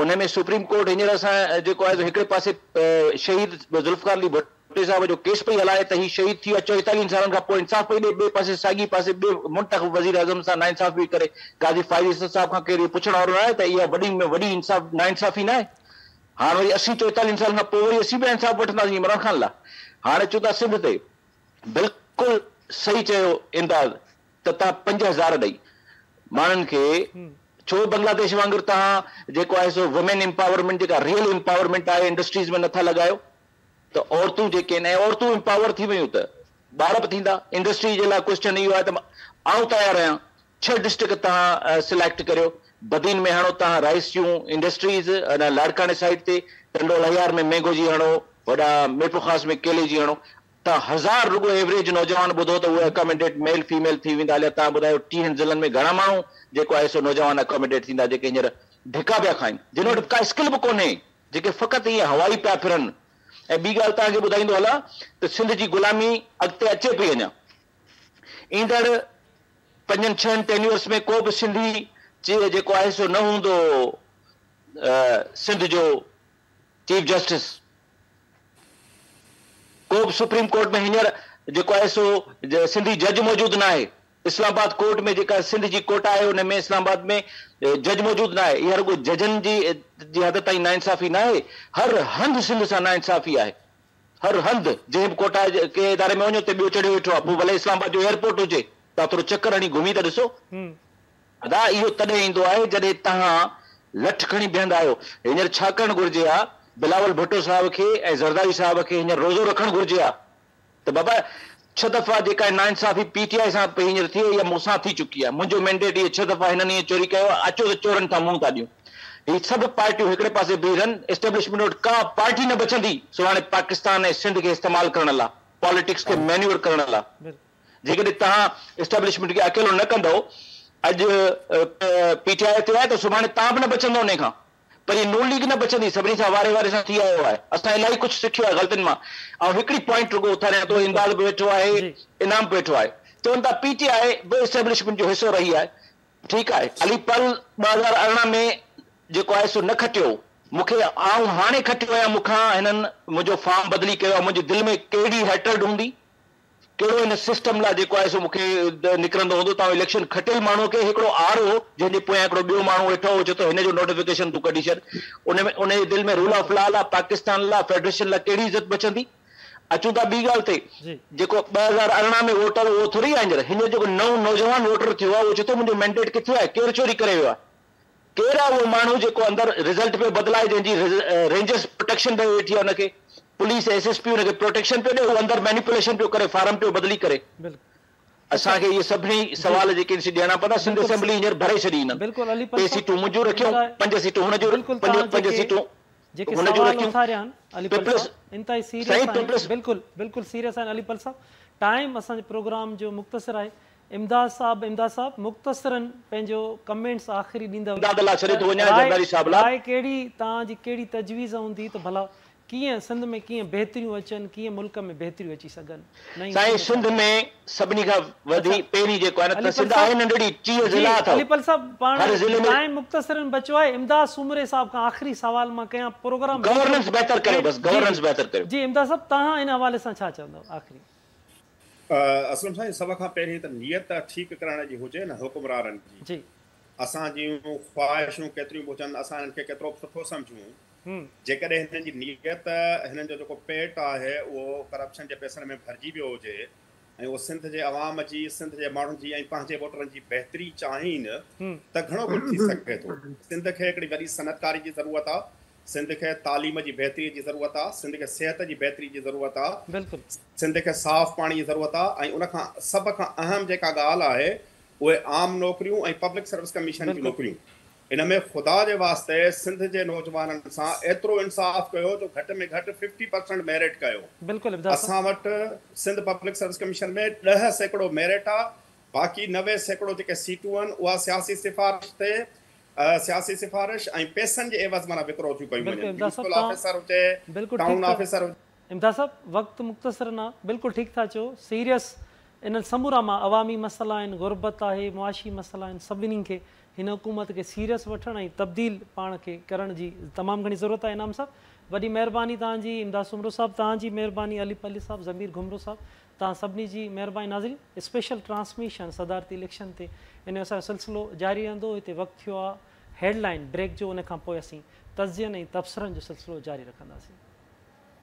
ان ۾ سپريم ڪورٽ هينئر اسان جيڪو آهي سو هڪڙي پاسي شهيد ذوالفقار علي ڀٽي صاحب جو ڪيس پئي هلائي ته هي شهيد ٿي ويو آهي 44 سالن کان پوء انصاف پئي ڏي، ٻئي پاسي ساڳي پاسي ٻئي منتخب وزيراعظم سان ناانصافي پئي ڪري، قاضي فائز عيسيٰ صاحب کان ڪير اهو پڇڻ وارو ناهي ته اها وڏي ۾ وڏي انصاف ناانصافي ناهي؟ هاڻ وري اسين 44 سالن کان پوء وري اسين به انصاف وٺنداسين عمران خان لاء، هاڻ اچون ٿا سنڌ تي. بلڪل صحيح چيو امداد ته توهان 5000 ڏئي ماڻهن کي ڇو بنگلاديش وانگر توهان جيڪو آهي سو وومين امپاورمينٽ جيڪا ريئل امپاورمينٽ آهي انڊسٽريز ۾ نٿا لڳايو ته عورتون جيڪي آهن ۽ عورتون امپاور ٿي ويون ته ٻار به ٿيندا انڊسٽري جي لاء ڪوئسچن اهو آهي ته آئون تيار آهيان ڇهه ڊسٽرڪٽ توهان سليڪٽ ڪريو بدين ۾ هڻو توهان رائيس جون انڊسٽريز لاڙڪاڻي سائيڊ تي ٽنڊو الهيار ۾ مينگو جي هڻو هوڏا ميرپورخاص ۾ ڪيلي جي هڻو توهان هزار رڳو ايوريج نوجوان ٻڌو ته اهي اڪاميڊيٽ ميل فيميل ٿي ويندا هليا توهان ٻڌايو ٽيهن ضلعن ۾ گهڻا ماڻهو جيڪو آهي سو نوجوان اڪاميڊيٽ ٿيندا جيڪي هينئر ڌڪا پيا کائن جن وٽ ڪا اسڪل به ڪونهي جيڪي فقط ائين هوائي پيا ڦرن ۽ ٻي ڳالهه توهان کي ٻڌائيندو هلان ته سنڌ جي غلامي اڳتي اچي پئي اڃا ايندڙ پنجن ڇهن ٽينيورس ۾ ڪو به سنڌي جيڪو آهي سو نه هوندو سنڌ جو چيف جسٽس ڪو به سپريم ڪورٽ ۾ هينئر جيڪو آهي سو سنڌي جج موجود ناهي، اسلام آباد ڪورٽ ۾ جيڪا سنڌ جي ڪوٽا آهي ان ۾ اسلام آباد ۾ جج موجود ناهي، اها رڳو ججن جي جي حد تائين ناانصافي ناهي، هر هنڌ سنڌ سان ناانصافي آهي، هر هنڌ جنهن به ڪوٽا ڪنهن اداري ۾ وڃو اتي ٻيو چڙهيو ويٺو آهي، پوء ڀلي اسلام آباد جو ايئرپورٽ هجي، توهان ٿورو چڪر هڻي گهمي ته ڏسو. ادا اهو تڏهن ايندو آهي جڏهن توهان لٺ کڻي بيهندا آهيو. هينئر ڇا ڪرڻ گهرجي ها بلاول ڀٽو صاحب کي ۽ زرداري صاحب کي هينئر روزو رکڻ گهرجي ها ته بابا ڇهه دفعا جيڪا ناانصافي پي ٽي آء سان پئي هينئر ٿئي اها مون سان ٿي چڪي آهي. منهنجو مينڊيٽ اهي ڇهه دفعا هنن ائين چوري ڪيو آهي، اچو ته چورن کان منهن ٿا ڏيون. هي سڀ پارٽيون هڪڙي پاسي بيهي رهن، اسٽيبلشمينٽ وٽ ڪا پارٽي نه بچندي سڀاڻي پاڪستان ۽ سنڌ کي استعمال ڪرڻ لا، پاليٽڪس کي مينيور ڪرڻ لا. جيڪڏهن توهان اسٽيبلشمينٽ کي اڪيلو نه ڪندؤ، اڄ پي ٽي آء تي آهي ته سڀاڻي توهان به نه بچندؤ انهي کان. پر هي نون ليگ نه بچندي، سڀني سان واري واري سان ٿي آيو آهي. اسان الاهي ڪجهه سکيو آهي غلطين مان. آئون هڪڙي پوائنٽ رڳو اٿاريان ٿو، امداد به ويٺو آهي، انعام به ويٺو آهي. چون ٿا پي ٽي آء به اسٽيبلشمينٽ جو حصو رهي آهي. ٺيڪ آهي، علي پرل 2018 ۾ جيڪو آهي سو نه کٽيو. مون کي آئون هاڻي کٽيو آهيان، مون کان هنن منهنجو فارم بدلي ڪيو آهي، منهنجي دل ۾ ڪهڙي هيٽرڊ هوندي؟ ڪهڙو هن سسٽم لاء جيڪو آهي سو مون کي نڪرندو هوندو ته آئون اليڪشن کٽيل ماڻهوء کي هڪڙو آر او جنهن جي پويان هڪڙو ٻيو ماڻهو ويٺو هو چئي ٿو هن جو نوٽيفڪيشن تون ڪڍي ڇڏ ان ۾ ان جي دل ۾ رول آف لا لاء پاڪستان لاء فيڊريشن لاء ڪهڙي عزت بچندي اچون ٿا ٻي ڳالهه تي جيڪو 2018 ۾ ووٽر اهو ٿوري آهي هينئر هينئر جيڪو نئون نوجوان ووٽر ٿيو آهي اهو چئي ٿو منهنجو مينڊيٽ ڪٿي آهي ڪير چوري ڪري ويو آهي ڪير آهي اهو ماڻهو جيڪو اندر رزلٽ پيو بدلائي جنهن جي رينجرز پروٽيڪشن ڏئي ويٺي آهي ان کي پوليس ايس ايس پي ان کي پروٽيڪشن پيو ڏئي هو اندر مينيپوليشن پيو ڪري فارم پيو بدلي ڪري اسان کي اهي سڀني سوال جيڪي آهن سي ڏيڻا پوندا سنڌ اسيمبلي هينئر ڀري ڇڏي هنن ٽي سيٽون منهنجون رکيون پنج سيٽون هن جون پنج سيٽون جيڪي سوال اٿاريا آهن علي پلهه صاحب انتهائي سيريس آهن بلڪل بلڪل سيريس آهن علي پلهه صاحب ٽائيم اسان جي پروگرام جو مختصر آهي امداد صاحب امداد صاحب مختصرا پنهنجو ڪمينٽس آخري ڏيندؤ امداد الله ڇڏي ٿو وڃان زرداري صاحب لاء. راء ڪهڙي توهان جي ڪهڙي تجويز هوندي ته ڀلا ڪيئن سنڌ ۾ ڪيئن بهتريون اچن ڪيئن ملڪ ۾ بهتريون اچي سگهن نئين سائين حڪومت سنڌ ۾ سڀني کان وڌي پهرين جيڪو آهي نه علي ته پلهه سنڌ آهي صاحب ننڍڙي 30 جي ضلعا اٿو علي پلهه صاحب پاڻ هر ضلعي ۾ ٽائيم مختصرا بچيو آهي امداد سومري صاحب کان آخري سوال مان ڪيان پروگرام بلڪل گورننس بهتر ڪريو بس جي گورننس جي بهتر ڪريو. جي امداد صاحب توهان ان حوالي سان ڇا چوندؤ آخري. اسلم سائين سڀ کان پهرين ته نيت ٺيڪ ڪرڻ جي هجي نه حڪمرانن جي. اسان جون خواهشون ڪيتريون به هجن اسان هنن کي ڪيترو به سٺو سمجهون جيڪڏهن هنن جي نيت هنن جو جيڪو پيٽ آهي اهو ڪرپشن جي پئسن ۾ ڀرجي ويو هجي ۽ اهو سنڌ جي عوام جي سنڌ جي ماڻهن جي ۽ پنهنجي ووٽرن جي بهتري چاهين ته گهڻو ڪجهه ٿي سگهي ٿو. سنڌ کي هڪڙي وڏي صنعتڪاري جي ضرورت آهي. سنڌ کي تعليم جي بهتري جي ضرورت آ، سنڌ کي صحت جي بهتري جي ضرورت آ، سنڌ کي صاف پاڻي جي ضرورت آ ۽ ان کان سڀ کان اهم جيڪا ڳالهه آهي اهي عام نوڪريون ۽ پبلڪ سروس ڪميشن جون نوڪريون. ان ۾ خدا جي واسطي سنڌ جي نوجوانن سان ايترو انصاف ڪيو جو گهٽ ۾ گهٽ ففٽي پرسنٽ ميرٽ ڪيو. اسان وٽ Sindh public service commission ۾ 10% merit آ باقي 90% جيڪي سيٽون آهن اها سياسي سفارش تي سياسي سفارش ۽ پئسن جي عيوض معنيٰ وڪرو ٿيون ڪيون بلڪل وڃن. امداد صاحب ميونسپل توهان آفيسر هجي، بلڪل ٺيڪ ٽائون ٿا آفيسر هجي. امداد صاحب وقت مختصر نه بلڪل ٺيڪ ٿا چئو سيريس انهن سمورا ما عوامي مسئلا آهن غربت آهي معاشي مسئلا آهن سڀني کي هن حڪومت کي سيريس وٺڻ ۽ تبديل پاڻ کي ڪرڻ جي تمام گهڻي ضرورت آهي انعام صاحب وڏي مهرباني توهان جي امداد سومرو صاحب توهان جي مهرباني علي پلهه صاحب ضمير گهمرو صاحب توهان سڀني جي مهرباني ناظرين اسپيشل ٽرانسميشن صدارتي اليڪشن تي ان جو اسان جو سلسلو جاري رهندو هتي وقت ٿيو آهي هيڊ لائن بريڪ جو ان کان پوء اسين تجزين ۽ تبصرن جو سلسلو جاري رکنداسين.